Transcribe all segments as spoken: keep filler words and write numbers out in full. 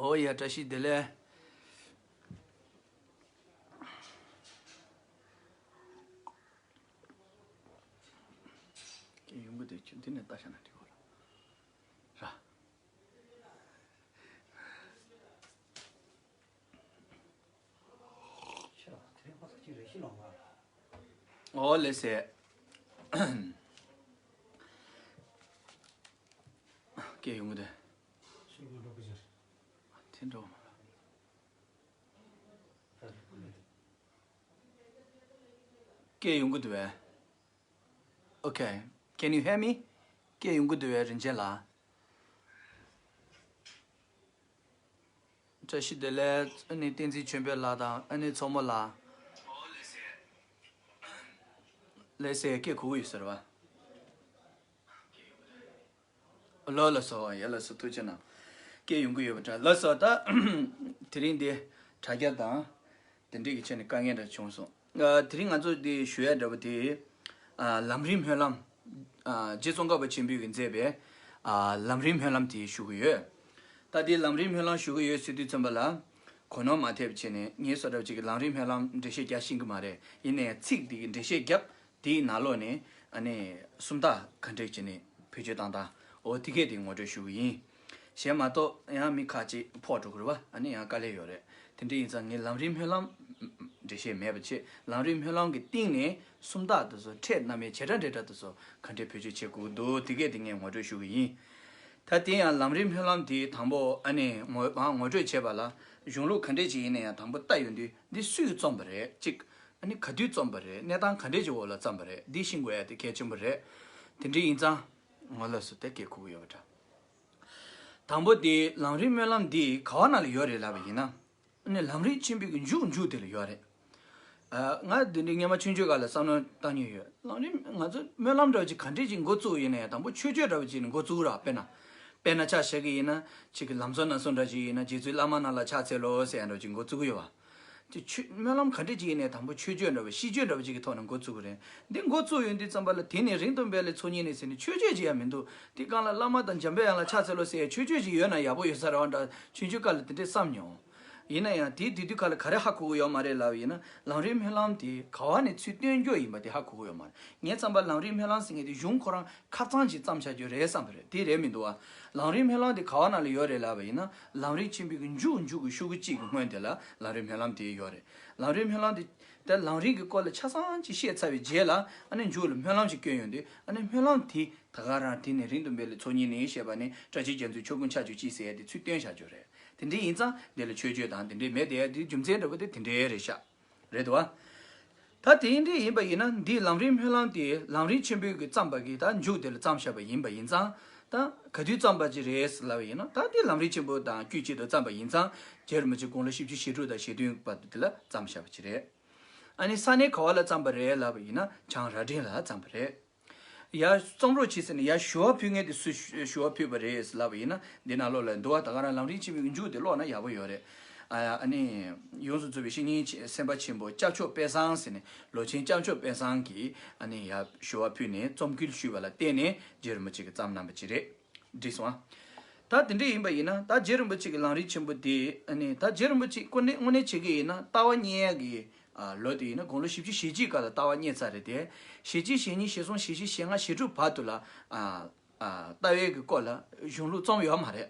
ཨོ་ཡ། བཀྲ་ཤིས་བདེ་ལེགས། སྐད་ཡོང་གི་འདུག་ཁྱོད་འདི་ནས་ལྟ་བྱ་ན་འགྲིག་གོ་ར། ར། ཨོ་ལེ་སེ། སྐད་ཡོང་གི་འདུག་དེ་འགྲོ་མ་ལ། སྐད་ཡོང་གི་འདུག་བས། Okay. Can you hear me? སྐད་ཡོང་གི་འདུག་བས་རིན་ཆེན་ལགས། བཀྲ་ཤིས་བདེ་ལེགས། ཨ་ནི་བསྟན་འཛིན་ཆོས་འཕེལ་ལགས་དང་ཨ་ནི་མཚོ་མོ་ལགས། ལགས་སེ། སྐད་གོ་གི་ཡོད་ཟེར་བ། ལགས་ལགས་སོ། ཡ་ལགས་སོ། ཐུགས་རྗེ་གནང་། སྐད་ཡོང་གི་ཡོད་པ་འདྲ། ལགས་སོ། ད་དེ་རིང་འདི་དྲ་རྒྱ་དང་དེ་འདྲས་ཀྱི་ཆ་ནས་དཀའ་ངལ་འདྲ་བྱུང་སོང་། ཨ། དེ་རིང་ང་ཚོ་འདི་ཞུ་ཡ་འདྲ་པོ་དེ། ཨ། ལམ་རིམ་སྨོན་ལམ། ཨ། རྗེ་ཙོང་ཁ་པ་ཆེན་པོས་ཀྱིས་མཛད་པའི། ཨ། ལམ་རིམ་སྨོན་ལམ་དེ་ཞུ་གི་ཡོད། ད་འདི་ལམ་རིམ་སྨོན་ལམ་ཞུ་གི་ཡོད་ཟེར་དུས་ཙམ་པ་ལ། གོ་ནོར་མ་ཐེབས་བྱས་ནས་ངས་སོ་འདྲ་པོ་ཅིག་གིས་ལམ་རིམ་སྨོན་ལམ་འགྲེལ་བཤད་རྒྱག་ཤེས་ཀྱི་མ་རེད། ཡིན་ནའི་ཚིག་འདི་གི་འགྲེལ་བཤད་བརྒྱབ། དེའི་ནང་ལོགས་ནས་ཨ་ནི་སུམ་རྟགས་ག་འདྲས་བྱས་ནས་བེད་སྤྱོད་བཏང་སྟངས། འོ་དེ་གས་དེ་ངོ་སྤྲོད་ཞུ་གི་ཡིན། གཞན་མ་གཏོགས་ཡང་མི་ཁག་ཅིག་ཕོག་འགྲོ་གི་རེད་བ། ཨ་ནི་ཡང་དཀའ་ལས་ཡོད་རེད། དེ་འདྲ་ཡིན་ཙང་ངས་ལམ་རིམ་སྨོན་ལམ་འགྲེལ་བཤད་མེད་པ་བྱས། ལམ་རིམ་སྨོན་ལམ་གྱི་སྟེང་ནས་སུམ་རྟགས་དེ་ཚོ་ཕྲད་སྣ་མིན་བྱེ་བྲག་འབྲེལ་སྒྲ་དེ་ཚོ་ག་འདྲས་བེད་སྤྱོད་བྱེད་དགོས་ཀྱི་འདུག་དེ་གས་དེ་ངས་ངོ་སྤྲོད་ཞུ་གི་ཡིན། ད་དེ་ཡང་ལམ་རིམ་སྨོན་ལམ་དེ་དང་པོ་ཨ་ནི་ངོ་མ་ངོ་སྤྲོད་བྱས་པ་ལ། གཞུང་ལུགས་ག་འདྲས་ཅིག་ཡིན་ན་ཡང་དང་པོ་ལྟ་ཡོང་དུས་འདི་སུས་རྩོམ་པ་རེད་གཅིག་ཨ་ནི་ག་དུས་རྩོམ་པ་རེད། གནས་སྟངས་ག་འདྲས་ཀྱི་འོག་ལ་བརྩམས་པ་རེད། འདི་ཤེས་དགོས་ཡ་དེ་གལ་ཆེན་པོ་རེད། དེ་འདྲ་ཡིན་ཙང་། ངོ་ལོགས་སུ་དེ་སྐད་ཁུག་གི་ཡོད་པ་འདྲ། དང་པོ་དེ་ལམ་རིམ་སྨོན་ལམ་འདི་ག་བ་ན་ལ་ཡོད་རེད་ལབ་པ་ཡིན་ན། ཨ་ནི་ལམ་རིམ་ཆེན་པོའི་གི་མཇུག་མཇུག་དེ་ལ་ཡོད་རེད། ཨ། ང་འདི་འདྲའི་སྔོན་མ་ཆུང་ཆུང་སྒང་ལ་བསམ་བློ་བཏང་མྱོང་ཡོད། ལམ་རིམ་ང་ཚོ་སྨོན་ལམ་འདྲ་བ་ཅིག་ག་འདྲས་ཅིག་འགོ་བཙུགས་ཡིན་ན་ཡང་དང་པོ་མཆོད་བརྗོད་འདྲ་བ་ཅིག་ནས་འགོ་བཙུགས་ར། དཔེར་ན། དཔེར་ན་ཆ་བཞག་གི་ཡིན་ན་ཅིག་གི་ལམ་གཙོ་སྣ་ཚོགས་འདྲ་ཅིག་ཡིན་ན་རྗེ་བཙུན་བླ་མ་རྣམས་ལ་ཕྱག་འཚལ་ལོ་ཟེར་ཡ་འདྲ་བ་ཅིག་འགོ་བཙུགས་ཀྱི་ཡོད་པ། ཅིག་མཆོད་སྨོན་ལམ་ག་འདྲས་ཅིག་ཡིན་ནའི་དང་པོ་མཆོད་བརྗོད་འདྲ་བ་ཤིས་བརྗོད་འདྲ་བ་ཅིག་གི་ཐོག་ནས་འགོ་བཙུགས་ཀྱི་རེད། འདི་འགོ་བཙུགས་ཡོང་དུས་ཙམ་པ་ལ་དེ་ནས་རིང་དུ་འབད་ལས་ཚོགས་གཉིས་ནས་ཟེར་ནས་མཆོད་བརྗོད་ཅིག་ཡང་མི་འདུག་དེ་སྒང་ལ་བླ་མ་དང་འཇམ་དཔལ་དབྱངས་ལ་ཕྱག་འཚལ་ལོ་ཟེར་ཡ་མཆོད་བརྗོད་ཅིག་ཡོད་ན་ཡག་པོ་ཡོད་ས་རེད་བ་འདྲ། ཆུང་ཆུང་སྐབས་ལ་དེ་འདྲས་བསམ་མྱོང་། ཡིན་ན་ཡང་དེའི་དུས་དུས་ཁ་ལ་ག་རེ་ཧ་གོ་གི་ཡོད་མ་རེད་ལབ་ཡིན་ན། ལམ་རིམ་སྨོན་ལམ་དེ་ག་བ་ནས་ཚུར་བཏོན་རྒྱུ་ཡིན་པ་དེ་ཧ་གོ་གི་ཡོད་མ་རེད། ངའི་བསམ་པར་ལམ་རིམ་སྨོན་ལམ་ཟེར་མཁན་དེ་གཞུང་ཁོ་རང་ཁ་གཙང་ཅིག་བརྩམས་བཞག་རྒྱུ་རེད་བསམ་པ་རེད། དེ་རེད་མི་འདུག་ཨ། ལམ་རིམ་སྨོན་ལམ་དེ་ག་བ་ན་ལ་ཡོད་རེད་ལབ་པ་ཡིན་ན། ལམ་རིམ་ཆེན་པོའི་གི་མཇུག་མཇུག་གི་ཤོག་གུ་གཅིག་གི་སྔོན་དེ་ལ་ལམ་རིམ་སྨོན་ལམ་དེ་ཡོད་རེད། ལམ་རིམ་སྨོན་ལམ་དེ། ད་ལམ་རིམ་གྱི་སྐོར་ལ་ཆ་ཚང་ཅིག་བཤད་ཚར་བའི་རྗེས་ལ་ཨ་ནི་མཇུག་ལ་སྨོན་ལམ་ཞིག་བསྐྱོན་ཡོང་དུས། ཨ་ནི་སྨོན་ལམ་དེ་ད་ག་རང་དེ་ནས་རིང་དུ་འབད་ལས་ཚོགས་གཉིས་ནས་བཤད་པ་ནི་སྐྲ་ཆེན་རྒྱ་མཚོའི་ཆོས་ཀུན་ཆ་བཅུ་གཅིག་ཟེར་ཡ་དེ་ཚུར་བཏོན་བཞག་རྒྱུ་རེད། དེ་འདྲ་ཡིན་ཙང་དེ་ལ་མཆོད་བརྗོད་དང་དེ་འདྲའི་མེད་དེ། དེ་རྒྱུ་མཚན་འདྲ་པོ་དེ་དེ་འདྲའི་རེད་ཤག་རེད་དོ། ད་དེ་འདྲ་ཡིན་པ་ཡིན་ན་འདིའི་ལམ་རིམ་སྨོན་ལམ་དེ་ལམ་རིམ་ཆེན་པོའི་གི་བརྩམས་པ་གི་ད་མཇུག་དེ་ལ་བརྩམས་བཞག་པ་ཡིན་པ་ཡིན་ཙང་། ད་ག་དུས་བརྩམས་པ་ཅིག་རེད་ལབ་པ་ཡིན་ན། ད་དེ་ལམ་རིམ་ཆེན་པོ་དང་དཀྱུས་གཅིག་ཏུ་བརྩམས་པ་ཡིན་ཙང་། རྗེ་རིན་པོ་ཆེ་དགུང་ལོ་བཞི་བཅུ་ཞེ་དྲུག་དང་ཞེ་བདུན་བར་དུ་དེ་ལ་བརྩམས་བཞག་པ་ཅིག་རེད། ཨ་ནི་ས་གནས་ག་བ་ལ་བརྩམས་པ་རེད་ལབ་པ་ཡིན་ན་བྱང་རྭ་སྒྲེང་ལ་བརྩམས་པ་རེད། ཡར་རྩོམ་རོགས་བྱེད་ཟེར་ནས་ཡར་ཞུ་བ་ཕུལ་མཁན་དེ་སུས་ཞུ་བ་ཕུལ་བ་རེད་ལབ་པ་ཡིན་ན། འདི་ནང་ལོགས་ལ་འདུག་བ། ད་ག་རང་ལམ་རིམ་ཆེན་པོའི་མཇུག་དེ་ཀློག་ན་ཡག་པོ་ཡོད་རེད། ཨ་ཨ་ནི་ཡོངས་སུ་རྫོགས་པའི་བཤེས་གཉེན་ཆེ་སེམས་དཔའ་ཆེན་པོ་སྐྱབས་མཆོག་དཔལ་བཟང་ཟེར་ནས་ལོ་ཆེན་སྐྱབས་མཆོག་དཔལ་བཟང་གིས་ཨ་ནི་ཡར་ཞུ་བ་ཕུལ་ནས་རྩོམ་སྐུལ་ཞུས་པ་ལ་བརྟེན་ནས་རྗེ་རིན་པོ་ཆེ་གིས་བརྩམས་གནང་པ་ཅིག་རེད། འགྲིག་སོང་ཨ། ད་དེ་འདྲ་ཡིན་པ་ཡིན་ན་ད་རྗེ་རིན་པོ་ཆེ་གི་ལམ་རིམ་ཆེན་པོ་དེ་ཨ་ནི་ད་རྗེ་རིན་པོ་ཆེ་དངོས་གནས་དངོས་གནས་བྱེད་ཀྱི་ཡིན་ན་ལྟ་བ་རྙེད་ཡག་གི་ཨ་ལོ་དེ་ཡིན་ན་དགུང་ལོ་བཞི་བཅུ་ཞེ་གཅིག་སྐབས་ལ་ལྟ་བ་རྙེད་ཚར་རེད་དེ། ཞེ་གཅིག་ཞེ་གཉིས་ཞེ་གསུམ་ཞེ་བཞི་ཞེ་ལྔ་ཞེ་དྲུག་བར་དུ་ལ་ཨ་ཨ་ལྟ་བའི་གི་སྐོར་ལ་གཞུང་ལུགས་རྩོམ་ཡོད་མ་རེད།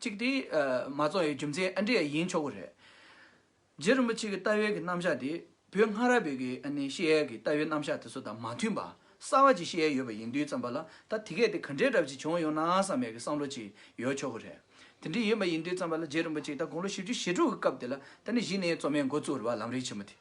གཅིག་དེ་ཨ་མ་རྩོམ་ཡའི་རྒྱུ་མཚན་ཨ་འདྲ་ཡང་ཡིན་ཆོག་གི་རེད། རྗེ་རིན་པོ་ཆེ་གི་ལྟ་བའི་གི་རྣམ་གཞག་དེ་བོད་སྔ་རབས་པའི་གི་ཨ་ནི་བཤད་ཡས་ཀྱི་ལྟ་བའི་རྣམ་གཞག་དེ་ཚོ་དང་མ་མཐུན་པ་གསར་བ་ཅིག་བཤད་ཡས་ཡོད་པ་ཡིན་དུས་ཙམ་པ་ལ། ད་དེ་གས་དེ་ག་འདྲའི་འདྲ་བ་ཅིག་བྱུང་ཡོང་ན་བསམ་ཡས་ཀྱི་བསམ་བློ་ཅིག་ཡོད་ཆོག་གི་རེད། དེ་འདྲ་ཡིན་པ་ཡིན་དུས་ཙམ་པ་ལ་རྗེ་རིན་པོ་ཆེ་ད་དགུང་ལོ་བཞི་བཅུ་ཞེ་དྲུག་གི་སྐབས་དེ་ལ་ད་ནི་གཞི་ནས་རྩོམ་ཡས་འགོ་བཙུགས་རེད་བ། ལམ་རིམ་ཆེན་མོ་དེ།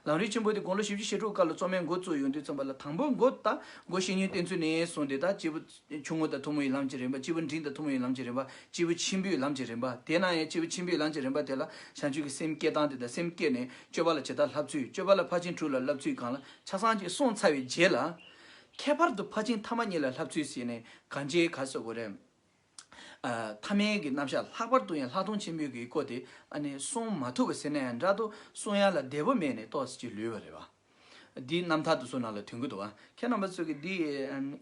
ལམ་རིམ་ཆེན་པོ་དེ་དགུང་ལོ་བཞི་བཅུ་ཞེ་དྲུག་སྐབས་ལ་རྩོམ་ཡས་འགོ་བཙུགས་ཡོང་དུས་ཙམ་པ་ལ་དང་པོ་འགོ་ད་སྒོ་བཤེས་གཉེན་བསྟེན་ཚུལ་ནས་བཟུང་སྟེ། ད་སྐྱེས་བུ་ཆུང་ངུ་དང་ཐུན་མོང་བའི་ལམ་གྱི་རིམ་པ། སྐྱེས་བུ་འབྲིང་དང་ཐུན་མོང་བའི་ལམ་གྱི་རིམ་པ། སྐྱེས་བུ་ཆེན་པོའི་ལམ་གྱི་རིམ་པ། དེ་ནང་ཡང་སྐྱེས་བུ་ཆེན་པོའི་ལམ་གྱི་རིམ་པ་དེ་ལ་བྱང་ཆུབ་ཀྱི་སེམས་བསྐྱེད་སྟངས་དེ་དང་། སེམས་བསྐྱེད་ནས་སྤྱོད་པ་ལ་ཇི་ལྟར་བསླབ་ཚུལ། སྤྱོད་པ་ལ་ཕར་ཕྱིན་དྲུག་ལ་བསླབ་ཚུལ་སྒང་ལ་ཆ་ཚང་ཅིག་གསུངས་ཚར་བའི་རྗེས་ལ། ཁྱད་པར་དུ་ཕར་ཕྱིན་ཐ་མ་གཉིས་ལ་བསླབ་ཚུལ་ཟེར་ནས་གང་ཅི་ག་ཟེར་དགོས་རེད། ཨ། ཐ་མལ་གྱི་རྣམ་གཞག་ལྷག་པར་དུ་ཡང་ལྷག་མཐོང་ཆེན་པོའི་གི་སྐོར་དེ་ཨ་ནི་གསུང་མ་ཐུབ་པ་ཟེར་ན་ཡང་འདྲ་འདུག་གསུང་ཡ་ལ་བདེ་པོ་མེད་ནས་ཏོག་ཙམ་ཅིག་ལུས་པ་རེད་བ། འདིའི་རྣམ་ཐར་དེ་ཚོ་ནང་ལ་ཐོན་གྱི་འདུག་བ། ཁྱེད་རྣམ་པ་ཚོས་ཀྱི་འདི་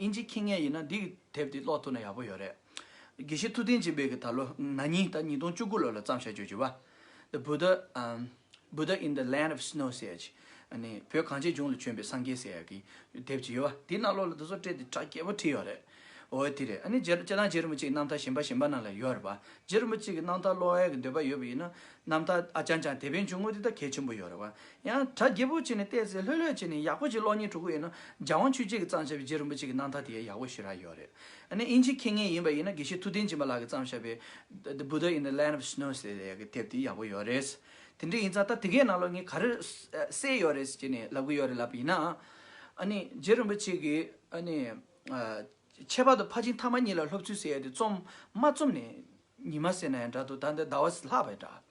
ཨིན་ཇི་མཁྱེན་མཁན་ཡིན་ན་འདི་གི་དེབ་དེ་ཀློག་ཐུབ་ན་ཡག་པོ་ཡོད་རེད། དགེ་བཤེས་ཐུབ་བསྟན་སྦྱིན་པའི་གི་ད་ལོ་ན་ནིང་ད་ཉིས་སྟོང་བཅུ་དགུ་ལོ་ལ་བརྩམས་བཞག་ཅོག་ཅིག་བ། The Buddha, um, Buddha in the Land of Snow ཟེར་ཡ་ཅིག་ཨ་ནི་བོད་གངས་ཅན་ལྗོངས་ལ་བྱོན་པའི་སངས་རྒྱས་ཟེར་ཡ་གི་དེབ་ཅིག་ཡོད་བ། དེའི་ནང་ལོགས་ལ་དེ་ཚོ་སྤྲད་དེ་གྲ་རྒྱས་པོ་བྲིས་ཡོད་རེད། འོ་དེ་རེད། ཨ་ནི་རྗེ་སྤྱིར་བཏང་རྗེ་རིན་པོ་ཆེའི་རྣམ་ཐར་གཞན་པ་གཞན་པ་ནང་ལ་ཡོད་རེད་བ། རྗེ་རིན་པོ་ཆེ་གི་རྣམ་ཐར་ཀློག་ཡ་གི་འདོད་པ་ཡོད་པ་ཡིན་ན། རྣམ་ཐར་ཨ་ཅང་ཅང་དེ་ཕན་ཆུང་ངུ་དེ་ད་གལ་ཆེན་པོ་ཡོད་རེད་བ། ཡང་གྲ་རྒྱས་པོ་བྱས་ནས་བལྟས་ཚེ་ལྷོད་ལྷོད་བྱས་ནས་ཡག་པོ་ཅིག་ཀློག་སྙིང་བྲོ་གི་ཡོད་ན། རྒྱལ་དབང་ཆོས་རྒྱལ་གྱིས་བརྩམས་བྱས་པའི་རྗེ་རིན་པོ་ཆེ་གི་རྣམ་ཐར་དེ་ཡང་ཡག་པོ་ཞེ་དྲག་ཡོད་རེད། ཨ་ནི་དབྱིན་ཇི་མཁས་མཁན་ཡིན་པ་ཡིན་ན་དགེ་བཤེས་ཐུབ་བསྟན་སྦྱིན་པ་ལགས་ཀྱིས་བརྩམས་བཞག་པའི་The Buddha in the Land of Snow ཟེར་ཡ་གི་དེབ་དེ་ཡག་པོ་ཡོད་རེད། དེ་འདྲ་ཡིན་ཙང་ད་དེ་གའི་ནང་ལོགས་ངས་ག་རེ་གསལ་ཡོད་རེད་ཟེར་ནས་ལབ་གི་ཡོད་རེད་ལབ་པ་ཡིན་ན། ཨ་ནི་རྗེ་རིན་པོ་ཆེ་གིས་ཨ་ནི་ཨ་ཁྱད་པར་དུ་ཕར་ཕྱིན་ཐ་མ་གཉིས་ལ་སློབ་ཚུལ་ཟེར་ཡ་དེ་རྩོམ་མ་རྩོམ་ནས་ཉི་མ་ཟེར་ན་ཡང་འདྲ་འདུག་ད་ལྟ་ཟླ་བ་ལྷག་པའི་འདྲ།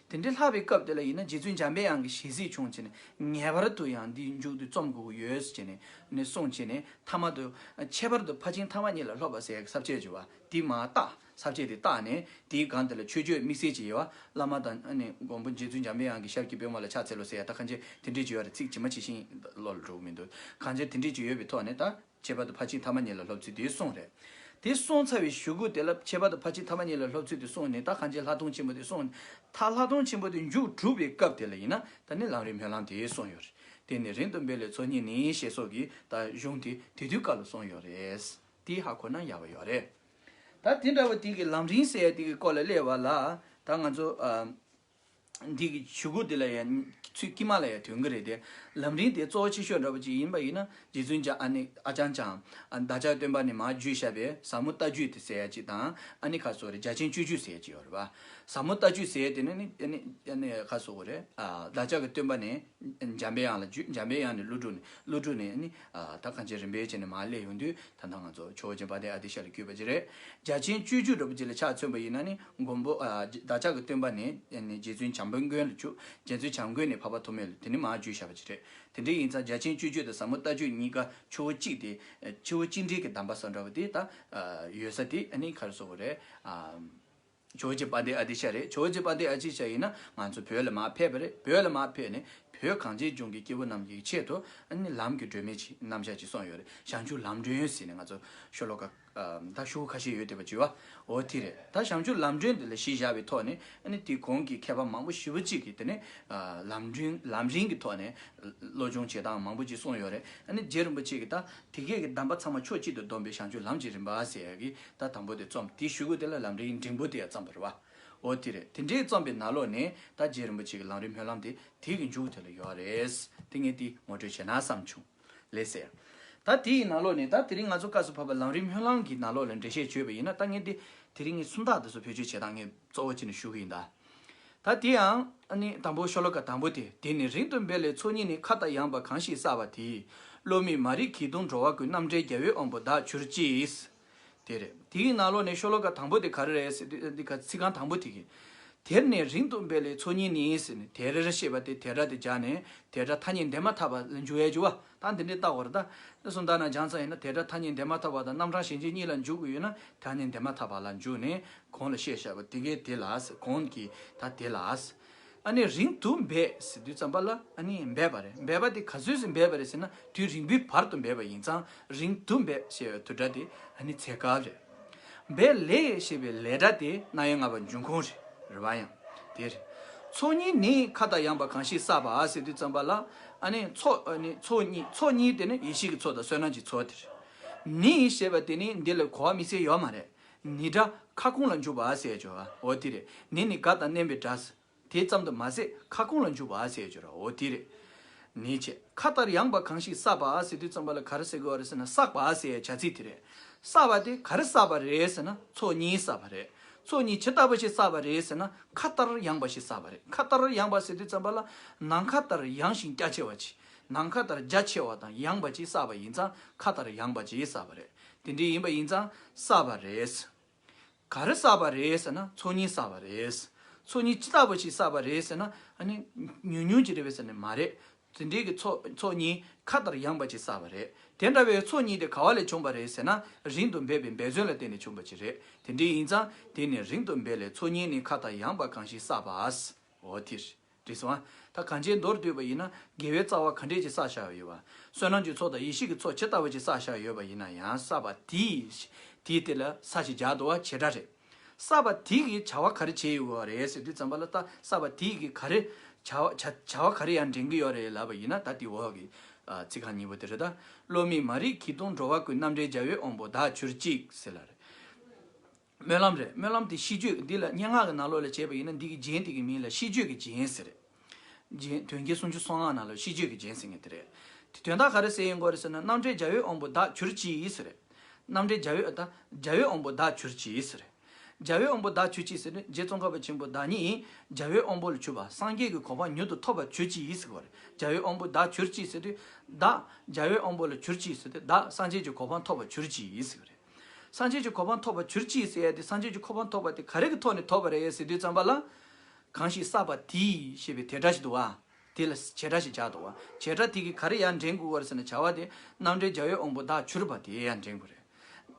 དེ་འདྲའི་ལྷག་པའི་སྐབས་དེ་ལ་ཡིན་ན་རྗེ་བཙུན་འཇམ་པའི་དབྱངས་ཀྱི་ཞལ་གཟིགས་བྱུང་བྱས་ནས་ངེས་པར་དུ་ཡང་འདིའི་མཇུག་ཏུ་རྩོམ་དགོས་ཀྱི་ཡོད་ཟེར་བྱས་ནས་ནས་གསུངས་བྱས་ནས་ཐ་མ་དུ་ཁྱད་པར་དུ་ཕར་ཕྱིན་ཐ་མ་གཉིས་ལ་སློབ་པ་ཟེར་ཡག་གི་ས་བཅད་བྱས་པ་དེ་མར་བཏགས། ས་བཅད་དེ་བཏགས་ནས་དེའི་སྒང་དེ་ལ་མཆོད་བརྗོད་དམིགས་བསལ་ཅིག་ཡོད་པ། བླ་མ་དང་ཨ་ནི་མགོན་པོ་རྗེ་བཙུན་འཇམ་པའི་དབྱངས་ཀྱི་ཞབས་ཀྱི་པད་མོ་ལ་ཕྱག་འཚལ་ལོ་ཟེར་ཡག་ད་གང་ཅི་དེ་འདྲས་ཅིག་ཡོད་རེད། ཚིག་ཇི་མ་ཇི་བཞིན་བློ་ལ་འགྲོ་གི་མི་འདུག་གང་ཅི་དེ་འདྲས་ཅིག་ཡོད་པའི་ཐོག་ནས་ད། ཁྱད་པར་དུ་ཕར་ཕྱིན་ཐ་མ་གཉིས་ལ་སློབ་ཚུལ་དེ་གསུངས་རེད། དེ་གསུངས་ཚར་བའི་གཞུག་གུ་དེ་ལ་ཁྱད་པར་དུ་ཕར་ཕྱིན་ཐ་མ་གཉིས་ལ་སློབ་ཚུལ་དེ་གསུངས་ནས་ད་གང་ཅི་ལྷག་མཐོང་ཆེན་པོ་དེ་གསུངས། ད་ལྷག་མཐོང་ཆེན་པོ་དེ་མཇུག་གྲུབ་པའི་སྐབས་དེ་ལ་ཡིན་ན་ད་ནི་ལམ་རིམ་སྨོན་ལམ་དེ་གསུངས་ཡོད་རེད། དེ་ནི་རིང་དུ་འབད་ལས་ཚོགས་གཉིས་ནི་ཞེས་སོགས་ཀྱི་ད་གཞུང་དེ་དེ་དུས་སྐབས་ལ་གསུངས་ཡོད་རེད། དེ་ཧ་གོ་ན་ཡག་པོ་ཡོད་རེད། ད་དེ་འདྲ་བ་དེ་གི་ལམ་རིམ་ཟེར་ཡ་དེ་གི་སྐོར་ལ་སླེབས་པ་ལ་ད་ང་ཚོ་ཨ། འདི་གི་གཞུག་གུ་འདི་ལ་ཡང་ཚུལ་དཀྱིལ་མ་ལ་ཡང་ཐོན་གྱི་རེད་དེ། ལམ་རིམ་དེ་གཙོ་བོ་ཆེ་ཤོས་འདྲ་པོ་ཅིག་ཡིན་པ་ཡིན་ན་རྗེ་བཙུན་འཇམ་ཨ་ནི་ཨ་ཅང་ཅང་བདག་ཅག་སྟོན་པ་ནས་མར་བརྒྱུད་བཞག་པའི་ཟབ་མོ་ལྟ་བརྒྱུད་དེ་ཟེར་ཡ་ཅིག་དང་། ཨ་ནི་ཁ་སོ་རེ་རྒྱ་ཆེན་སྤྱོད་བརྒྱུད་ཟེར་ཡ་ཅིག་ཡོད་རེད་པ། ཟབ་མོ་ལྟ་བརྒྱུད་ཟེར་ཡ་དེ་ནི་ནི་ཨ་ནི་ཨ་ནི་ཁ་སོ་གོ་རེད། ཨ་བདག་ཅག་གི་སྟོན་པ་ནས་འཇམ་པའི་དབྱངས་ལ་བརྒྱུད། འཇམ་པའི་དབྱངས་ནས་ཀླུ་སྒྲུབ་ནས། ཀླུ་སྒྲུབ་ནས་ཨ་ནི་ཨ་ད་གང་ཅི་རིམ་པས་བྱས་ནས་མར་སླེབས་ཡོང་དུས། ད་ལྟ་ང་ཚོ་ཇོ་བོ་རྗེ་དཔལ་ལྡན་ཨ་ཏི་ཤ་ལ་བརྒྱུད་པ་ཅིག་རེད། རྒྱ་ཆེན་སྤྱོད་བརྒྱུད་འདྲ་པོ་ཅིག་ལ་ཆ་མཚོན་པ་ཡིན་ན་ནི་མགོན་པོ་ཨ་བདག་ཅག་གི་སྟོན་པ་ནས་ནི་རྗེ་བཙུན་བྱམས་པ་མགོན་ལ་བརྒྱུད། རྗེ་བཙུན་བྱམས་མགོན་ནས་འཕགས་པ་ཐོགས་མེད་ལ་དེ་ནི་མར་བརྒྱུད་བཞག་པ་ཅིག་རེད། དེ་འདྲ་ཡིན་ཙང་རྒྱ་ཆེན་སྤྱོད་བརྒྱུད་དང་ཟབ་མོ་ལྟ་བརྒྱུད་གཉིས་ཀ་ཆུ་བོ་གཅིག་དེ། ཆུ་བོ་གཅིག་འདྲེས་ཀྱི་གདམས་པ་ཟེར་འདྲ་པོ་དེ་ད་ཡོད་ས་དེ་ཨ་ནི་ག་རེ་ཟེར་དགོས་རེད། ཨ། ཇོ་བོ་རྗེ་དཔལ་ལྡན་ཨ་ཏི་ཤ་རེད། ཇོ་བོ་རྗེ་དཔལ་ལྡན་ཨ་ཏི་ཤ་ཡིན་ན་ང་ཚོ་བོད་ལ་མར་ཕེབས་པ་རེད། བོད་ལ་མར་ཕེབས་ནས་བོད་གངས་ཅན་ལྗོངས་ཀྱི་སྐྱེ་བོ་རྣམས་ཀྱི་ཆེད་དུ་ཨ་ནི་ལམ་གྱི་སྒྲོན་མེ་ཅིག་རྣམ་གཞག་ཅིག་གསུངས་ཡོད་རེད། ཞང་ཞུང་ལམ་སྒྲོན་ཟེར་ནས་ང་ཚོ་ཤོ་ལོ་ཀ་ཨ་ད་ཤོ་ཁ་ཤས་ཡོད་བསྡད་པ་ཅིག་བ། འོ་དེ་རེད། ད་ཞང་ཞུང་ལམ་སྒྲོན་དེ་ལ་གཞི་བཞག་པའི་ཐོག་ནས་ཨ་ནི་དེ་གོང་གི་མཁས་པ་མང་པོ་ཞེ་པོ་ཅིག་གིས་དེ་ནས་ཨ་ལམ་སྒྲོན་ལམ་རིམ་གྱི་ཐོག་ནས་བློ་སྦྱོང་བྱེད་སྟངས་མང་པོ་ཅིག་གསུངས་ཡོད་རེད། ཨ་ནི་རྗེ་རིན་པོ་ཆེ་གིས་ད་དེ་གས་ཀྱི་གདམས་པ་ཚང་མ་ཕྱོགས་གཅིག་ཏུ་བསྡོམས་པའི་ཞང་ཞུང་ལམ་གྱི་རིམ་པ་ཟེར་ཡ་གི་ད་དང་པོ་དེ་རྩོམ། དེའི་གཞུག་གུ་དེ་ལ་ལམ་རིམ་འབྲིང་པོ་དེ་ཡང་བརྩམས་པ་རེད་བ། འོ་དེ་རེད། དེ་འདྲའི་རྩོམ་པའི་ནང་ལོགས་ནས་ད་རྗེ་རིན་པོ་ཆེ་གི་ལམ་རིམ་སྨོན་ལམ་དེ་དེ་གི་མཇུག་དེ་ལ་ཡོད་རེད། དེ་ངས་དེ་ངོ་སྤྲོད་བྱས་ན་བསམ་བྱུང་། ལགས་སེ། ད་དེའི་ནང་ལོགས་ནས་ད་དེ་རིང་ང་ཚོ་སྐབས་སུ་བབས་པ་ལམ་རིམ་སྨོན་ལམ་གྱི་ནང་ལོགས་ལ་འགྲེལ་བཤད་བྱས་པ་ཡིན་ན། ད་ངས་དེ་དེ་རིང་ངས་སུམ་རྟགས་དེ་ཚོ་བེད་སྤྱོད་བྱེད་སྟངས་ངས་གཙོ་བོ་བྱས་ནས་ཞུ་གི་ཡིན་ད། ད་དེ་ཡང་ཨ་ནི་དང་པོ་ཤོ་ལོ་ཀ་དང་པོ་དེ། དེ་ནི་རིང་དུ་འབད་ལས་ཚོགས་གཉིས་ནི། ཁ་ཏ་ཡངས་པ་གང་ཞིག་བསགས་པ་དེས། བསླུ་མེད་མ་རིག་གིས་གདུང་འགྲོ་བ་ཀུན། རྣམ་བཀྲའི་རྒྱལ་པོའི་དབང་པོ་བདག་གྱུར་ཅིག་དེ་རེད། དེའི་ནང་ལོགས་ནས་ཤོ་ལོ་ཀ་དང་པོ་དེ་ག་རེ་རེད་ཟེར་དུས། འདི་ག་ཚིག་རྐང་དང་པོ་དེ་གི། དེར་ནི་རིང་དུ་འབད་ལས་ཚོགས་གཉིས་ནི་ཟེར་ནས་དེར་ཞེས་པ་དེ་དེ་སྒྲ་དེ་སྦྱར་ནས་དེ་སྒྲ་ཐ་སྙད་འདས་མ་ཐག་པ་ལ་འཇུག་ཡས་འཇུག་པ། ད་འདི་འདྲའི་བཏགས་པ་རེད་ད། སུམ་རྟགས་ནང་སྦྱངས་ཚར་ཡིན་ན་དེ་སྒྲ་ཐ་སྙད་འདས་མ་ཐག་པ་དང་རྣམ་གྲངས་གཞན་ཅིག་གཉིས་ལ་འཇུག་དགོས་ཡོད་ན་ཐ་སྙད་འདས་མ་ཐག་པ་ལ་འཇུག་ནས་གོང་ལ་བཤད་བཞག་པ་དེ་གའི་དེ་ལ་ཟེར། གོང་གི་ད་དེ་ལ་ཟེར། ཨ་ནི་རིང་དུ་འབད་ཟེར་དུས་ཙམ་པ་ལ་ཨ་ནི་འབད་པ་རེད། འབད་པ་དེ་ག་ཚོད་ཙམ་འབད་པ་རེད་ཟེར་ན་དུས་རིང་པོའི་བར་དུ་འབད་པ་ཡིན་ཙང་རིང་དུ་འབད་ཞེས་པའི་དུ་སྒྲ་དེ་ཨ་ནི་ཚེ་སྐབས་རེད། འབད་ལས་ཞེས་པའི་ལས་སྒྲ་དེ་རྣམ་དབྱེ་ལྔ་པ་འབྱུང་ཁུངས་རེད། རེད་བ། ཡང་དེ་རེད། ཚོགས་གཉིས་ནི་ཁ་ཏ་ཡངས་པ་གང་ཞིག་བསགས་པ་ཟེར་དུས་ཙམ་པ་ལ་ཨ་ནི་ཚོགས་ཨ་ནི་ཚོགས་གཉིས། ཚོགས་གཉིས་དེ་ནི་ཡེ་ཤེས་ཀྱི་ཚོགས་དང་བསོད་ནམས་ཀྱི་ཚོགས་དེ་རེད། ནི་ཞེས་པ་དེ་ནི་འདི་ལ་གོ་བ་དམིགས་བསལ་ཡོད་མ་རེད། ནི་སྒྲ་ཁ་སྐོང་ལ་འཇུག་པ་ཟེར་ཡ་ཅིག་ཡོད་པ། འོ་དེ་རེད། ནི་ནི་དགའ་དང་མནན་པའི་སྒྲ། དེ་ཙམ་དུ་མ་ཟད་ཁ་སྐོང་ལ་འཇུག་པ་ཟེར་ཡ་ཅིག་ཡོད་རེད། འོ་དེ་རེད། ནི་བྱས། ཁ་ཏར་ཡངས་པ་གང་ཞིག་བསགས་པ་ཟེར་དུས་ཙམ་པ་ལ་ག་རེ་ཟེར་དགོས་པ་རེད་ཟེར་ན་བསགས་པ་ཟེར་ཡ་བྱ་ཚིག་དེ་རེད། བསགས་པ་དེ་ག་རེ་བསགས་པ་རེད་ཟེར་ན་ཚོགས་གཉིས་བསགས་པ་རེད། ཚོགས་གཉིས་ཇི་ལྟ་བུ་ཞིག་བསགས་པ་རེད་ཟེར་ན་ཁ་ཏར་ཡངས་པ་ཞིག་བསགས་པ་རེད། ཁ་ཏར་ཡངས་པ་ཟེར་དུས་ཙམ་པ་ལ་ནམ་མཁའ་ལྟར་ཡངས་ཤིང་རྒྱ་ཆེ་བ་ཅིག་ནམ་མཁའ་ལྟར་རྒྱ་ཆེ་བ་དང་ཡངས་པ་ཅིག་བསགས་པ་ཡིན་ཙང་ཁ་ཏར་ཡངས་པ་ཅིག་བསགས་པ་རེད། དེ་འདྲ་ཡིན་པ་ཡིན་ཙང་བསགས་པ་རེད། ག་རེ་བསགས་པ་རེད་ཟེར་ན་ཚོགས་གཉིས་བསགས་པ་རེད། ཚོགས་གཉིས་ཅི་ལྟ་བུ་ཞིག་བསགས་པ་རེད་ཟེར་ན་ཨ་ནི་ཉུང་ཉུང་ཅིག་རེད་པས་ཟེར་ན་མ་རེད། དེ་འདྲའི་གི་ཚོགས་ཚོགས་གཉིས་ཁ་ལྟར་ཡངས་པ་ཅིག་བསགས་པ་རེད། དེ་འདྲ་བའི་ཚོགས་གཉིས་དེ་ག་བ་ལས་བྱུང་བ་རེད་ཟེར་ན་རིང་དུ་འབད་པའི་འབད་བརྩོན་ལ་བརྟེན་ནས་བྱུང་བ་ཅིག་རེད། དེ་འདྲ་ཡིན་ཙང་དེ་ནི་རིང་དུ་འབད་ལས་ཚོགས་གཉིས་ནི་ཁ་ལྟར་ཡངས་པ་གང་ཞིག་བསགས་པ། འོ་དེ་རེད། རེད་སོང་ཨ། ད་གང་ཅིའི་མདོར་བསྡུས་པ་ཡིན་ན་དགེ་བའི་རྩ་བ་ག་འདྲས་ཅིག་བསགས་བཞག་ཡོད་པ། བསོད་ནམས་ཀྱི་ཚོགས་དང་ཡེ་ཤེས་ཀྱི་ཚོགས་ཇི་ལྟ་བུ་ཅིག་བསགས་བཞག་ཡོད་པ་ཡིན་ན་ཡང་བསགས་པ་དེས་ དེའི་དེ་ལ་ས་ཞེས་བྱ་འདུག་བ། བྱེད་སྒྲ་རེད། བསགས་པ་དེ་གིས་བྱ་བ་ག་རེ་བྱས་ཡོད་རེད་ཟེར་དུས་ཙམ་པ་ལ། ད་བསགས་པ་དེ་གིས་ག་རེ་བྱ་བ་བྱ་བྱ་བ་ག་རེ་ཡར་འདྲེན་གྱི་ཡོད་རེད་ལབ་པ་ཡིན་ན། ད་དེ་འོག་གི་ཨ་ཚིག་རྐང་གཉིས་པོ་དེ་རེད། ད་སློབ་མའི་མ་རིག་གིས་གདུང་འགྲོ་བ་ཀུན། རྣམ་འདྲེན་བྱ་བའི་དབང་པོ་བདག་གྱུར་ཅིག་ཟེར་ལབ་རེད། སྨོན་ལམ་རེད། སྨོན་ལམ་དེ་ཤིས་བརྗོད་འདི་ལ་སྙན་ངག་གི་ནང་ལོགས་ལ་བྱས་པ་ཡིན་ན། འདི་གི་རྒྱན་དེ་གི་མིང་ལ་ཤིས་བརྗོད་ཀྱི་རྒྱན་ཟེར་རེད། རྒྱན། དོན་རྒྱན་སུམ་ཅུ་སོ་ལྔ་ནང་ལ་ཤིས་བརྗོད་ཀྱི་རྒྱན་ཟེར་མཁན་དེ་རེད། དེ་དོན་དག་ག་རེ་ཟེར་ཡོང་གི་ཡོད་རེད་ཟེར་ན། རྣམ་འདྲེན་བྱ་བའི་དབང་པོ་བདག་གྱུར་ཅིག་ཟེར་རེད། རྣམ་འདྲེན་བྱ་བའི། ད་བྱ་བའི་དབང་པོ་བདག་གྱུར་ཅིག་ཟེར་རེད། བྱ་བའི་དབང་པོ་བདག་གྱུར་ཅིག་ཟེར་དུས། རྗེ་ཙོང་ཁ་པ་ཆེན་པོ་བདག་ཉིད་བྱ་བའི་དབང་པོ་ལ་གྱུར་པ། སངས་རྒྱས་ཀྱི་གོ་འཕང་མྱུར་དུ་ཐོབ་པར་གྱུར་ཅིག་ཟེར་བ་རེད། བྱ་བའི་དབང་པོ་བདག་གྱུར་ཅིག་ཟེར་དུས། བདག་བྱ་བའི་དབང་པོ་ལ་གྱུར་ཅིག་ཟེར་དུས། བདག་སངས་རྒྱས་ཀྱི་གོ་འཕང་ཐོབ་པར་གྱུར་ཅིག་ཟེར་བ་རེད། སངས་རྒྱས་ཀྱི་གོ་འཕང་ཐོབ་པར་གྱུར་ཅིག་ཟེར་ཡ་དེ། སངས་རྒྱས་ཀྱི་གོ་འཕང་ཐོབ་པ་དེ་ག་རེ་གི་ཐོག་ནས་ཐོབ་པ་རེད་ཟེར་དུས་ཙམ་པ་ལ། གང་ཞིག་བསགས་པ་དེས་ཞེས་པའི་དེ་སྒྲ་ཞིག་འདུག་བ། དེ་ལ་བྱེད་སྒྲ་ཞིག་བྱ་འདུག་བ། བྱེད་སྒྲ་དེ་གིས་ག་རེ་ཡར་འདྲེན་དགོས་པ་རེད་ཟེར་ན། བྱ་བ་དེ་རྣམ་འདྲེན་བྱ་བའི་དབང་པོ་བདག་གྱུར་པ་དེ་ཡར་འདྲེན་དགོས་རེད།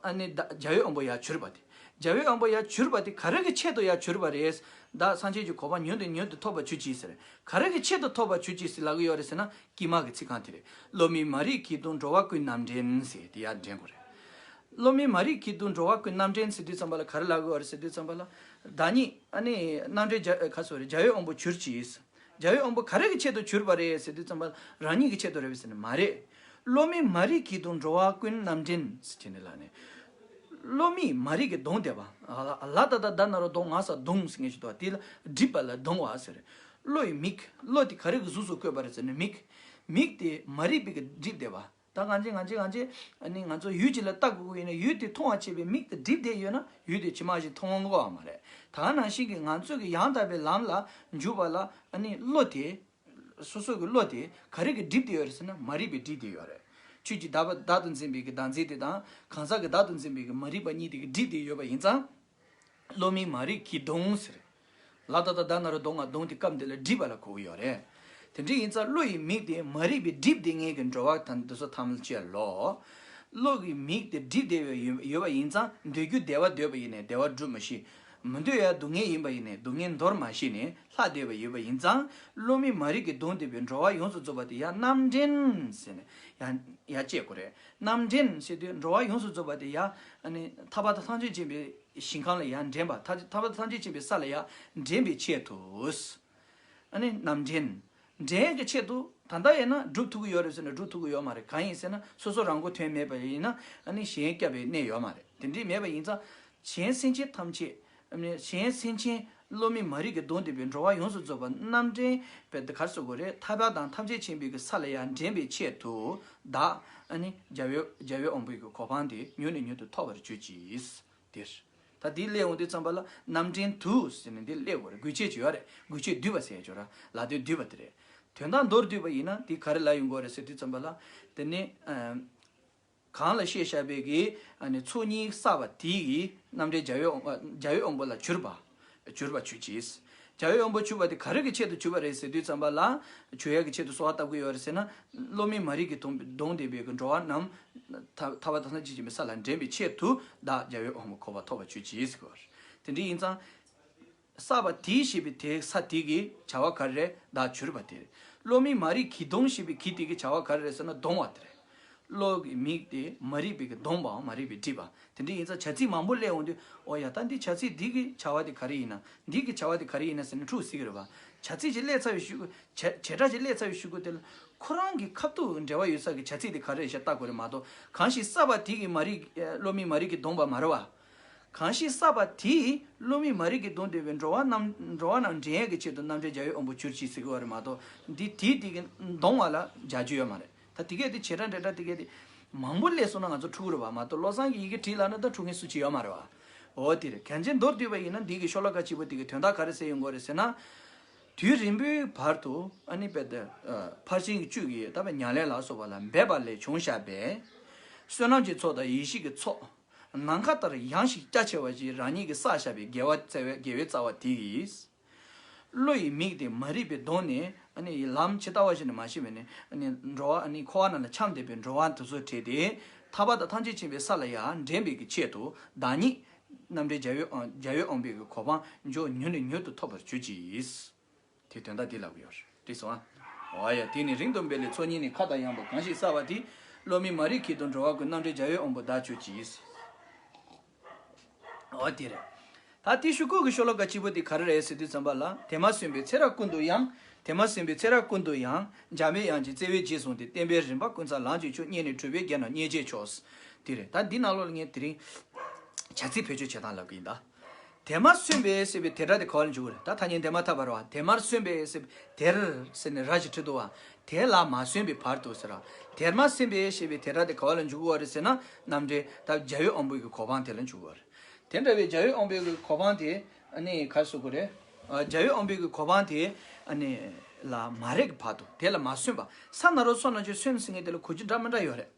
ཨ་ནི་བདག་བྱ་བའི་དབང་པོ་ཡར་གྱུར་པ་དེ། བྱ་བའི་དབང་པོ་ཡར་གྱུར་པ་དེ་ག་རེ་གི་ཆེད་དུ་ཡར་གྱུར་པ་རེད། བདག་སངས་རྒྱས་ཀྱི་གོ་འཕང་མྱུར་དུ་མྱུར་དུ་ཐོབ་པར་གྱུར་ཅིག་ཟེར། ག་རེ་གི་ཆེད་དུ་ཐོབ་པར་གྱུར་ཅིག་ཟེར་ལབ་ཀྱི་ཡོད་རེད་ཟེར་ན། དཀྱིལ་མ་གི་ཚིག་རྐང་དེ་རེད། སློབ་མའི་མ་རིག་གིས་གདུང་འགྲོ་བ་ཀུན། རྣམ་འདྲེན་ཟེར་དེ་ཡར་འདྲེན་དགོས་རེད། སློབ་མའི་མ་རིག་གིས་གདུང་འགྲོ་བ་ཀུན། རྣམ་འདྲེན་ཟེར་དུས་ཙམ་པ་ལ་ག་རེ་ལབ་ཀྱི་ཡོད་རེད་ཟེར་དུས་ཙམ་པ་ལ། བདག་ཉིད། ཨ་ནི་རྣམ་འདྲེན་བྱ། ག་སོ་རེད། བྱ་བའི་དབང་པོ་གྱུར་ཅིག་བྱ་བའི་དབང་པོ་ག་རེ་གི་ཆེད་དུ་གྱུར་པ་རེད་ཟེར་དུས་ཙམ་པ། རང་ཉིད་ཀྱི་ཆེད་དུ་རེད་པས་ཟེར་ན་མ་རེད། སློབ་མའི་མ་རིག་གིས་གདུང་འགྲོ་བ་ཀུན། རྣམ་འདྲེན་ཟེར་བྱས་ནས་ལབ་ནས། སློབ་མའི་མ་རིག་གིས་གདུང་བསྡད་པ། ལ་ད་བཏགས་ལྡ་ན་རོ་ལྡོ། ང་ས་གདུང་ཟེར་མཁན་ཞིག་འདུག་བ། དེ་ལ་སྒྲིབ་པ་ལ་གདུང་བ་ཟེར། བློ་ཡི་མིག་བློ་དེ་ག་རེ་གི་གཟུགས་སུ་བཀོད་པ་རེད་ཟེར་ན་མིག་མིག་དེ་མ་རིག་པའི་གིས་སྒྲིབ་བསྡད་པ། ད་ང་ཚོས་ང་ཚོས་ང་ཚོས་ཨ་ནི་ང་ཚོ་ཡུལ་གཅིག་ལ་ལྟ་དགོས་ཀྱི་ཡོད་ན། ཡུལ་དེ་མཐོང་བར་བྱེད་པའི་མིག་དེ་སྒྲིབ་བསྡད་ཡོད་ན། ཡུལ་དེ་ཇི་མ་ཇི་མཐོང་གི་ཡོད་མ་རེད། ད་ག་ནང་བཞིན་གྱི་ང་ཚོས་ཀྱི་ཡང་དག་པའི་ལམ་ལ་འཇུག་པ་ལ། ཨ་ནི་བློ་དེ། སོ་སོ་གི་བློ་དེ་ག་རེ་གིས་སྒྲིབ་བསྡད་ཡོད་རེད་ཟེར་ན། མ་རིག་པས་སྒྲིབ་བསྡད་ཡོད་རེད། ཆོས་ཀྱི་བདག་པ་བདག་ཏུ་འཛིན་པའི་གི་བདག་འཛིན་དེ་དང་། གང་ཟག་གི་བདག་ཏུ་འཛིན་པའི་གི་མ་རིག་པ་གཉིས་དེ་གིས་སྒྲིབ་བསྡད་ཡོད་པ་ཡིན་ཙང་། སློབ་མའི་མ་རིག་གིས་གདུང་ཟེར། ལ་ད་བཏགས་ལྡ་ན་རོ་ལྡོ། ང་གདུང་དེ་སྐབས་འདི་ལ་སྒྲིབ་པ་ལ་གོ་གི་ཡོད་རེད། དེ་འདྲ་ཡིན་ཙང་བློ་ཡི་མིག་དེ་མ་རིག་པས་སྒྲིབ་བསྡད་མཁན་གྱི་འགྲོ་བ་དང་འདི་ཚོ་ཐམས་ཅད་ལོ། བློ་གི་མིག་དེ་སྒྲིབ་བསྡད་ཡོད་ཡོད་པ་ཡིན་ཙང་། འདོད་རྒྱུ་བདེ་བ་འདོད་པ་ཡིན་ནའི་བདེ་བ་སྒྲུབ་མ་ཤེས། མི་འདོད་ཡ་སྡུག་བསྔལ་ཡིན་པ་ཡིན་ནའི་སྡུག་བསྔལ་འདོར་མ་ཤེས་ནས་ལྷག་བསྡད་པ་ཡོད་པ་ཡིན་ཙང་། སློབ་མའི་མ་རིག་གིས་གདུང་བསྡད་པའི་འགྲོ་བ་ཡོངས་སུ་རྫོགས་པ་དེ་ཡར་རྣམ་འདྲེན་ཟེར་ནས་ཡར་ཡར་བཅད་དགོས་རེད། རྣམ་འདྲེན་ཟེར་དུས་འགྲོ་བ་ཡོངས་སུ་རྫོགས་པ་དེ་ཡར། ཨ་ནི་ཐར་པ་དང་ཐམས་ཅད་མཁྱེན་པའི་ཞིང་ཁམས་ལ་ཡར་འདྲེན་པ། ཐར་ཐར་པ་དང་ཐམས་ཅད་མཁྱེན་པའི་ས་ལ་ཡར་འདྲེན་པའི་ཆེད་དུ། ཨ་ནི་རྣམ་འདྲེན། འདྲེན་གྱི་ཆེད་དུ། ད་ལྟ་ཡིན་ན་སྒྲུབ་ཐུབ་ཀྱི་ཡོད་རེད་ཟེར་ན་སྒྲུབ་ཐུབ་ཀྱི་ཡོད་མ་རེད། གང་ཡིན་ཟེར་ན་སོ་སོ་རང་མགོ་ཐོན་མེད་པ་ཡིན་ན། ཨ་ནི་གཞན་སྐྱོབ་པའི་གནས་ཡོད་མ་རེད། དེ་འདྲའི་མེད་པ་ཡིན་ཙང་། གཞན་སེམས་ཅན་ཐམས་ཅད། ཨ་ནི་གཞན་སེམས་ཅན་སློབ་མའི་མ་རིག་གིས་གདུང་བསྡད་པའི་འགྲོ་བ་ཡོངས་སུ་རྫོགས་པ་རྣམ་འདྲེན་པའི་ག་རེ་ཟེར་དགོས་རེད། ཐར་པ་དང་ཐམས་ཅད་མཁྱེན་པའི་གི་ས་ལ་ཡར་འདྲེན་པའི་ཆེད་དུ། བདག་ཨ་ནི་བྱ་བའི་བྱ་བའི་དབང་པོའི་གི་གོ་འཕང་དེ་མྱུར་ནས་མྱུར་དུ་ཐོབ་པར་གྱུར་ཅིག་དེར། ད་འདི་སླེབས་འོང་དུས་ཙམ་པ་ལ་རྣམ་འདྲེན་དུ་ཟེར་ནས་འདི་སླེབས་དགོས་རེད། དགོས་ཆེད་ཅིག་ཡོད་རེད། དགོས་ཆེད་བསྡུས་པ་ཟེར་ཡ་ཅིག་ཡོད་རེད། ལ་དོན་བསྡུས་པ་དེ་རེད། དོན་དག་མདོར་བསྡུས་པ་ཡིན་ན་འདི་ག་རེ་ལབ་ཡོང་གི་རེད་ཟེར་དུས་ཙམ་པ་ལ། དེ་ནི་ཨ། གང་ལ་བཤད་བཞག་པའི་གི་ཨ་ནི་ཚོགས་གཉིས་བསགས་པ་དེ་གིས་རྣམ་འདྲེན་བྱ་བའི་དབང་བྱ་བའི་དབང་པོ་ལ་གྱུར་པ། གྱུར་པ་གྱུར་ཅིག་བྱ་བའི་དབང་པོ་གྱུར་པ་དེ་ག་རེ་གི་ཆེད་དུ་གྱུར་པ་རེད་ཟེར་དུས་ཙམ་པ་ལ། གྱུར་ཡ་གི་ཆེད་དུ་གསོལ་བ་བཏབ་ཀྱི་ཡོད་རེད་ཟེར་ན། སློབ་མའི་མ་རིག་གིས་གདུང་གདུང་བསྡད་པའི་གི་འགྲོ་བ་རྣམས་ཐར་ཐར་པ་དང་ཐམས་ཅད་མཁྱེན་པའི་ས་ལ་འདྲེན་པའི་ཆེད་དུ། བདག་བྱ་བའི་དབང་པོ་གོ་འཕང་ཐོབ་པར་གྱུར་ཅིག་ཟེར་གྱི་ཡོད་རེད། དེ་འདྲ་ཡིན་ཙང་། བསགས་པ་དེས་ཞེས་པའི་དེ་ས་དེ་གི་བྱ་བ་ག་རེ་རེད། བདག་གྱུར་པ་དེ་རེད། སློབ་མའི་མ་རིག་གིས་གདུང་ཞེས་པའི་གིས་དེ་གི་བྱ་བ་ག་རེ་རེད་ཟེར་ན་གདུང་བ་དེ་རེད། བློ་གི་མིག་དེ་མ་རིག་པའི་གིས་གདུང་བའམ་མ་རིག་པས་བསྒྲིབས་པ། དེ་འདྲ་ཡིན་ཙང་བྱ་ཚིག་མང་པོ་སླེབས་འོང་དུས། ཨོ་ཡ། ད་འདི་བྱ་ཚིག་འདི་གི་བྱ་བ་དེ་ག་རེ་ཡིན་ན། འདི་གི་བྱ་བ་དེ་ག་རེ་ཡིན་ན་ཟེར་ནས་འཁྲུག་སྲིད་ཀྱི་རེད་པ། བྱ་ཚིག་ཅིག་སླེབས་ཚར་བའི་གཞུག་གུ། བྱ་བྱེད་སྒྲ་ཅིག་སླེབས་ཚར་བའི་གཞུག་གུ་དེ་ལ་ཁོ་རང་གི་ཁ་ཐུག་འབྲེལ་བ་ཡོད་ས་གི་བྱ་ཚིག་དེ་ག་རེ་རེད་ཤག་ལྟ་དགོས་རེད་མ་གཏོགས། གང་ཞིག་བསགས་པ་དེ་གིས་མ་རིག་སློབ་མའི་མ་རིག་གིས་གདུང་བ་མ་རེད་པ། གང་ཞིག་བསགས་པ་དེས་སློབ་མའི་མ་རིག་གིས་གདུང་བསྡད་པའི་འགྲོ་བ་རྣམས་འགྲོ་བ་རྣམས་འདྲེན་ཡས་ཀྱི་ཆེད་དུ་རྣམ་འདྲེན་བྱ་བའི་དབང་པོ་གྱུར་ཅིག་ཟེར་གྱི་ཡོད་རེད་མ་གཏོགས། འདི་དེའི་དེ་གིས་གདུང་བ་ལ་སྦྱར་རྒྱུ་ཡོད་མ་རེད། ད་དེ་གས་དེ་བྱེད་སྒྲ་འབྲེལ་སྒྲ་དེ་གས་དེ་མང་པོ་སླེབས་སོང་ན་ང་ཚོ་འཁྲུག་གི་རེད་པ། མ་གཏོགས་བློ་བཟང་གིས་ཡི་གེ་བྲིས་ལབ་ན་ད་འཁྲུག་མཁན་སུ་གཅིག་ཡོད་མ་རེད་པ། འོ་དེ་རེད། གལ་ཆེན་མདོར་བསྡུས་པ་ཡིན་ན་འདི་གི་ཤོ་ལོ་ཀ་གཅིག་པོ་དེ་གི་དོན་དག་ག་རེ་ཟེར་ཡོང་གི་ཡོད་རེད་ཟེར་ན། དུས་རིང་པོའི་བར་དུ་ཨ་ནི་དཔེ་དེ་ཕར་ཕྱིན་གྱི་བཅུད་ཀྱིས་ད་དཔེ་ཉམས་ལེན་ལ་སོགས་པ་ལ་འབད་པ་ལས་བྱུང་བཞག་པའི་བསོད་ནམས་ཀྱི་ཚོགས་དང་ཡེ་ཤེས་ཀྱི་ཚོགས། ནམ་མཁའ་ལྟར་ཡངས་ཤིང་རྒྱ་ཆེ་བ་ཞིག་རང་ཉིད་ཀྱིས་བསགས་བཞག་པའི་དགེ་བ་བྱ་བའི་དགེ་བའི་རྩ་བ་དེ་ཡིས། བློ་ཡི་མིག་དེ་མ་རིག་པས་གདུང་ནས། ཨ་ནི་ལམ་ཇི་ལྟ་བ་ཞིག་ནས་མ་ཤེས་པས་ནས། ཨ་ནི་འགྲོ་བ། ཨ་ནི་འཁོར་བ་ནང་ལ་འཁྱམས་བསྡད་པའི་འགྲོ་བ་དེ་ཚོ་བྲལ་ཏེ། ཐར་པ་དང་ཐམས་ཅད་མཁྱེན་པའི་ས་ལ་ཡར་འདྲེན་པའི་གི་ཆེད་དུ། བདག་ཉིད་རྣམ་འདྲེན་བྱ་བའི་དབང་བྱ་བའི་དབང་པོའི་གི་གོ་འཕང་མཆོག་མྱུར་ནས་མྱུར་དུ་ཐོབ་པར་གྱུར་ཅིག་དེ་དོན་དག་འདི་ལབ་ཀྱི་ཡོད་རེད། འགྲིག་སོང་ཨ། འོ་ཡ། དེ་ནི་རིང་དུ་འབད་ལས་ཚོགས་གཉིས་ནི། ཁ་དང་ཡངས་པ་གང་ཞིག་བསགས་པ་དེས། སློབ་མའི་མ་རིག་གིས་གདུང་འགྲོ་བ་ཀུན། རྣམ་འདྲེན་བྱ་བའི་དབང་པོ་བདག་གྱུར་ཅིག་འོ་དེ་རེད། ད་དེ་ཞུ་སྐུལ་གྱི་ཤོ་ལོ་ཀ་གཅིག་པོ་དེ་ག་རེ་རེད་ཟེར་དུས་ཙམ་པ་ལ། དེ་མ་སོན་པའི་ཚེ་རབས་ཀུན་ཏུ་ཡང་། དེ་མ་སོན་པའི་ཚེ་རབས་ཀུན་ཏུ་ཡང་། འཇམ་པའི་དབྱངས་ཀྱི་བརྩེ་བས་རྗེས་བཟུང་སྟེ། བསྟན་པའི་རིམ་པ་ཀུན་ཚང་ལམ་གྱི་མཆོག་བརྙེས་ནས། སྒྲུབ་པའི་རྒྱལ་རྣམས་མཉེས་བྱས་ཤོག་དེ་རེད། ད་འདི་ནང་ལོགས་ལ་ངས་དེ་རིང་བྱ་ཚིག་བེད་སྤྱོད་བྱེད་སྟངས་ལབ་ཀྱི་ཡིན་ད། དེ་མ་སོན་པའི་ཟེར་བའི་དེ་སྒྲ་དེ་ག་བ་ལ་འཇུག་གི་རེད། ད་ཐ་སྙད་འདས་མ་ཐག་པ་རེད་བ། དེ་མར་སོན་པའི་ཟེར་བའི་དེར་ཟེར་ནས་ར་ཞིག་བྲིས་འདུག་བ། དེ་ལ་མ་སོན་པའི་བར་དུ་ཟེར་བ། དེར་མ་སོན་པའི་ཞེས་པའི་དེ་སྒྲ་དེ་ག་བ་ལ་འཇུག་གི་ཡོད་རེད་ཟེར་ན། རྣམ་འགྲེལ་ད་རྒྱལ་བའི་དབང་པོ་གི་གོ་འཕང་དེ་ལ་འཇུག་གི་ཡོད་རེད། དེ་འདྲ་བའི་རྒྱལ་བའི་དབང་པོ་གི་གོ་འཕང་དེ་ཨ་ནི་ག་རེ་ཟེར་དགོས་རེད། ཨ། རྒྱལ་བའི་དབང་པོ་གི་གོ་འཕང་དེ་ཨ་ནི་ལ་མ་རེག་གི་བར་དུ། དེ་ལ་མ་སོན་པ། ས་ན་རོ་སོ་ན་ཅོ་སོན་ཟེར་མཁན་དེ་ལ་གོ་རྒྱུ་འདྲ་མི་འདྲ་ཡོད་རེད།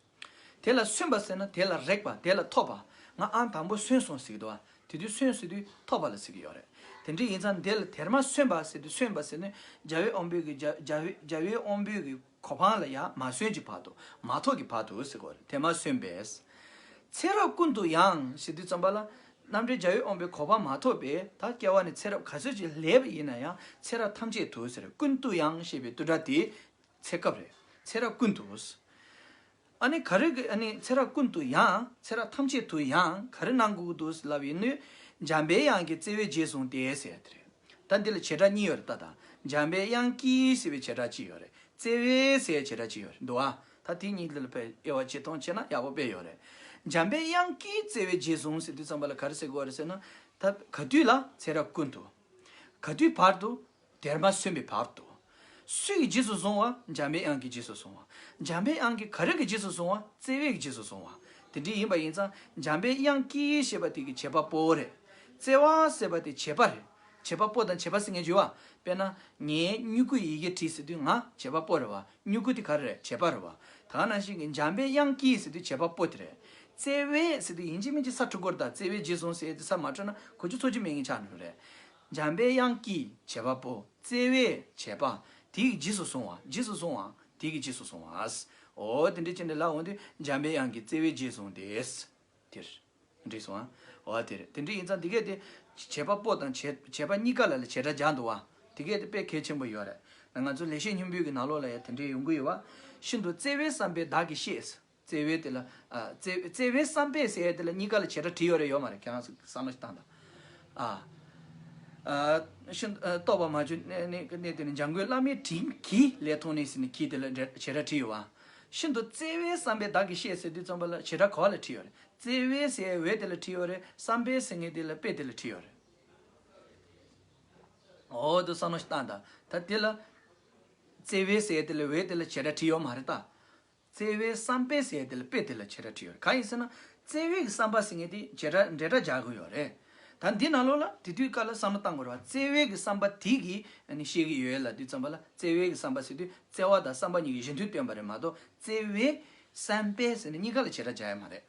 དེ་ལ་སོན་པ་ཟེར་ན་དེ་ལ་རེག་པ། དེ་ལ་ཐོབ་པ། ང་ཨང་དང་པོ་སོན་སོང་ཟེར་གྱི་འདུག་བ། དེ་དུས་སོན་ཟེར་དུས་ཐོབ་པ་ལ་ཟེར་གྱི་ཡོད་རེད། དེ་འདྲ་ཡིན་ཙང་དེ་ལ་དེར་མ་སོན་པ་ཟེར་དུས། སོན་པ་ཟེར་ནས་རྒྱལ་བའི་དབང་པོ་གི་རྒྱ་རྒྱལ་བའི་རྒྱལ་བའི་དབང་པོ་གི་གོ་འཕང་ལ་ཡང་མ་སོན་གྱི་བར་དུ། མ་ཐོབ་ཀྱི་བར་དུ་ཟེར་དགོས་རེད། དེ་མ་སོན་པས། ཚེ་རབས་ཀུན་ཏུ་ཡང་ཟེར་དུས་ཙམ་པ་ལ། རྣམ་འགྲེལ་རྒྱལ་བའི་དབང་པོའི་གོ་འཕང་མ་ཐོབ་པའི་ད་སྐྱེ་བ་ནས་ཚེ་རབས་ག་ཚོད་ཅིག་ལས་པ་ཡིན་ན་ཡང་། ཚེ་རབས་ཐམས་ཅད་དུ་ཟེར། ཀུན་ཏུ་ཡང་ཞེས་པའི་བསྡུས་སྒྲ་དེ་ཚེ་སྐབས་རེད། ཚེ་རབས་ཀུན་ཏུ། ཨ་ནི་ག་རེ་གི། ཨ་ནི་ཚེ་རབས་ཀུན་ཏུ་ཡང་། ཚེ་རབས་ཐམས་ཅད་དུ་ཡང་ག་རེ་གནང་དགོས་ཀྱི་འདུག་ལབ་ཡིན་ནོ། འཇམ་པའི་དབྱངས་ཀྱི་བརྩེ་བས་རྗེས་བཟུང་སྟེ་ཟེར་ཡ་དེ་རེད། ད་འདི་ལ་བྱེད་སྒྲ་གཉིས་ཡོད་རེད་ད། ད་འཇམ་པའི་དབྱངས་ཀྱིས་ཟེར་བའི་བྱེད་སྒྲ་གཅིག་ཡོད་རེད། བརྩེ་བས་ཟེར་བྱེད་སྒྲ་གཅིག་ཡོད་རེད་འདུག་ཨ། ད་དེ་གཉིས་ལ་དཔེ་དབྱེ་བ་ཇི་ལྟར་ཕྱེ་ན་ཡག་པོ་དཔེ་ཡོད་རེད། འཇམ་པའི་དབྱངས་ཀྱིས་བརྩེ་བས་རྗེས་བཟུང་ཟེར་དུས་ཙམ་པ་ལ་ག་རེ་ཟེར་དགོས་རེད་ཟེར་ན། ད་ག་དུས་ལ། ཚེ་རབས་ཀུན་ཏུ། ག་དུས་བར་དུ། དེར་མ་སོན་པའི་བར་དུ། སུ་ཡིས་རྗེས་སུ་བཟུང་བ། འཇམ་པའི་དབྱངས་ཀྱིས་རྗེས་སུ་བཟུང་བ། འཇམ་པའི་དབྱངས་ཀྱིས་ག་རེ་གིས་རྗེས་སུ་བཟུང་བ། བརྩེ་བས་རྗེས་སུ་བཟུང་བ། དེ་འདྲ་ཡིན་པ་ཡིན་ཙང་། འཇམ་པའི་དབྱངས་ཀྱིས་ཞེས་པ་དེ་གི་བྱེད་པ་པོ་རེད། བརྩེ་བ་ཟེར་བ་དེ་བྱེད་པ་རེད། བྱེད་པ་པོ་དང་བྱེད་པ་ཟེར་མཁན་བརྗོད་པ། དཔེར་ན། ངས་སྨྱུ་གུ་ཡི་གེ་བྲིས་ཟེར་དུས་ང་བྱེད་པ་པོ་རེད་བ། སྨྱུ་གུ་དེ་ག་རེ་རེད། བྱེད་པ་རེད་བ། ད་ག་ནང་བཞིན་གྱི་འཇམ་པའི་དབྱངས་ཀྱིས་ཟེར་དུས་བྱེད་པ་པོ་དེ་རེད། བརྩེ་བས་ཟེར་དུས་ཡིན་གཅིག་མིན་གཅིག་ས་འཁྲུག་གི་རེད་ད། བརྩེ་བས་རྗེས་བཟུང་ཟེར་དུས་ས་མ་འཁྲུག་ན་གོ་རྒྱུ་ཚོར་རྒྱུ་མེད་མཁན་ཆགས་འགྲོ་རེད། འཇམ་པའི་དབྱངས་ཀྱིས་བྱེད་པ་པོ། བརྩེ་བས་བྱེད་པ། དེ་ཡིས་རྗེས་སུ་བཟུང་བ། རྗེས་སུ་བཟུང་བ། དེ་ཡིས་རྗེས་སུ་བཟུང་བ། འོ་དེ་འདྲ་བྱས་ནས་ལབ་འོང་དུས་འཇམ་པའི་དབྱངས་ཀྱིས་བརྩེ་བས་རྗེས་བཟུང་སྟེ། དེར། འགྲིག་སོང་ཨ། འོ་དེ་རེད། དེ་འདྲ་ཡིན་ཙང་དེ་གས་དེ། བྱེད་པ་པོ་དང་བྱེད་བྱེད་པ་གཉིས་ཀ་ལ་ལ་བྱེད་སྒྲ་སྦྱར་འདུག་བ། དེ་གས་དེ་དཔེ་གལ་ཆེན་པོ་ཡོད་རེད། ང་ཚོ་ལེགས་བཤད་སྙིང་པོའི་གི་ནང་ལོགས་ལ་ཡང་དེ་འདྲའི་ཡོང་གི་ཡོད་བ། ཤིན་ཏུ་བརྩེ་བས་བསམ་པས་བདག་གིས་ཤེས། བརྩེ་བས་དེ་ལ། ཨ། བརྩེ་བརྩེ་བས་བསམ་པས་ཟེར་ཡས་དེ་ལ་གཉིས་ཀ་ལ་བྱེད་སྒྲ་བྲིས་ཡོད་རེད་ཡོད་མ་རེད། ཁྱེད་རང་ཚོ་བསམ་བློ་ཞིག་བཏང་དང་། ཨ། ཨ། ཤིན་ཨ། རྟོགས་པ་མ་བཅོས་གནས་གནས་གནས་དེ་ནི་འཇམ་མགོན་བླ་མའི་དྲིན་གྱིས་ལས་མཐོང་ནས་ཟེར་ནས་གྱིས་དེ་ལ་འབྲེལ་བྱེད་སྒྲ་བྲིས་ཡོད་བ། ཤིན་ཏུ་བརྩེ་བས་བསམ་པས་བདག་གིས་ཤེས་ཟེར་དུས་ཙམ་པ་ལ་བྱེད་སྒྲ་ག་བ་ལ་བྲིས་ཡོད་རེད། བརྩེ་བས་ཟེར་བས་དེ་ལ་བྲིས་ཡོད་རེད། བསམ་པས་ཟེར་མཁན་དེ་ལ་པས་དེ་ལ་བྲིས་ཡོད་རེད། འོ་དེ་བསམ་བློ་ཞིག་བཏང་དང་། ད་དེ་ལ། བརྩེ་བས་ཟེར་དེ་ལ་བས་དེ་ལ་བྱེད་སྒྲ་བྲིས་ཡོད་མ་རེད་ད། བརྩེ་བས་བསམ་པས་ཟེར་དེ་ལ་པས་དེ་ལ་བྱེད་སྒྲ་བྲིས་ཡོད་རེད། གང་ཡིན་ཟེར་ན། བརྩེ་བས་ཀྱི་བསམ་པ་ཟེར་མཁན་དེ་བྱེད་སྒྲ་འབྲེལ་སྒྲ་རྒྱག་དགོས་ཡོད་རེད། ད་འདི་ནང་ལོགས་ལ་དེ་དུས་སྐབས་ལ་བསམ་བློ་བཏང་དགོས་རེད་བ། བརྩེ་བས་ཀྱི་བསམ་པ་དེ་གིས་ཨ་ནི་ཤེས་ཀྱི་ཡོད་ལབ་དུས་ཙམ་པ་ལ། བརྩེ་བས་ཀྱི་བསམ་པ་ཟེར་དུས་བརྩེ་བ་དང་བསམ་པ་གཉིས་ཀྱི་གཞི་མཐུན་སྟོན་པ་རེད་མ་གཏོགས། བརྩེ་བས་བསམ་པས་ཟེར་ནས་གཉིས་ཀ་ལ་བྱེད་སྒྲ་རྒྱག་ཡ་མ་རེད།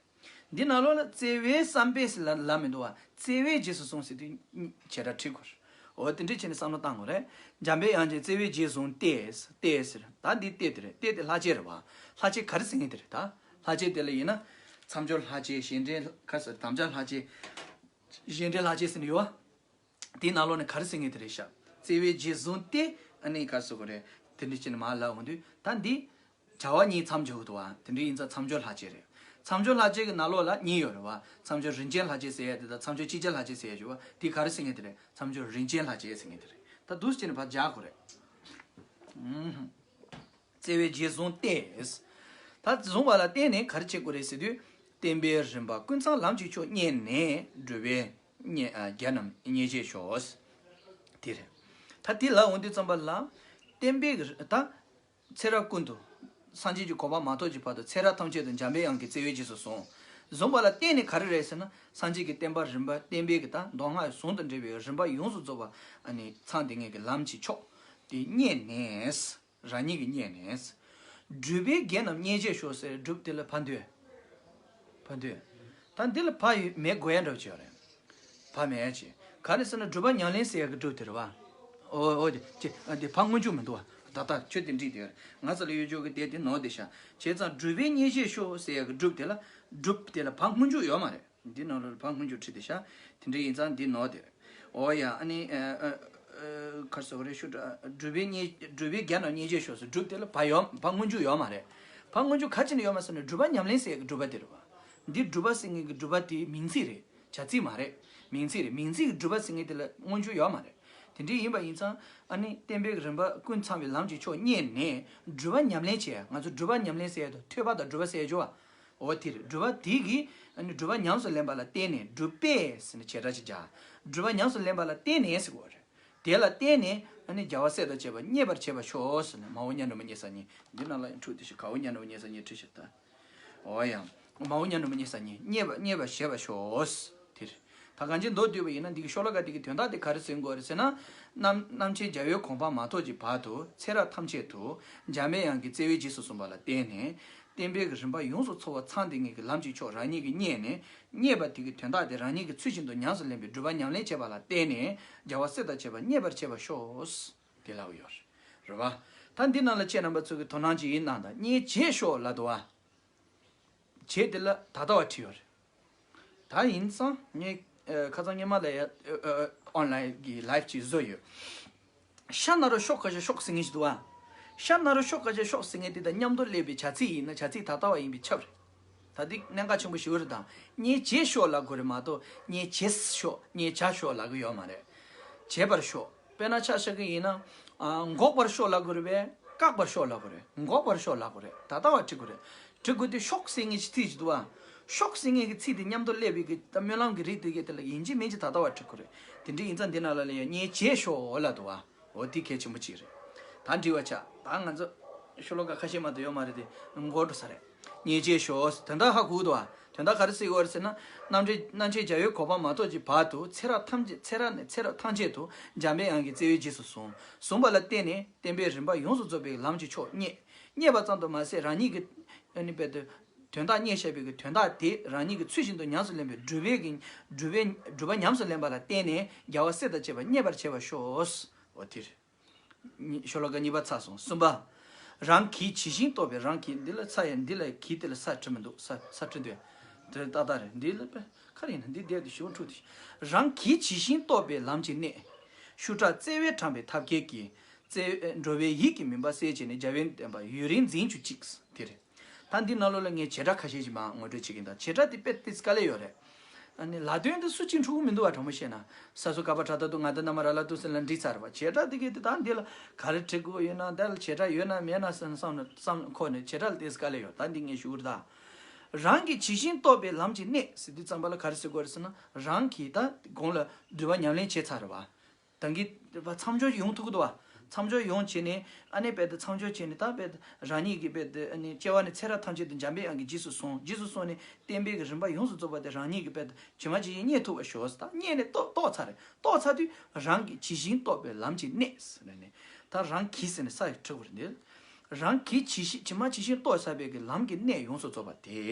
འདི་ནང་ལོགས་ལ་བརྩེ་བས་བསམ་པས་ཟེར་ལབ་ལབ་མི་འདུག་བ། བརྩེ་བས་རྗེས་སུ་བཟུང་ཟེར་དུས་བྱེད་སྒྲ་བྲི་དགོས་རེད། འོ་དེ་འདྲ་བྱས་ནས་བསམ་བློ་བཏང་དགོས་རེད། འཇམ་པའི་དབྱངས་ཀྱིས་བརྩེ་བས་རྗེས་བཟུང་སྟེ། སྟེ་ཟེར། ད་འདི་སྟེ་དེ་རེད། སྟེ་དེ་ལྷག་བཅས་རེད་བ། ལྷག་བཅས་ག་རེ་ཟེར་མཁན་དེ་རེད་ད། ལྷག་བཅས་དེ་ལ་ཡིན་ན། མཚམས་སྦྱོར་ལྷག་བཅས། གཞན་འདྲེན་ག་རེ་ཟེར། དམ་བཅའ་ལྷག་བཅས། གཞན་འདྲེན་ལྷག་བཅས་ཟེར་ནས་ཡོད་བ། དེའི་ནང་ལོགས་ནས་ག་རེ་ཟེར་མཁན་དེ་རེད་ཤག། བརྩེ་བས་རྗེས་བཟུང་སྟེ། ཨ་ནི་ག་རེ་ཟེར་དགོས་རེད། དེ་འདྲ་བྱས་ནས་མར་ལབ་འོང་དུས་ད་འདི། བྱ་བ་གཉིས་མཚམས་སྦྱོར་གྱི་འདུག་བ། དེ་འདྲ་ཡིན་ཙང་མཚམས་སྦྱོར་ལྷག་བཅས་རེད། མཚམས་སྦྱོར་ལྷག་བཅས་ཀྱི་ནང་ལོགས་ལ་གཉིས་ཡོད་རེད་བ། མཚམས་སྦྱོར་རིམ་ཅན་ལྷག་བཅས་ཟེར་ཡ་དེ་དང་མཚམས་སྦྱོར་སྤྱི་རྒྱ་ལྷག་བཅས་ཟེར་ཡ་ཡོད་བ། དེ་ག་རེ་ཟེར་མཁན་དེ་རེད། མཚམས་སྦྱོར་རིམ་ཅན་ལྷག་བཅས་ཟེར་མཁན་དེ་རེད། ད་འདུག་སེ་བྱས་ནས་ཕར་སྦྱར་དགོས་རེད། ཨུམ། བརྩེ་བས་རྗེས་བཟུང་སྟེ། ད་བཟུང་བ་ལ་བརྟེན་ནས་ག་རེ་བྱེད་དགོས་རེད་ཟེར་དུས། བསྟན་པའི་རིམ་པ་ཀུན་ཚང་ལམ་གྱི་མཆོག་བརྙེས་ནས། སྒྲུབ་པའི་རྒྱལ་རྣམས་མཉེས་བྱས་ཤོག། དེ་རེད། ད་དེ་ལབ་འོང་དུས་ཙམ་པ་ལ། བསྟན་པའི་གི་ད། ཚེ་རབས་ཀུན་ཏུ། སངས་རྒྱས་ཀྱི་གོ་འཕང་མ་ཐོབ་ཀྱི་བར་དུ་ཚེ་རབས་ཐམས་ཅད་དུ་འཇམ་པའི་དབྱངས་ཀྱིས་བརྩེ་བས་རྗེས་སུ་བཟུང་། བཟུང་བ་ལ་བརྟེན་ནས་ག་རེ་རེད་ཟེར་ན། སངས་རྒྱས་ཀྱི་བསྟན་པ་རིམ་པ་བསྟན་པའི་གི་ད་མདོ་སྔགས་ཟུང་དུ་འབྲེལ་བའི་རིམ་པ་ཡོངས་སུ་རྫོགས་པ་ཨ་ནི་ཚང་བསྡད་མཁན་གྱི་ལམ་གྱི་མཆོག་དེ་བརྙེས་ནས། རང་ཉིད་ཀྱིས་བརྙེས་ནས། སྒྲུབ་པའི་རྒྱལ་རྣམས་མཉེས་བྱས་ཤོག་ཟེར། སྒྲུབ་དེ་ལ་ཕ་འདོད། ཕ་འདོད། ད་འདི་ལ་ཕ་ཡོད་མེད་དགོས་ཡ་འདྲ་བོ་ཅིག་ཡོད་རེད། ཕ་མེད་ཅིག་ག་རེ་ཟེར་ན་སྒྲུབ་པ་ཉམས་ལེན་ཟེར་ཡ་གི་སྒྲུབ་དེ་རེད་བ། ཨོ་ཨོ་དེ་ཅི་ཨ་དེ་ཕ་སྔོན་འཇུག་མི་འདུག་བ། ད་ལྟ་ཁྱོད་དེ་འགྲིག་དེ་ཡོད་རེད། ང་ཚོ་ལ་ཡོད་ཆོག་གི་དེ་དེ་ནོར་དེ་ཤ། བྱས་ཙང་སྒྲུབ་པས་མཉེས་བྱས་ཤོག་ཟེར་ཡ་གི་སྒྲུབ་དེ་ལ། སྒྲུབ་དེ་ལ་ཕ་སྔོན་འཇུག་ཡོད་མ་རེད། འདི་ནང་ལ་ཕ་སྔོན་འཇུག་བྲིས་ཏེ་ཤ། དེ་འདྲ་ཡིན་ཙང་འདི་ནོར་དེ་རེད། ཨོ་ཡ་ཨ་ནི་ཨ་ཨ་ཨ་ག་རེ་ཟེར་དགོས་རེད། ཤུ་དྲ་སྒྲུབ་པའི་མཉེས་སྒྲུབ་པའི་རྒྱལ་རྣམས་མཉེས་བྱས་ཤོག་ཟེར། སྒྲུབ་དེ་ལ་ཕ་ཡོད་ཕ་སྔོན་འཇུག་ཡོད་མ་རེད། ཕ་སྔོན་འཇུག་ག་ཅི་ནས་ཡོད་མ་ཟེར་ན་སྒྲུབ་པ་ཉམས་ལེན་ཟེར་ཡ་གི་སྒྲུབ་པ་དེ་རེད་བ། འདི་སྒྲུབ་པ་ཟེར་མཁན་གྱི་སྒྲུབ་པ་དེ་མིང་ཚིག་རེད། བྱ་ཚིག་མ་རེད། མིང་ཚིག་རེད། མིང་ཚིག་གི་སྒྲུབ་པ་ཟེར་མཁན་དེ་ལ་མངོན་གྱུར་ཡོད་མ་རེད། དེ་འདྲ་ཡིན་པ་ཡིན་ཙང་ཨ་ནི་བསྟན་པའི་རིམ་པ་ཀུན་ཚང་བའི་ལམ་གྱི་ཕྱོགས་རྙེད་ནས་སྒྲུབ་པ་ཉམས་ལེན་བྱས། ང་ཚོ་སྒྲུབ་པ་ཉམས་ལེན་ཟེར་ཡ་དང་ཐོས་པ་དང་སྒྲུབ་པ་ཟེར་ཡ་ཅོ་བ། འོ་དེ་རེད། སྒྲུབ་པ་དེ་གིས་ཨ་ནི་སྒྲུབ་པ་ཉམས་སུ་ལེན་པ་ལ་བརྟེན་ནས་སྒྲུབ་པས་ཟེར་ནས་བྱེད་སྒྲ་ཅིག་སྦྱར། སྒྲུབ་པ་ཉམས་སུ་ལེན་པ་ལ་བརྟེན་ནས་ཟེར་དགོས་རེད། དེ་ལ་བརྟེན་ནས་ཨ་ནི་རྒྱལ་བ་སྲས་དང་བཅས་པ་མཉེས་པར་བྱེད་པར་ཤོག་ཟེར་ནས། མ་འོངས་ཉ་འགྲོ་མ་མཉེས་ས་གཉིས། འདི་ནང་ལ་ཡང་འཁྲུག་དེ་ཞིག་ག་འོ་ཉ་འགྲོ་མ་མཉེས་ས་གཉིས་བྲིས་ཤིག་ད། འོ་ཡང་། མ་འོངས་ཉ་འགྲོ་མ་མཉེས་ས་གཉིས། མཉེས་པ་མཉེས་པར་བྱེད་པར་ཤོག་དེ་རེད། ད་གང་ཅི་མདོར་བསྡུས་པ་ཡིན་ན་འདི་གི་ཤོ་ལོ་ཀ་འདི་གི་དོན་དག་དེ་ག་རེ་ཟེར་དགོས་རེད་ཟེར་ན། རྣམ་རྣམ་མཁྱེན་རྒྱལ་བའི་གོ་འཕང་མ་ཐོབ་ཀྱི་བར་དུ་ཚེ་རབས་ཐམས་ཅད་དུ་འཇམ་པའི་དབྱངས་ཀྱི་བརྩེ་བས་རྗེས་སུ་བཟུང་བ་ལ་བརྟེན་ནས། བསྟན་པའི་རིམ་པ་ཡོངས་སུ་ཚོལ་བ་ཚང་སྟེ་ངེད་ཀྱི་ལམ་གྱི་ཕྱོགས་རང་ཉིད་ཀྱིས་རྙེད་ནས། རྙེད་པ་དེ་གི་དོན་དག་དེ་རང་ཉིད་ཀྱིས་ཚུལ་བཞིན་དུ་ཉམས་སུ་ལེན་པའི་སྒྲུབ་པ་ཉམས་ལེན་བྱེད་པ་ལ་བརྟེན་ནས་རྒྱལ་བ་སྲས་དང་བཅས་པ་མཉེས་པར་བྱེད་པར་ཤོག་དེ་ལབ་ཡོད་རེད་བ། ད་འདི་ནང་ལ་ཁྱེད་རྣམ་པ་ཚོ་གིས་དོ་སྣང་ཅིག་ཡིན་གནང་དང་། མཉེས་བྱེད་ཤོག་ལབ་འདུག་བ། བྱེད་དེ་ལ་ད་ལྟ་བ་བྲིས་ཡོད་རེད། ད་ཡིན་ཙང་ངས་ཨ་ཁ་སང་སྔོན་མ་ལ་ཡ་ཨ་ཨ་ཨོན་ལན་གྱི་ལའེབ་ཅིག་བཟོས་ཡོད། ཤ་ན་རོ་ཤོག་ཁ་ཤ་ཤོག་ཟེར་མཁན་ཞིག་འདུག་བ། ཤ་ན་རོ་ཤོག་ཁ་ཤ་ཤོག་ཟེར་མཁན་དེ་དང་མཉམ་དུ་སླེབས་པའི་བྱ་ཚིག་ཡིན་ན་བྱ་ཚིག་ད་ལྟ་བ་ཡིན་པས་ཁྱབ་རེད། ད་འདི་གནད་འགག་ཆེན་པོ་ཞིག་རེད། དང་མཉེས་བྱེད་ཤོག་ལབ་དགོས་རེད་མ་གཏོགས་མཉེས་བྱེད་ཤོག་མཉེས་བྱ་ཤོག་ལབ་གི་ཡོད་མ་རེད། བྱེད་པར་ཤོག་དཔེར་ན་ཆ་བཞག་གི་ཡིན་ན། ཨ་འགོག་པར་ཤོག་ལབ་དགོས་རེད་པས། བཀག་པར་ཤོག་ལབ་དགོས་རེད། འགོག་པར་ཤོག་ལབ་དགོས་རེད། ད་ལྟ་བ་འབྲི་དགོས་རེད། འབྲི་དགོས་དུས་ཤོག་ཟེར་མཁན་གྱི་ཚིག་ཅིག་འདུག་བ། ཤོག་ཟེར་མཁན་གྱི་ཚིག་དེ་མཉམ་དུ་སླེབས་པའི་གི་ད་སྨོན་ལམ་གྱི་རིགས་དེ་གའི་དེ་ལ་ཡིན་གཅིག་མིན་གཅིག་ད་ལྟ་བ་འབྲི་དགོས་རེད། དེ་འདྲ་ཡིན་ཙང་འདི་ནང་ལ་ལ་ཡ་མཉེས་བྱེད་ཤོག་ལབ་འདུག་བ། འོ་དེ་གལ་ཆེན་པོ་གཅིག་རེད། ད་འབྲི་བ་ཆ་ད་ང་ཚོ་ཤོ་ལོ་ཀ་ཁ་ཤས་མ་གཏོགས་ཡོད་མ་རེད་དེ། འགོར་འགྲོ་ས་རེད། མཉེས་བྱེད་ཤོག་དོན་དག་ཧ་གོ་འདུག་བ། དོན་དག་ག་རེ་ཟེར་གྱི་ཡོད་རེད་ཟེར་ན། རྣམ་འདྲེན་རྣམ་མཁྱེན་རྒྱལ་བའི་གོ་འཕང་མ་ཐོབ་ཀྱི་བར་དུ་ཚེ་རབས་ཐམས་ཅད་ཚེ་རབས་ནས་ཚེ་རབས་ཐམས་ཅད་དུ་འཇམ་པའི་དབྱངས་ཀྱི་བརྩེ་བས་རྗེས་སུ་བཟུང་། བཟུང་བ་ལ་བརྟེན་ནས་བསྟན་པའི་རིམ་པ་ཡོངས་སུ་རྫོགས་པའི་ལམ་གྱི་ཕྱོགས་རྙེད། རྙེད་པ་ཙམ་དུ་མ་ཟད་རང་ཉིད་ཀྱིས་ཨ་ནི་རྦད་དེ་དོན་དག་རྙེད་བཞག་པའི་གི་དོན་དག་དེ་རང་ཉིད་ཀྱིས་ཚུལ་བཞིན་དུ་ཉམས་སུ་ལེན་པའི་སྒྲུབ་པའི་གི་སྒྲུབ་པའི་སྒྲུབ་པ་ཉམས་སུ་ལེན་པ་ལ་བརྟེན་ནས་རྒྱལ་བ་སྲས་དང་བཅས་པ་མཉེས་པར་བྱེད་པར་ཤོག་འོ་དེ་རེད། གཉིས་ཤོ་ལོ་ཀ་གཉིས་པ་ཚར་སོང་། གསུམ་པ། རང་གིས་ཇི་བཞིན་རྟོགས་པའི། རང་གིས་འདི་ལ་ཚ་ཡ་འདི་ལ་གིས་དེ་ལ་ས་བྲི་མི་འདུག་ས་ས་བྲི་འདོད། དེ་ཏག་ཏག་རེད། འདི་ལ་པེ་ཁ་རེ་ཡིན་ན་འདི་བསྡད་དུ་ཞུ་འཁྲུག་དེ། རང་གིས་ཇི་བཞིན་རྟོགས་པའི་ལམ་གྱི་གནད། ཤུགས་དྲག་བརྩེ་བས་དྲངས་པའི་ཐབས་མཁས་ཀྱིས། བརྩེ་འགྲོ་བའི་ཡིད་ཀྱི་མུན་པ་སེལ་བྱས་ནས། རྒྱལ་བའི་བསྟན་པ་ཡུན་རིང་འཛིན་གྱུར་ཅིག་དེ་རེད། ད་འདི་ནང་ལོགས་ལ་ངས་བྱེད་སྒྲ་ཁ་ཤས་ཤིག་མར་ངོ་སྤྲོད་བྱེད་ཀྱིན། ད་བྱེད་སྒྲ་དེ་དཔེ་ཏོག་ཙམ་དཀའ་ལས་ཡོད་རེད། ཨ་ནི་ལ་དོན་དེ་སུ་གཅིག་འཁྲུག་གི་མི་འདུག་བ། དྲང་པོ་བཤད་ན། ས་སུ་ཀ་པ་ཏྲ་ཏ་ཏུ་ང་ད་ན་མ་ར་ལ་ཏུ་ཟེར་ལ་འགྲིག་ཚར་བ། བྱེད་སྒྲ་དེ་གི་དེ་ད་འདི་ལ་ག་རེ་བྲི་དགོས་ཡོད་ན། འདི་ལ་བྱེད་སྒྲ་ཡོད་ན་མེད་ན་བསམ་བསམ་བསམ་ཁོ་ནས་བྱེད་སྒྲ་ལ་ཏོག་ཙམ་དཀའ་ལས་ཡོད། ད་འདི་ངས་ཞུ་གི་རེད་ད། རང་གིས་ཇི་བཞིན་རྟོགས་པའི་ལམ་གྱི་གནད་ཟེར་དུས་ཙམ་པ་ལ་ག་རེ་ཟེར་དགོས་རེད་ཟེར་ན། རང་གིས་ད་གོང་ལ་སྒྲུབ་པ་ཉམས་ལེན་བྱས་ཚར་བ། ད་གིན་མཚམས་སྦྱོར་ཡོང་ཐུབ་ཀྱི་འདུག་བ། མཚམས་སྦྱོར་ཡོང་བྱས་ནས་ཨ་ནི་རྦད་དེ་མཚམས་སྦྱོར་བྱས་ནས་ད་རྦད་དེ་རང་ཉིད་ཀྱིས་རྦད་དེ་ཨ་ནི་སྐྱེ་བ་ནས་ཚེ་རབས་ཐམས་ཅད་དུ་འཇམ་པའི་དབྱངས་ཀྱིས་རྗེས་སུ་བཟུང་། རྗེས་སུ་བཟུང་ནས་བསྟན་པའི་གི་རིམ་པ་ཡོངས་སུ་རྫོགས་པ་དེ་རང་ཉིད་ཀྱིས་རྦད་དེ་ཇི་མ་ཇི་བཞིན་རྙེད་ཐུབ་པར་ཤོག་ད་རྙེད་ནས་རྟོགས་རྟོགས་ཚར་རེད། རྟོགས་ཚར་དུས་རང་གིས་ཇི་བཞིན་རྟོགས་པའི་ལམ་གྱི་གནད་ཟེར་ནས་ནི། ད་རང་གིས་ཟེར་ནས་ས་ཡི་འཁྲུག་པ་རེད་འདི། རང་གིས་ཇི་བཞིན་ཇི་མ་ཇི་བཞིན་རྟོགས་ཚར་བའི་གི་ལམ་གྱི་གནད་ཡོངས་སུ་རྫོགས་པ་དེ།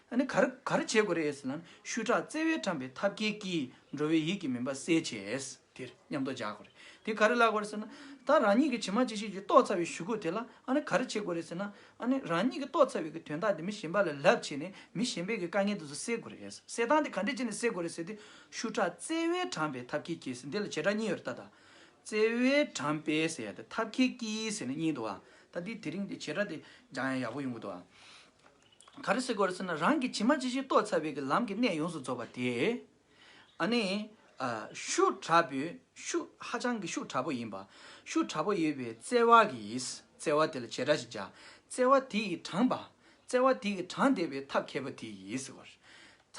ཨ་ནི་ག་རེ་ག་རེ་བྱེད་དགོས་རེད་ཟེར་ན། ཤུགས་དྲག་བརྩེ་བས་དྲངས་པའི་ཐབས་མཁས་ཀྱིས། འགྲོ་བའི་ཡིད་ཀྱི་མུན་པ་སེལ་བྱས། དེར་མཉམ་དུ་སྦྱར་དགོས་རེད། དེ་ག་རེ་ལབ་དགོས་རེད་ཟེར་ན། ད་རང་ཉིད་ཀྱིས་ཇི་མ་ཇི་བཞིན་གྱིས་རྟོགས་ཚར་བའི་གཞུག་གུ་དེ་ལ་ཨ་ནི་ག་རེ་བྱེད་དགོས་རེད་ཟེར་ན། ཨ་ནི་རང་ཉིད་ཀྱིས་རྟོགས་ཚར་བའི་གི་དོན་དག་དེ་མི་གཞན་པ་ལ་ལབ་བྱས་ནས་མི་གཞན་པའི་གི་དཀའ་ངལ་དེ་ཚོ་སེལ་དགོས་རེད། སེལ་སྟངས་དེ་ག་འདྲ་བྱས་ནས་སེལ་དགོས་རེད་ཟེར་དུས། ཤུགས་དྲག་བརྩེ་བས་དྲངས་པའི་ཐབས་མཁས་ཀྱིས་ཟེར། འདི་ལ་བྱེད་སྒྲ་གཉིས་ཡོད་རེད་ད། ད་བརྩེ་བས་དྲངས་པའི་ཟེར་ཡ་དེ་ཐབས་མཁས་ཀྱིས་ཟེར་ནས་གཉིས་འདུག་བ། ད་འདི་དེ་རིང་འདི་བྱེད་སྒྲ་དེ་སྦྱང་ཡ་ཡག་པོ་ཡོང་གི་འདུག་བ། ག་རེ་ཟེར་དགོས་རེད་ཟེར་ན། རང་གིས་ཇི་མ་ཇི་བཞིན་རྟོགས་ཚར་བའི་གི་ལམ་གྱི་གནད་ཡོངས་སུ་རྫོགས་པ་དེ། ཨ་ནི། ཨ། ཤུགས་དྲག་པོས་ཤུགས་ཧ་ཅང་གི་ཤུགས་དྲག་པོ་ཡིན་པ། ཤུགས་དྲག་པོ་ཡོད་པའི་བརྩེ་བ་གིས། བརྩེ་བ་དེ་ལ་བྱེད་སྒྲ་ཞིག་སྦྱར། བརྩེ་བ་དེ་ཡིས་དྲངས་པ། བརྩེ་བ་དེ་ཡིས་དྲངས་བསྡད་པའི་ཐབས་མཁས་པ་དེ་ཡིས་ཟེར་བ་རེད།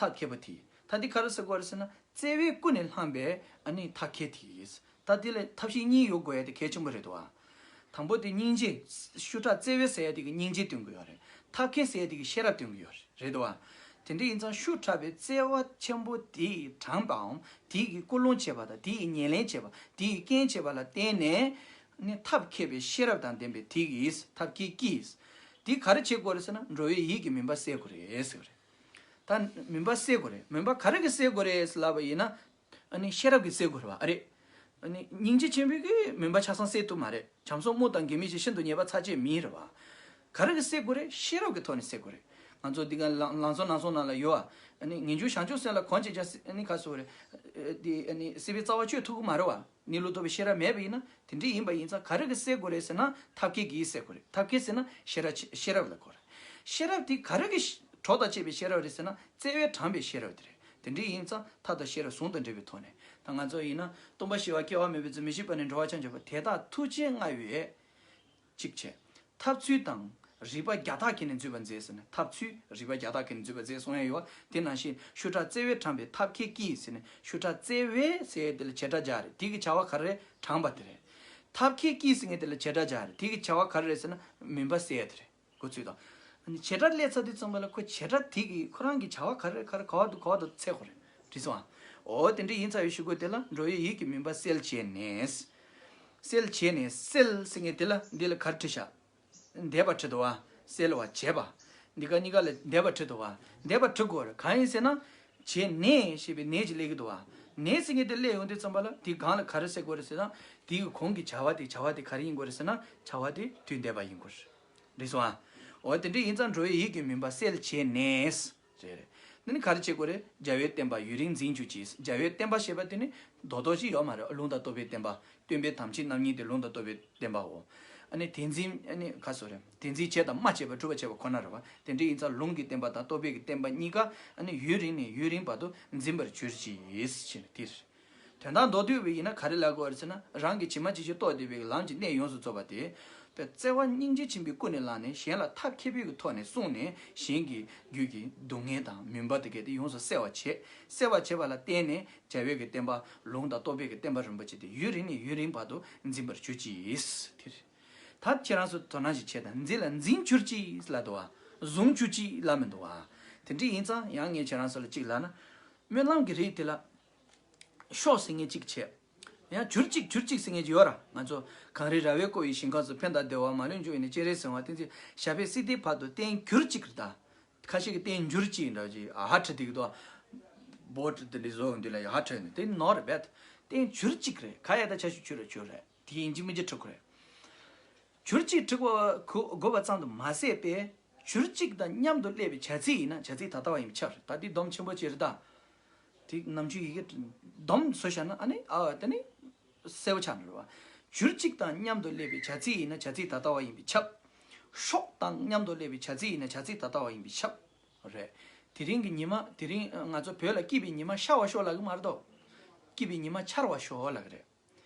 ཐབས་མཁས་པ་དེ་ཡིས། ད་འདི་ག་རེ་ཟེར་དགོས་རེད་ཟེར་ན། བརྩེ་བས་ཀུན་ནས་བསླངས་པའི་ཨ་ནི་ཐབས་མཁས་དེ་ཡིས། ད་དེ་ལ་ཐབས་ཤེས་གཉིས་ཡོད་དགོས་ཡ་དེ་གལ་ཆེན་པོ་རེད་འདུག་བ། དང་པོ་དེ་སྙིང་རྗེ། ཤུགས་དྲག་བརྩེ་བས་ཟེར་ཡ་དེ་གི་སྙིང་རྗེ་སྟོན་གྱི་ཡོད་རེད། ཐབས་མཁས་ཟེར་ཡ་དེ་གི་ཤེས་རབ་སྟོན་གྱི་ཡོད་རེད། རེད་འདུག་བ། དེ་འདྲ་ཡིན་ཙང་ཤུགས་དྲག་པའི་བརྩེ་བ་ཆེན་པོ་དེ་ཡིས་དྲངས་པའམ། དེ་གི་ཀུན་སློང་བྱེད་པ་དང་། དེ་ཡི་ཉེར་ལེན་བྱེད་པ། དེ་ཡི་རྐྱེན་བྱེད་པ་ལ་བརྟེན་ནས་ནི་ཐབས་མཁས་པའི་ཤེས་རབ་དང་ལྡན་པའི་དེ་གིས། ཐབས་མཁས་ཀྱིས། དེ་ག་རེ་བྱེད་དགོས་རེད་ཟེར་ན། འགྲོ་བའི་ཡིད་ཀྱི་མུན་པ་སེལ་དགོས་རེད་ཟེར་བ་རེད། ད་མུན་པ་སེལ་དགོས་རེད། མུན་པ་ག་རེ་གིས་སེལ་དགོས་རེད་ལབ་པ་ཡིན་ན། ཨ་ནི་ཤེས་རབ་ཀྱིས་སེལ་དགོས་རེད་བ། ཨ་རེད། ཨ་ནི་སྙིང་རྗེ་ཆེན་པོས་ཀྱིས་མུན་པ་ཆ་ཚང་སེལ་ཐུབ་མ་རེད། བྱམས་སོགས་དམུ་དང་མགོན་མེད་ཀྱིས་ཤིན་ཏུ་ཉེས་པ་ཚར་བཅད་མིན་རེད་བ། ག་རེ་གིས་སེལ་དགོས་རེད། ཤེས་རབ་ཀྱི་ཐོག་ནས་སེལ་དགོས་རེད། ང་ཚོ་འདི་ག་ལང་ལང་ཚོ་ནང་སོང་ནང་ལ་ཡོད་བ། ཨ་ནི་ངེས་འབྱུང་བྱང་ཆུབ་སེམས་ལ་གོམས་བྱེད་ཀྱང་ཨ་ནི་ག་སོ་རེད། ཨ་དེ་ཨ་ནི་སྲིད་པའི་རྩ་བ་གཅོད་ཐུབ་ཀྱི་མ་རེད་བ། གནས་ལུགས་རྟོགས་པའི་ཤེས་རབ་མེད་པ་ཡིན་ན། དེ་འདྲ་ཡིན་པ་ཡིན་ཙང་ག་རེ་གིས་སེལ་དགོས་རེད་ཟེར་ན། ཐབས་མཁས་ཀྱིས་སེལ་དགོས་རེད། ཐབས་མཁས་ཟེར་ན་ཤེས་རབ་ཆེ་ཤེས་རབ་ལ་གོ་རེད། ཤེས་རབ་དེ་ག་རེ་གི་གྲོགས་དང་བཅས་པའི་ཤེས་རབ་རེད་ཟེར་ན། བརྩེ་བས་དྲངས་པའི་ཤེས་རབ་དེ་རེད། དེ་འདྲ་ཡིན་ཙང་ཐབས་དང་ཤེས་རབ་ཟུང་དུ་འབྲེལ་བའི་ཐོག་ནས། ད་ང་ཚོ་ཡིན་ན་སྟོང་པ་ཞི་བ་སྐྱེ་བ་མེད་པའི་ཚུལ། མི་ཤིགས་པ་ནི་འགྲོ་བ་ཅན་འབྱོངས་པ། དེ་དག་ཐུགས་རྗེ་མངའ་བས་གཅིག་བྱས། ཐབས་ཚུལ་དང་རིགས་པ་བརྒྱ་རྟགས་ཀྱིས་ནི་འཛུད་པར་མཛད་ཟེར་ནས། ཐབས་ཚུལ་རིགས་པ་བརྒྱ་རྟགས་ཀྱིས་ནི་འཛུད་པར་མཛད་གསུང་ཡ་ཡོད་པ། དེ་ནང་བཞིན་ཤུགས་དྲག་བརྩེ་བས་དྲངས་པའི་ཐབས་མཁས་ཀྱིས་ཟེར་ནས། ཤུགས་དྲག་བརྩེ་བས་ཟེར་དེ་ལ་བྱེད་སྒྲ་སྦྱར་རེད། དེ་གི་བྱ་བ་ག་རེ་རེད། དྲངས་པ་དེ་རེད། ཐབས་མཁས་ཀྱིས་ཟེར་མཁན་དེ་ལ་བྱེད་སྒྲ་སྦྱར་རེད། དེ་གི་བྱ་བ་ག་རེ་རེད་ཟེར་ན་མུན་པ་སེལ་ཡ་དེ་རེད། འགོ་ཚུགས་དང་། བྱེད་སྒྲ་སླེབས་ཚར་དུས་ཙམ་པ་ལ་ཁོ་བྱེད་སྒྲ་དེ་གི་ཁོ་རང་གི་བྱ་བ་ག་རེ་ག་རེ་ག་བ་འདུག་ག་བ་འདུག་འཚོལ་དགོས་རེད། འགྲིག་སོང་ཨ། འོ་དེ་འདྲ་ཡིན་ཚར་བའི་གཞུག་གུ་དེ་ལ་འགྲོ་བའི་ཡིད་ཀྱི་མུན་པ་སེལ་བྱས་ནས། སེལ་བྱས་ནས། སེལ་ཟེར་མཁན་དེ་ལ་འདི་ལ་ག་རེ་བྲིས་ཤག་འདས་པ་བྲིས་འདུག་བ། སེལ་བ་བྱེད་པ། འདི་ག་གཉིས་ཀ་ལ་འདས་པ་བྲིས་འདུག་བ། འདས་པ་བྲིས་དགོས་རེད། གང་ཡིན་ཟེར་ན། བྱས་ནས་ཞེས་པའི་ནས་ཀྱི་སླེབས་ཀྱི་འདུག་བ། ནས་ཟེར་མཁན་དེ་སླེབས་ཡོང་དུས་ཙམ་པ་ལ་དེ་སྒང་ལ་ག་རེ་སེལ་དགོས་རེད་ཟེར་ན། དེ་གི་གོང་གི་བྱ་བ་དེ་བྱ་བ་དེ་ག་རེ་ཡིན་དགོས་རེད་ཟེར་ན། བྱ་བ་དེ་དུས་འདས་པ་ཡིན་དགོས་རེད། འགྲིག་སོང་ཨ། འོ་དེ་འདྲ་ཡིན་ཙང་འགྲོ་བའི་ཡིད་ཀྱི་མུན་པ་སེལ་བྱས་ནས། རེད་རེད། འདི་ནི་ག་རེ་བྱེད་དགོས་རེད། རྒྱལ་བའི་བསྟན་པ་ཡུན་རིང་འཛིན་གྱུར་ཅིག་རྒྱལ་བའི་བསྟན་པ་ཞེས་པ་དེ་ནི་རྡོག་རྡོག་ཅིག་ཡོད་མ་རེད། ལུང་དང་རྟོགས་པའི་བསྟན་པ། སྟོན་པའི་དམ་ཆོས་རྣམ་གཉིས་དེ་ལུང་དང་རྟོགས་པའི་བསྟན་པའོ། ཨ་ནི་དེ་འཛིན། ཨ་ནི་ག་ཟེར་རེད། དེ་འཛིན་བྱས་དང་སྨྲ་བྱས་པ་སྒྲུབ་པ་བྱས་པ་ཁོ་ན་རེད་བ། དེ་འདྲ་ཡིན་ཙང་ལུང་གི་བསྟན་པ་དང་རྟོགས་པའི་གི་བསྟན་པ་གཉིས་ཀ་ཨ་ནི་ཡུན་རིང་ནས་ཡུན་རིང་བར་དུ་འཛིན་པར་གྱུར་ཅིག་ཞེས་ནས་དེ་རེད། དོན་དག་མདོར་བསྡུས་པ་ཡིན་ན་ག་རེ་ལབ་དགོས་རེད་ཟེར་ན། རང་གི་ཇི་མ་ཇི་བཞིན་རྟོགས་བསྡད་པའི་ལམ་གྱི་གནད་ཡོངས་སུ་རྫོགས་པ་དེ། བརྩེ་བ་སྙིང་རྗེ་ཆེན་པོའི་ཀུན་ནས་བསླངས་ནས། གཞན་ལ་ཐབས་མཁས་པའི་གི་ཐོག་ནས་གསུངས་ནས། གཞན་གྱི་རྒྱུད་ཀྱི་སྡུག་བསྔལ་དང་མུན་པ་དེ་གས་དེ་ཡོངས་སུ་སེལ་བར་བྱེད། སེལ་བར་བྱེད་པ་ལ་བརྟེན་ནས་རྒྱལ་བའི་གི་བསྟན་པ་ལུང་དང་རྟོགས་པའི་གི་བསྟན་པ་རིན་པོ་ཆེ་དེ་ཡུན་རིང་ནས་ཡུན་རིང་བར་དུ་འཛིན་པར་གྱུར་ཅིག་དེ་རེད། ད་ཁྱེད་རང་ཚོ་དོ་སྣང་ཞིག་བྱེད་དང་། འཛིན་ལ་འཛིན་གྱུར་ཅིག་ལབ་འདུག་བ། བཟུང་གྱུར་ཅིག་ལབ་མི་འདུག་བ། དེ་འདྲ་ཡིན་ཙང་ཡང་ངས་ཁྱེད་རང་ཚོ་ལ་གཅིག་ལབ་ན། སྨོན་ལམ་གྱི་རིགས་དེ་ལ། ཤོག་ཟེར་མཁན་གཅིག་བྱས། ཡང་གྱུར་ཅིག་གྱུར་ཅིག་ཟེར་མཁན་གཅིག་ཡོད་ར། ང་ཚོ་གངས་རི་ར་བས་བསྐོར་བའི་ཞིང་ཁམས་སུ། ཕན་དང་བདེ་བ་མ་ལུས་འབྱུང་བའི་གནས། སྤྱན་རས་གཟིགས་དབང་བསྟན་འཛིན། ཞབས་པད་སྲིད་མཐའི་བར་དུ་བརྟན་གྱུར་ཅིག་རེད་ད། ཁ་ཤས་ཀྱིས་བརྟན་འགྱུར་ཅིག་འདྲ་ཅིག་ཨ་ཧ་བྲིས་བསྡད་ཀྱི་འདུག་བོད་དེ་འདྲ་བཟོ་འདི་ལ་ཡ་ཧ་བྲིས་ནས་དེ་ནོར་རེད་པས། བརྟན་གྱུར་ཅིག་རེད། ག་ཡ་ད་ཆ་ཤུ་ཆུ་རེད་ཆུ་རེད། དེ་ཡིན་གཅིག་མིན་གཅིག་བྲི་དགོས་རེད། གྱུར་ཅིག་བྲི་དགོས་པ་དགོས་པ་ཙམ་དུ་མ་ཟད་པས། གྱུར་ཅིག་དང་མཉམ་དུ་སླེབས་པའི་བྱ་ཚིག་ཡིན་ན་བྱ་ཚིག་ད་ལྟ་བ་ཡིན་པས་ཁྱབ་རེད། ད་འདི་སྡོམ་ཆེན་པོ་ཅིག་རེད་ད། དེ་ནམ་རྒྱུན་ཡི་གེ་སྡོམ་བཟོ་བཞག་ན་ཨ་ནི་ཨ་དེ་ནི་གསལ་པོ་ཆགས་འགྲོ་བ། གྱུར་ཅིག་དང་མཉམ་དུ་སླེབས་པའི་བྱ་ཚིག་ཡིན་ན་བྱ་ཚིག་ད་ལྟ་བ་ཡིན་པས་ཁྱབ། ཤོག་དང་མཉམ་དུ་སླེབས་པའི་བྱ་ཚིག་ཡིན་ན་བྱ་ཚིག་ད་ལྟ་བ་ཡིན་པས་ཁྱབ། རེད། དེ་རིང་གི་ཉི་མ། དེ་རིང་ང་ཚོ་བོད་ལ་སྐྱིད་པའི་ཉི་མ་ཤར་བ་ཤོག་ལབ་གི་མ་རེད་དོ། སྐྱིད་པའི་ཉི་མ་འཆར་བ་ཤོག་ལབ་གི་རེད།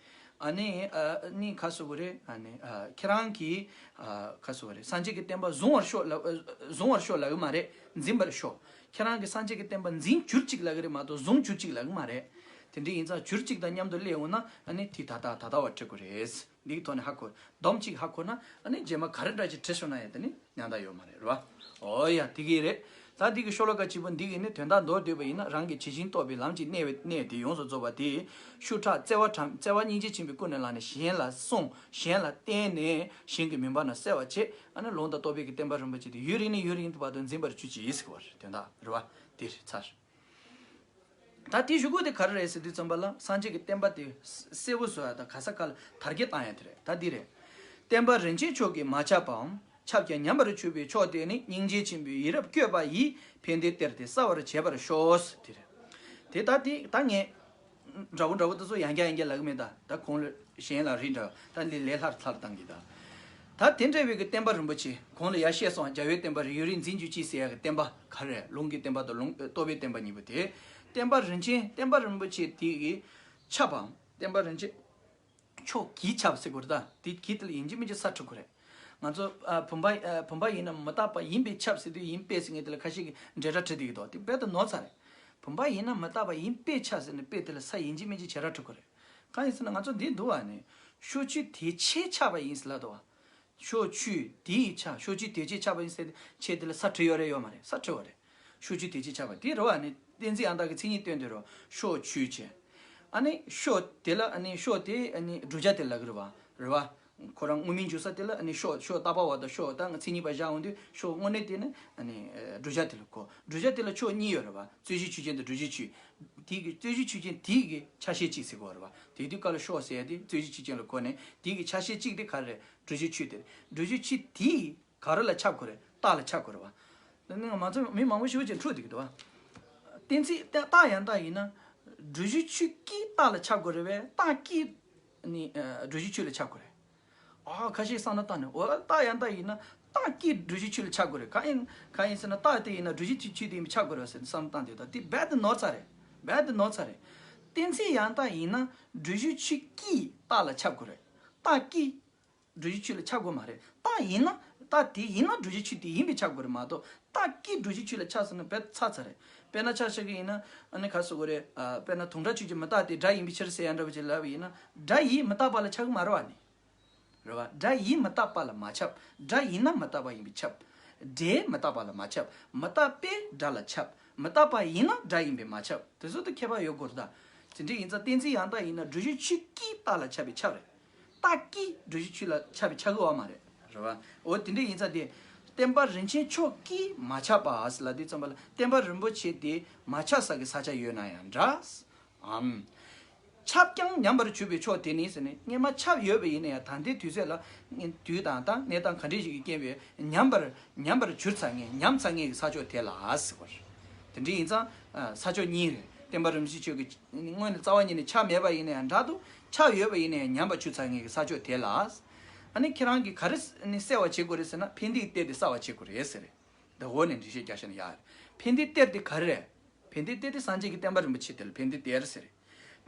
ཨ་ནི་ཨ་ནི་ཁ་སོ་གི་རེད། ཨ་ནི་ཨ་ཁྱེད་རང་གིས་ཨ་ཁ་སོ་གི་རེད། སངས་རྒྱས་ཀྱི་བསྟན་པ་བཟུང་བར་ཤོག་ལབ། ཨ་བཟུང་བར་ཤོག་ལབ་གི་མ་རེད། འཛིན་པར་ཤོག་ཁྱེད་རང་གིས་སངས་རྒྱས་ཀྱི་བསྟན་པ་འཛིན་གྱུར་ཅིག་ལབ་གི་རེད་མ་གཏོགས་བཟུང་གྱུར་ཅིག་ལབ་གི་མ་རེད། དེ་འདྲ་ཡིན་ཙང་གྱུར་ཅིག་དང་མཉམ་དུ་སླེབས་འོང་ན་ཨ་ནི་དེ་ད་ལྟ་ད་ལྟ་བ་བྲི་དགོས་རེད། འདི་གི་ཐོག་ནས་ཧ་གོ། སྡོམ་གཅིག་ཧ་གོ་ན་ཨ་ནི་རྗེས་མ་ག་རེ་འདྲ་ཅིག་བྲི་སོང་ན་ཡང་དེ་ནི་ཉན་ད་ཡོད་མ་རེད། རེད་བ། ཨོ་ཡ་དེ་གི་རེད། ད་འདི་གི་ཤོ་ལོ་ཀ་གཅིག་པོ་འདི་གི་ནི་དོན་དག་མདོར་བསྡུས་པ་ཡིན་ན་རང་གི་ཇི་བཞིན་རྟོགས་པའི་ལམ་གྱི་གནད་པའི་གནད་དེ་ཡོངས་སུ་རྫོགས་པ་དེ། ཤུགས་དྲག་བརྩེ་བ་དྲངས། བརྩེ་བ་སྙིང་རྗེ་ཆེན་པོའི་ཀུན་ནས་བསླངས་ནས་གཞན་ལ་གསུངས། གཞན་ལ་བསྟན་ནས་གཞན་གྱི་མུན་པ་རྣམས་སེལ་བར་བྱེད། ཨ་ནི་ལུང་དང་རྟོགས་པའི་གི་བསྟན་པ་རིན་པོ་ཆེ་དེ་ཡུན་རིང་ནས་ཡུན་རིང་དུ་བར་དུ་འཛིན་པར་གྱུར་ཅིག་ཟེར་བ་རེད། དོན་དག་རེད་བ། དེ་རེད་ཚར། ད་དེའི་གཞུག་གུ་དེ་ག་རེ་རེད་ཟེར་དུས་ཙམ་པ་ལ་སངས་རྒྱས་ཀྱི་བསྟན་པ་དེ་གསལ་པོ་བཟོ་ཡ་དང་ག་ས་ག་ལ་དར་རྒྱས་བཏང་ཡ་དེ་རེད། ད་འདི་རེད། བསྟན་པ་རིན་ཆེན་མཆོག་གིས་མ་ཁྱབ་པའམ། ཁྱབ་ཀྱང་ཉམས་པར་གྱུར་པའི་ཕྱོགས་དེ་ནི། སྙིང་རྗེ་ཆེན་པོས་ཡིད་རབ་བསྐྱོད་པ་ཡིས། ཕན་བདེའི་གཏེར་དེ་གསལ་བར་བྱེད་པར་ཤོག་དེ་རེད། དེ་ད་དེ་ད་ངས་འདྲ་བོ་འདྲ་བོ་དེ་ཚོ་ཡང་བསྐྱར་ཡང་བསྐྱར་ལབ་གི་མེད་ད། ད་གོང་ལ་གཞན་ལ་རིགས་འདྲ་ད་འདི་ལས་སླར་སླར་བཏང་གི་ད། ད་དེ་འདྲ་བའི་གི་བསྟན་པ་རིན་པོ་ཆེ་གོང་ལ་ཡར་བཤད་སོང་། རྒྱལ་བའི་བསྟན་པ་ཡུན་རིང་འཛིན་གྱུར་ཅིག་ཟེར་ཡ་གི་བསྟན་པ་ག་རེ་རེད། ལུང་གི་བསྟན་པ་དང་ལུང་རྟོགས་པའི་བསྟན་པ་གཉིས་པོ་དེ། བསྟན་པ་རིན་ཆེན་བསྟན་པ་རིན་པོ་ཆེ་དེ་གི་ཁྱབ་པའམ། བསྟན་པ་རིན་ཆེན་མཆོག་གིས་ཁྱབ་ཟེར་དགོས་རེད་ད། དེ་གིས་དེ་ལ་ཡིན་གཅིག་མིན་གཅིག་ས་འཁྲུག་གི་རེད། ང་ཚོ་ཨ་བུམ་པ་ཨ་བུམ་པ་ཡིན་ན་མི་རྟག་པ་ཡིན་པས་ཁྱབ་ཟེར་དུས་ཡིན་པས་ཟེར་མཁན་དེ་ལ་ཁ་ཤས་ཀྱིས་འབྲེལ་སྒྲ་བྲིས་བསྡད་ཀྱི་འདུག་དེ་དཔེ་དེ་ནོར་ཚར་རེད། བུམ་པ་ཡིན་ན་མི་རྟག་པ་ཡིན་པས་ཁྱབ་ཟེར་ནས་པས་དེ་ལ་ས་ཡིན་གཅིག་མིན་གཅིག་བྱེ་བྲག་འཁྲུག་གི་རེད། གང་ཡིན་ཟེར་ན་ང་ཚོ་འདི་འདུག་བ་ནི། ཕྱོགས་ཆོས་དེ་ཕྱེད་ཁྱབ་པ་ཡིན་ཟེར་ལབ་འདུག་བ། ཕྱོགས་ཆོས་དེ་ཡིས་ཁྱབ། ཕྱོགས་ཆོས་དེ་ཕྱེད་ཁྱབ་པ་ཡིན་ཟེར་ཕྱེད་དེ་ལ་ས་བྲིས་ཡོད་རེད་ཡོད་མ་རེད། ས་བྲིས་པ་རེད། ཕྱོགས་ཆོས་དེ་ཕྱེད་ཁྱབ་པ་དེ་རེད་བ། ནི་གཏན་ཚིགས་ཡང་དག་གི་མཚན་ཉིད་སྟོན་དུས་རོ་ཕྱོགས་ཆོས་བྱས། ཨ་ནི་ཕྱོགས་དེ་ལ་ཨ་ནི་ཕྱོགས་དེ་ཨ་ནི་བསྒྲུབ་བྱ་དེ་ལ་གི་རེད་བ། རེད་བ། ཁོ་རང་དངོས་མིང་འཇུག་ས་དེ་ལ་ཨ་ནི་ཕྱོགས་ཕྱོགས་བཏགས་པ་བ་དང་ཕྱོགས་ད་ང་མཚན་ཉིད་པ་བཞག་འོང་དུས་ཕྱོགས་དངོས་གནས་དེ་ནི་ཨ་ནི་བསྒྲུབ་བྱ་དེ་ལ་གོ། བསྒྲུབ་བྱ་དེ་ལ་ཕྱོགས་གཉིས་ཡོད་རེད་བ། རྩོད་གཞི་ཆོས་ཅན་དང་སྒྲུབ་བྱེད་ཆོས། དེ་གི་རྩོད་གཞི་ཆོས་ཅན་དེ་གི་ཆ་ཤས་གཅིག་ཟེར་གོ་རེད་བ། དེ་དུས་སྐབས་ལ་ཕྱོགས་ཟེར་ཡ་དེ་རྩོད་གཞི་ཆོས་ཅན་ལ་གོ་ནས་དེ་གི་ཆ་ཤས་གཅིག་དེ་ག་རེ་རེད། སྒྲུབ་བྱེད་ཆོས་དེ་རེད། སྒྲུབ་བྱེད་ཆོས་དེ་ག་རེ་ལ་ཁྱབ་དགོས་རེད། རྟགས་ལ་ཁྱབ་དགོས་རེད་བ། ད་ནི་ང་ཚོ་མི་མང་པོ་ཞིག་ཅིག་འཁྲུག་བསྡད་ཀྱི་འདུག་བ། གཏན་ཚིགས་རྟགས་ཡང་དག་ཡིན་ན། སྒྲུབ་བྱེད་ཆོས་ཀྱི་རྟགས་ལ་ཁྱབ་དགོས་རེད་བས། རྟགས་ཀྱི་ནི་སྒྲུབ་བྱེད་ཆོས་ལ་ཁྱབ་དགོས་རེད། ཨ་ཁ་ཤས་བསམ་བློ་བཏང་ནས་འོ་རྟགས་ཡང་དག་ཡིན་ན། རྟགས་ཀྱིས་བསྒྲུབ་བྱའི་ཆོས་ལ་ཁྱབ་དགོས་རེད། གང་ཡིན་གང་ཡིན་ཟེར་ན། རྟགས་དེ་ཡིན་ན་བསྒྲུབ་བྱའི་ཆོས་དེ་ཡིན་པས་ཁྱབ་དགོས་རེད་ཟེར་ནས་བསམ་བློ་བཏང་དུས། ད་དེ་རྦད་དེ་ནོར་ཚར་རེད། རྦད་དེ་ནོར་ཚར་རེད། གཏན་ཚིགས་ཡང་དག་ཡིན་ན་བསྒྲུབ་བྱའི་ཆོས་ཀྱིས་རྟགས་ལ་ཁྱབ་དགོས་རེད། རྟགས་ཀྱིས་བསྒྲུབ་བྱའི་ཆོས་ལ་ཁྱབ་དགོས་མ་རེད། རྟགས་ཡིན་ན། རྟགས་དེ་ཡིན་ན་བསྒྲུབ་བྱའི་ཆོས་དེ་ཡིན་པས་ཁྱབ་དགོས་རེད་མ་གཏོགས། རྟགས་ཀྱིས་བསྒྲུབ་བྱའི་ཆོས་ལ་ཁྱབ་ཟེར་ན་རྦད་ཚར་ཚར་རེད། དཔེར་ན་ཆ་བཞག་གི་ཡིན་ན། ཨ་ནི་ག་རེ་ཟེར་དགོས་རེད། ཨ། དཔེར་ན་དུང་སྒྲ་ཆོས་ཅན། མི་རྟག་སྟེ་སྒྲ་ཡིན་པའི་ཕྱིར་ཟེར་ཡ་འདྲ་བོ་ཅིག་ལབ་པ་ཡིན་ན། སྒྲ་ཡིས་མི་རྟག་པ་ལ་ཁྱབ་གི་མ་རེད་བ་ནི། རེད་བ། སྒྲ་ཡིས་མི་རྟག་པ་ལ་མ་ཁྱབ། སྒྲ་ཡིན་ན་མི་རྟག་པ་ཡིན་པས་ཁྱབ། སྒྲས་མི་རྟག་པ་ལ་མ་ཁྱབ། མི་རྟག་པས་སྒྲ་ལ་ཁྱབ། མི་རྟག་པ་ཡིན་ན་སྒྲ་ཡིན་པས་མ་ཁྱབ། དེ་ཚོ་དང་ཁྱད་པར་ཡོད་དགོས་རེད་ད། དེ་འདྲ་ཡིན་ཙང་གཏན་ཚིགས་ཡང་དག་ཡིན་ན་བསྒྲུབ་བྱའི་ཆོས་ཀྱིས་རྟགས་ལ་ཁྱབ་པས་ཁྱབ་རེད། རྟགས་ཀྱིས་བསྒྲུབ་བྱའི་ཆོས་ལ་ཁྱབ་པས་ཁྱབ་གི་ཡོད་མ་རེད། རེད་བ། འོ་དེ་འདྲ་ཡིན་ཙང་དེ། བསྟན་པ་རིན་ཆེན་མཆོག་གིས་མ་ཁྱབ་པ་ཟེར་ལབ་དུས་ཙམ་པ་ལ། བསྟན་པ་རིན་པོ་ཆེ་དེ་མ་ཁྱབ་ས་གི་ས་ཆ་ཡོད་ན་ཡང་འདྲ། ཨམ། ཁྱབ་ཀྱང་ཉམས་པར་གྱུར་པའི་ཕྱོགས་དེ་ནི་ཟེར་ནས། སྔོན་མ་ཁྱབ་ཡོད་པ་ཡིན་ན་ཡང་། ད་ལྟའི་དུས་ཚོད་ལ། དུས་དང་ད་གནས་སྟངས་ག་འདྲ་ཞིག་གིས་རྐྱེན་པས་ཉམས་པར། ཉམས་པར་གྱུར་ཚར་ངེས། ཉམས་ཚར་ངེས་ཀྱི་ས་ཕྱོགས་དེ་ལ་ཟེར་བ་རེད། དེ་འདྲ་ཡིན་ཙང་། ཨ། ས་ཕྱོགས་གཉིས་རེད། བསྟན་པ་རིན་པོ་ཆེ་མཆོག་གིས་སྔོན་ནས་རྩ་བ་ཉིད་ནས་ཁྱབ་མེད་པ་ཡིན་ན་ཡང་འདྲ་འདུག། ཁྱབ་ཡོད་པ་ཡིན་ན་ཡང་ཉམས་པར་གྱུར་ཚར་ངེས་ཀྱི་ས་ཕྱོགས་དེ་ལ། ཨ་ནི་ཁྱེད་རང་གིས་ག་རེ་ནས་གསལ་བར་བྱེད་དགོས་རེད་ཟེར་ན། ཕན་བདེའི་གཏེར་དེ་གསལ་བར་བྱེད་དགོས་རེད་ཟེར་རེད། འདི་འོག་ནས་འགྲེལ་བཤད་རྒྱག་ཤེས་ན་ཡག་རེད། ཕན་བདེའི་གཏེར་དེ་ག་རེ་རེད། ཕན་བདེའི་གཏེར་དེ་སངས་རྒྱས་ཀྱི་བསྟན་པ་རིན་པོ་ཆེ་དེ་ལ་ཕན་བདེའི་གཏེར་ཟེར་རེད།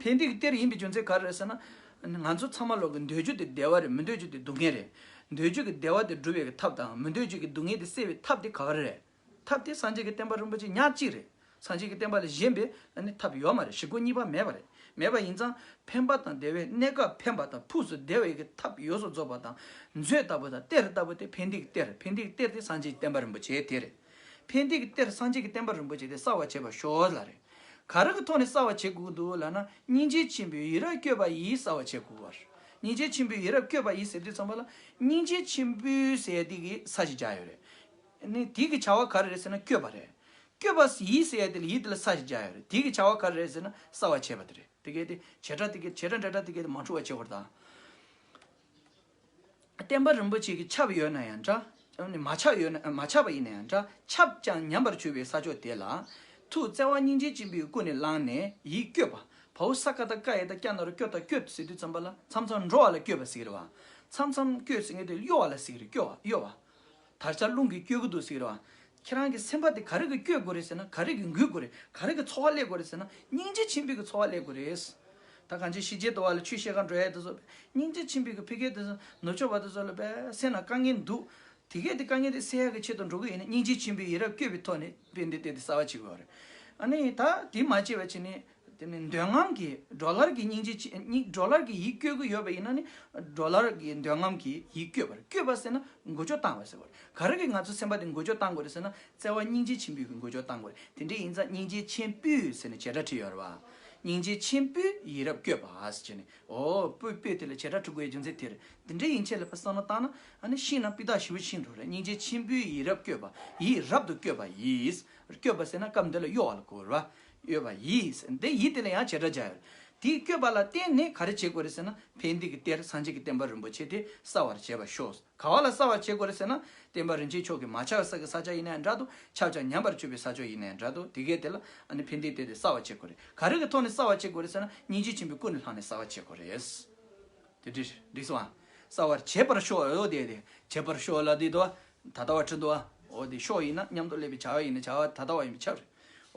ཕན་བདེ་གི་གཏེར་ཡིན་པའི་རྒྱུ་མཚན་ག་རེ་རེད་ཟེར་ན། ང་ཚོ་ཚང་མ་ལོག་གི་འདོད་རྒྱུ་དེ་བདེ་བ་རེད། མི་འདོད་རྒྱུ་དེ་སྡུག་བསྔལ་རེད། འདོད་རྒྱུ་གི་བདེ་བ་དེ་སྒྲུབ་པའི་གི་ཐབས་དང་། མི་འདོད་རྒྱུ་གི་སྡུག་བསྔལ་དེ་སེལ་བའི་ཐབས་དེ་ག་རེ་རེད། ཐབས་དེ་སངས་རྒྱས་ཀྱི་བསྟན་པ་རིན་པོ་ཆེ་ཉག་གཅིག་རེད། སངས་རྒྱས་ཀྱི་བསྟན་པ་ལས་གཞན་པའི་ཨ་ནི་ཐབས་ཡོད་མ་རེད། ཞིག་པོ་གཉིས་པ་མེད་པ་རེད། མེད་པ་ཡིན་ཙང་ཕན་པ་དང་བདེ་བའི་གནས་སྐབས་ཕན་པ་དང་། ཕུགས་སུ་བདེ་བའི་གི་ཐབས་ཡོངས་སུ་རྫོགས་པ་དང་། མཛོད་ལྟ་བུ་དང་གཏེར་ལྟ་བུ་དེ་ཕན་བདེ་གི་གཏེར། ཕན་བདེ་གི་གཏེར་དེ་སངས་རྒྱས་ཀྱི་བསྟན་པ་རིན་པོ་ཆེ་དེ་རེད། ཕན་བདེ་གི་གཏེར་སངས་རྒྱས་ཀྱི་བསྟན་པ་རིན་པོ་ཆེ་དེ་གསལ་བར་བྱེད་པར་ཤོག་ལབ་རེད། ག་རེ་གི་ཐོག་ནས་གསལ་བར་བྱེད་དགོས་འདུག་ལབ་ན། སྙིང་རྗེ་ཆེན་པོས་ཡིད་རབ་བསྐྱོད་པ་ཡིས་གསལ་བར་བྱེད་དགོས་པ་རེད། སྙིང་རྗེ་ཆེན་པོས་ཡིད་རབ་བསྐྱོད་པ་ཡིས་ཟེར་དུས་ཙམ་པ་ལ། སྙིང་རྗེ་ཆེན་པོས་ཟེར་དེ་གི་ས་ཞིག་བརྒྱབ་ཡོད་རེད། ནི་དེ་གི་བྱ་བ་ག་རེ་རེད་ཟེར་ན་བསྐྱོད་པ་རེད། བསྐྱོད་པ་ཡིས་ཟེར་དེ་ལ་ཡིད་དེ་ལ་ས་ཞིག་བརྒྱབ་ཡོད་རེད། དེ་གི་བྱ་བ་ག་རེ་རེད་ཟེར་ན་གསལ་བར་བྱེད་པ་དེ་རེད། དེ་གས་དེ་བྱེད་སྒྲ་དེ་གས་བྱེད་སྒྲ་འབྲེལ་སྒྲ་དེ་གས་དེ་མ་འཁྲུལ་བ་བྱེད་དགོས་རེད་ད། བསྟན་པ་རིན་པོ་ཆེ་གི་ཁྱབ་ཡོད་ན་ཡང་འདྲ། མ་ཁྱབ་ཡོད་ན། མ་ཁྱབ་པ་ཡིན་ན་ཡང་འདྲ། ཁྱབ་ཀྱང་ཉམས་པར་གྱུར་པའི་ས་ཕྱོགས་དེ་ལ། ཐུགས་བརྩེ་བ་སྙིང་རྗེ་ཆེན་པོས་ཀུན་ནས་བསླངས་ནས་ཡིད་བསྐྱོད་པ། བའོ་ས་ཀ་བཏགས་སྐ་ཡ་བཏགས་སྐྱ་ན་རོ་སྐྱོ་བཏགས་བསྐྱོད་ཟེར་དུས་ཙམ་པ་ལ། མཚམས་མཚམས་འགྲོ་བ་ལ་བསྐྱོད་པ་ཟེར་གི་རེད་བ། མཚམས་མཚམས་བསྐྱོད་ཟེར་མཁན་དེ་གཡོ་བ་ལ་ཟེར་གི་རེད། སྐྱོ་བ། གཡོ་བ། དར་ཆ་རླུང་གིས་བསྐྱོད་ཀྱི་འདུག་ཟེར་གི་རེད་བ། ཁྱེད་རང་གི་སེམས་པ་དེ་ག་རེ་གིས་བསྐྱོད་དགོས་རེད་ཟེར་ན། ག་རེ་གིས་འགུལ་དགོས་རེད། ག་རེ་གི་ཚོར་བ་སླེབས་དགོས་རེད་ཟེར་ན། སྙིང་རྗེ་ཆེན་པོའི་གི་ཚོར་བ་སླེབས་དགོས་རེད། ད་གང་ཅི་ཕྱི་རྒྱལ་དུ་བ་ལ་ཆོས་བཤད་ག་འགྲོ་ཡ་དེ་ཚོ་སྙིང་རྗེ་ཆེན་པོའི་གི་ཕ་གི་དེ་ཚོ་ནུབ་ཕྱོགས་པ་དེ་ཚོ་ལ་དཔེ་སེམས་ལ་དཀའ་ངལ་འདུག། དེ་གས་དེ་དཀའ་ངལ་དེ་སེལ་ཡ་གི་ཆེད་དུ་འགྲོ་གི་ཡིན་ན། སྙིང་རྗེ་ཆེན་པོས་ཡིད་རབ་བསྐྱོད་པའི་ཐོག་ནས་ཕན་བདེ་གཏེར་དེ་གསལ་བར་བྱེད་དགོས་རེད། ཨ་ནི་ད་དེ་མ་བྱས་པ་བྱས་ནས། དེ་ནི་འདོད་རྔམ་གྱིས་སྒྲོ་ལར་གྱི་སྙིང་རྗེ་ཆེ། སྙིང་། སྒྲོ་ལར་གྱི་ཡིད་བསྐྱོད་ཀྱི་ཡོད་པ་ཡིན་ན་ནི། སྒྲོ་ལར་གྱི་འདོད་རྔམ་གྱིས་ཡིད་བསྐྱོད་པར། བསྐྱོད་པ་ཟེར་ན་འགུལ་སྐྱོད་བཏང་བ་ཟེར་བ་རེད། ག་རེ་གིས་ང་ཚོ་སེམས་པ་དེ་འགུལ་སྐྱོད་བཏང་དགོས་རེད་ཟེར་ན། བརྩེ་བ་སྙིང་རྗེ་ཆེན་པོས་ཀྱིས་འགུལ་སྐྱོད་བཏང་དགོས་རེད། དེ་འདྲ་ཡིན་ཙང་སྙིང་རྗེ་ཆེན་པོས་ཟེར་ནས་བྱེད་སྒྲ་བྲིས་ཡོད་རེད་བ། སྙིང་རྗེ་ཆེན་པོས་ཡིད་རབ་བསྐྱོད་པ་ཟེར་བྱས་ནས། འོ། པོས། པོས་དེ་ལ་བྱེད་སྒྲ་འབྲི་དགོས་ཡའི་རྒྱུ་མཚན་དེ་རེད། དེ་འདྲ་ཡིན་ཆེད་ལ་དཔེ་བསམ་བློ་བཏང་ན། ཨ་ནི་ཤེས་ན་སྤུས་དག་ཞེ་པོ་ཤེས་འགྲོ་རེད། སྙིང་རྗེ་ཆེན་པོས་ཡིད་རབ་བསྐྱོད་པ། ཡིད་རབ་ཏུ་བསྐྱོད་པ་ཡིས། བསྐྱོད་པ་ཟེར་ན་སྐབས་འདི་ལ་གཡོ་བ་ལ་གོ་རེད་བ། གཡོ་བ་ཡིས། འདི་ཡིས་དེ་ལ་ཡང་བྱེད་སྒྲ་སྦྱར་ཡོད། དེའི་བསྐྱོད་པ་ལ་བརྟེན་ནས་ག་རེ་བྱེད་དགོས་རེད་ཟེར་ན། ཕན་བདེ་གི་གཏེར་སངས་རྒྱས་ཀྱི་བསྟན་པ་རིན་པོ་ཆེ་དེ་གསལ་བར་བྱེད་པར་ཤོག། ག་བ་ལ་གསལ་བར་བྱེད་དགོས་རེད་ཟེར་ན། བསྟན་པ་རིན་ཆེན་མཆོག་གིས་མ་ཁྱབ་ས་གི་ས་ཆ་ཡིན་ན་ཡང་འདྲ་འདུག། ཁྱབ་ཀྱང་ཉམས་པར་གྱུར་པའི་ས་ཕྱོགས་ཡིན་ན་ཡང་འདྲ་འདུག། དེ་གས་དེ་ལ་ཨ་ནི་ཕན་བདེའི་གཏེར་དེ་གསལ་བར་བྱེད་དགོས་རེད། ག་རེ་གི་ཐོག་ནས་གསལ་བར་བྱེད་དགོས་རེད་ཟེར་ན། སྙིང་རྗེ་ཆེན་པོས་ཀུན་ནས་བསླངས་ནས་གསལ་བར་བྱེད་དགོས་རེད། དེ་འདྲ་འགྲིག་སོང་ཨ། གསལ་བར་བྱེད་པར་ཤོག། འོ་དེ་དེ་བྱེད་པར་ཤོག་ལབ་དུས་དོ། ད་ལྟ་བ་བྲིས་འདུག་ཨ། འོ་དེ་ཤོག་ཡིན་ན་མཉམ་དུ་སླེབས་པའི་བྱ་བ་ཡིན་ན་བྱ་བ་ད་ལྟ་བ་ཡིན་པས་ཁྱབ་རེད།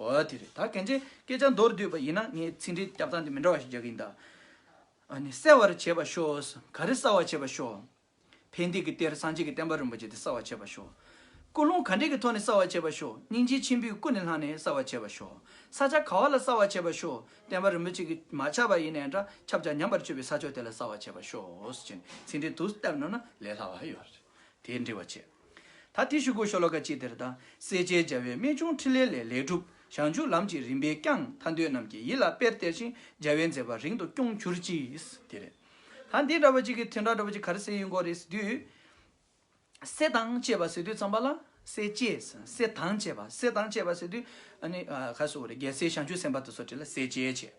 འོ་དེ་རེད། ད་གན་ཆེ་སྐད་ཆ་མདོར་བསྡུས་པ་ཡིན་ན། ངས་ཚིག་འགྲེལ་རྒྱབ་སྟངས་དེ་མི་འདྲ་བ་ཞིག་རྒྱག་གི་ཡིན་ད། ཨ་ནི་གསལ་བར་བྱེད་པར་ཤོག། ག་རེ་གསལ་བར་བྱེད་པར་ཤོག། ཕན་བདེ་གི་གཏེར་སངས་རྒྱས་ཀྱི་བསྟན་པ་རིན་པོ་ཆེ་དེ་གསལ་བར་བྱེད་པར་ཤོག། ཀུན་སློང་ག་འདྲ་གི་ཐོག་ནས་གསལ་བར་བྱེད་པར་ཤོག། སྙིང་རྗེ་ཆེན་པོས་ཀུན་ནས་བསླངས་ནས་གསལ་བར་བྱེད་པར་ཤོག། ས་ཆ་ག་བ་ལ་གསལ་བར་བྱེད་པར་ཤོག། བསྟན་པ་རིན་པོ་ཆེ་གིས་མ་ཁྱབ་པ་ཡིན་ནའི་འདྲ། ཁྱབ་ཀྱང་ཉམས་པར་གྱུར་པའི་ས་ཕྱོགས་དེ་ལ་གསལ་བར་བྱེད་པར་ཤོག་ཟེར་ནས་ཚིག་འགྲེལ་དུ་བཏབ་ན་ན་ལས་སླ་བ་ཡོད་རེད། དེ་འགྲེལ་བ་བྱེད། ད་དེ་ཞུ་དགོས་ཤོ་ལོ་ཀ་གཅིག་དེ་རེད་ད། བསྲེག་བཅད་བྱ་བའི་རྨད་བྱུང་ཕྲིན་ལས་ལས། ལས་གྲུབ་བྱང་ཆུབ་ལམ་གྱི་རིམ་པས་ཀྱང་། ཐར་འདོད་རྣམས་ཀྱི་ཡིད་ལ་དཔེར་སྟེར་ཞིང་། རྒྱལ་བའི་མཛད་པ་རིང་དུ་སྐྱོང་གྱུར་ཅིག། དེ་རེད། ད་འདི་འདྲ་བ་ཅིག་གི་དོན་དག་འདྲ་བ་ཅིག་ག་རེ་ཟེར་ཡོང་གི་རེད་ཟེར་དུས། བསྲེ་དང་བཅད་པ་ཟེར་དུས་ཙམ་པ་ལ། བསྲེ་བཅད། བསྲེ་དང་བཅད་པ། བསྲེ་དང་བཅད་པ་ཟེར་དུས་ཨ་ནི་ཨ་ག་རེ་ཟེར་དགོས་རེད། རྒྱལ་སྲས་བྱང་ཆུབ་སེམས་དཔའ་དེ་ཚོ་གྲས་ལ་བསྲེ་བཅད་བྱས།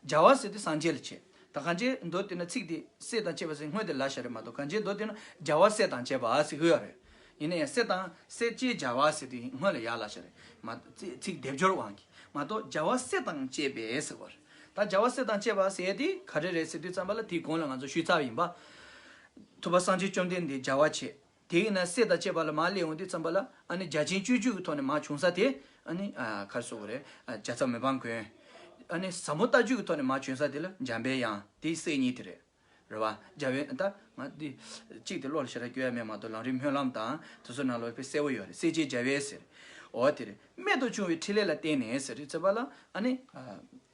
བྱ་བ་ཟེར་དུས་སངས་རྒྱས་ལ་བྱེད། ད་གང་ཅི་མདོར་བསྡུས་ན་ཚིག་དེ་བསྲེ་དང་བཅད་པ་ཟེར་སྔོན་དེ་ལབ་བཞག་རེད་མ་གཏོགས། གང་ཅི་མདོར་བསྡུས་ན་བྱ་བ་བསྲེ་དང་བཅད་པ་ཟེར་གི་ཡོད་རེད། ཡིན་ན་ཡང་བསྲེ་དང་བསྲེ་བཅད་བྱ་བ་ཟེར་དུས་སྔོན་ལ་ཡར་ལབ་བཞག་རེད་མ་གཏོགས། ཚིག་ཚིག་སྡེབ་སྦྱོར་དབང་གིས་མ་གཏོགས། བྱ་བ་བསྲེ་དང་བཅད་པས་ཟེར་བ་རེད། ད་བྱ་བ་བསྲེ་དང་བཅད་པ་ཟེར་ཡས་དེ་ག་རེ་རེད་ཟེར་དུས་ཙམ་པ་ལ། དེའི་གོང་ལ་ང་ཚོ་ཞུས་ཚར་བ་ཡིན་པ། ཐུབ་པ་སངས་རྒྱས་བཅོམ་ལྡན་འདས་བྱ་བ་བྱེད། དེ་ཡིན་ན་སྲས་དང་བཅས་པ་ལ་མར་སླེབས་ཡོང་དུས་ཙམ་པ་ལ་ཨ་ནི་རྒྱ་ཆེན་སྤྱོད་བརྒྱུད་ཀྱི་ཐོག་ནས་མར་བྱུང་ས་དེ་ཨ་ནི་ཨ་ག་རེ་ཟེར་དགོས་རེད། ཨ་རྒྱལ་ཚབ་མི་ཕམ་མགོན། ཨ་ནི་ཟབ་མོ་ལྟ་བརྒྱུད་ཀྱི་ཐོག་ནས་མར་བྱོན་ས་དེ་ལ་འཇམ་པའི་དབྱངས་དེའི་སྲས་གཉིས་དེ་རེད། རེད་བ། རྒྱལ་བའི་ད་ང་འདི་གཅིག་དེ་བློ་ལ་ཞེ་དྲག་སྐྱོ་ཡ་མེད་མ་གཏོགས་ལམ་རིམ་སྨོན་ལམ་དང་དེ་ཚོ་ནང་ལོགས་དཔེ་གསལ་བོ་ཡོད་རེད། སྲས་ཆེན་རྒྱལ་བའི་ཟེར། འོ་དེ་རེད། རྨད་དུ་བྱུང་བའི་ཕྲིན་ལས་ལ་བརྟེན་ནས་ཟེར་དུས་ཙམ་པ་ལ་ཨ་ནི།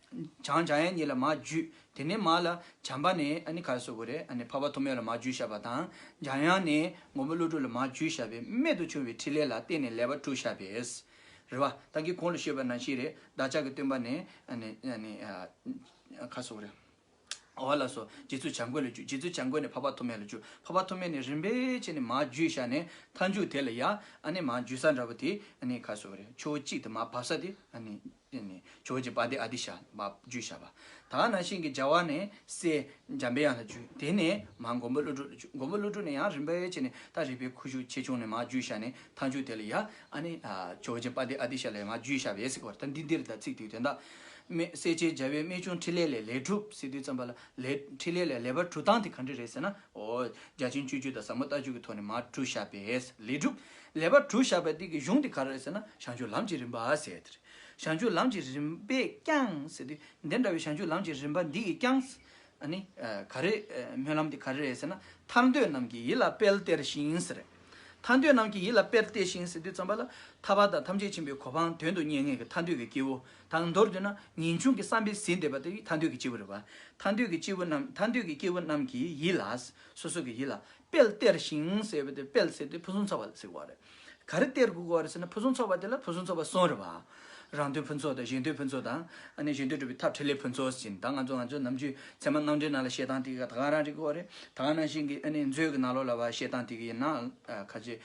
བྱང་འཇམ་དབྱངས་གཉིས་ལ་མར་བརྒྱུད། དེ་ནས་མར་ལ་བྱམས་པ་ནས་ཨ་ནི་ག་རེ་ཟེར་དགོས་རེད། ཨ་ནི་འཕགས་པ་ཐོགས་མེད་ལ་མར་བརྒྱུད་བཞག་པ་དང་། འཇམ་དབྱངས་ནས་མགོན་པོ་ཀླུ་སྒྲུབ་ལ་མར་བརྒྱུད་བཞག་པའི་རྨད་དུ་བྱུང་བའི་ཕྲིན་ལས་ལ་བརྟེན་ནས་ལེགས་པར་གྲུབ་བཞག་པས། རེད་བ། ད་གིན་གོང་ལ་ཞུས་པ་ནང་བཞིན་རེད། བདག་ཅག་གི་སྟོན་པ་ནས་ཨ་ནི་ཨ་ནི་ཨ་ག་རེ་ཟེར་དགོས་རེད། འོ་ལགས་སོ། རྗེ་བཙུན་བྱམས་མགོན་ལ་བརྒྱུད། རྗེ་བཙུན་བྱམས་མགོན་ནས་འཕགས་པ་ཐོགས་མེད་ལ་བརྒྱུད། འཕགས་པ་ཐོགས་མེད་ནས་རིམ་པས་བྱས་ནས་མར་བརྒྱུད་བཞག་ནས་མཐའ་མཇུག་དེ་ལ་ཡ་ཨ་ནི་མར་བརྒྱུད་ས་འདྲ་པོ་དེ་ཨ་ནི་ག་རེ་ཟེར་དགོས་རེད། ཕྱོགས་གཅིག་ཏུ་མར་བབས་ས་དེ་ཨ་ནི་ཨ་ནི་ཇོ་བོ་རྗེ་དཔལ་ལྡན་ཨ་ཏི་ཤ་མར་བརྒྱུད་བཞག་པ། ད་ག་ནང་བཞིན་གྱི་རྒྱལ་བ་ནས་སྲས་འཇམ་པའི་དབྱངས་ལ་བརྒྱུད། དེ་ནས་མར་མགོན་པོ་ཀླུ་སྒྲུབ་ལ་བརྒྱུད། མགོན་པོ་ཀླུ་སྒྲུབ་ནས་ཡང་རིམ་པས་བྱས་ནས་ད་རིག་པའི་ཁུ་བྱུག་ཆེ་ཆུང་ནས་མར་བརྒྱུད་བཞག་ནས་མཐའ་མཇུག་དེ་ལ་ཡ་ཨ་ནི་ཇོ་བོ་རྗེ་དཔལ་ལྡན་ཨ་ཏི་ཤ་ལ་མར་བརྒྱུད་བཞག་པས་ཟེར་གྱི་ཡོད་རེད། ད་འདི་འདིར་ད་ཚིག་དེའི་དོན་དག་སྲས་ཆེན་རྒྱལ་བའི་རྨད་བྱུང་ཕྲིན་ལས་ལས་ལས་གྲུབ་ཟེར་དུས་ཙམ་པ་ལ་ལས་ཕྲིན་ལས་ལས་ལེགས་པར་གྲུབ་སྟངས་དེ་ག་འདྲ་རེད་ཟེར་ན། འོ་རྒྱ་ཆེན་སྤྱོད་བརྒྱུད་དང་ཟབ་མོ་ལྟ་བརྒྱུད་ཀྱི་ཐོག་ནས་མར་གྲུབ་བཞག་པས་ལས་གྲུབ། ལེགས་པར་གྲུབ་བཞག་པ་དེ་གི་གཞུང་དེ་ག་རེ་རེད་ཟེར་ན་བྱང་ཆུབ་ལམ་གྱི་རིམ་པ་ཟེར་དེ་རེད། བྱང་ཆུབ་ལམ་གྱི་རིམ་པས་ཀྱང་ཟེར་དུས་འདི་འདྲ་བའི་བྱང་ཆུབ་ལམ་གྱི་རིམ་པ་འདི་ཡིས་ཀྱང་། ཨ་ནི་ག་རེ་སྨོན་ལམ་དེ་ག་རེ་རེད་ཟེར་ན། ཐར་འདོད་རྣམས་ཀྱི་ཡིད་ལ་དཔལ་སྟེར་ཞིང་ཟེར། ཐར་འདོད་རྣམས་ཀྱི་ཡིད་ལ་དཔལ་སྟེར་ཞིང་ཟེར་དུས་ཙམ་པ་ལ་ཐར་པ་དང་ཐམས་ཅད་མཁྱེན་པའི་གོ་འཕང་དོན་དུ་གཉེར་མཁན་གྱི་ཐར་འདོད་ཀྱི་སྐྱེས་བུ་དང་། མདོར་བསྡུས་ན་ངེས་འབྱུང་གི་བསམ་པས་ཟིན་བསྡད་པ་དེ་ཐར་འདོད་ཀྱི་སྐྱེས་བུ་རེད་པ། ཐར་འདོད་ཀྱི་སྐྱེས་བུ་རྣམས་ཐར་འདོད་ཀྱི་སྐྱེས་བུ་རྣམས་ཀྱི་ཡིད་ལ། སོ་སོ་གི་ཡིད་ལ་དཔལ་སྟེར་ཞིང་ཟེར་བ་དེ་དཔལ་ཟེར་དེ་ཕུན་སུམ་ཚོགས་པ་ལ་ཟེར་བ་རེད། ག་རེ་སྟེར་དགོས་ཀྱི་ཡོད་རེད་ཟེར་ན་ཕུན་སུམ་ཚོགས་པ་དེ་ལ་ཕུན་སུམ་ཚོགས་པ་གསུམ་རེད་པ། རང་དོན་ཕུན་ཚོགས་དང་གཞན་དོན་ཕུན་ཚོགས་དང་། ཨ་ནི་གཞན་དོན་སྒྲུབ་པའི་ཐབས་ཕྲིན་ལས་ཕུན་ཚོགས་ཟེར་ནས། ད་ང་ཚོ་ང་ཚོ་ནམ་རྒྱུན་ཚད་མ་རྣམ་འགྲེལ་ནང་ལ་བཤད་སྟངས་དེ་ག་ད་ག་རང་རེད་ཀྱི་ཡོད་རེད། ད་ག་ནང་བཞིན་གྱི་ཨ་ནི་མཛོད་ཀྱི་ནང་ལོགས་ལ་བ་བཤད་སྟངས་དེ་ག་ཡིན་ན་ཁ་ཅིག་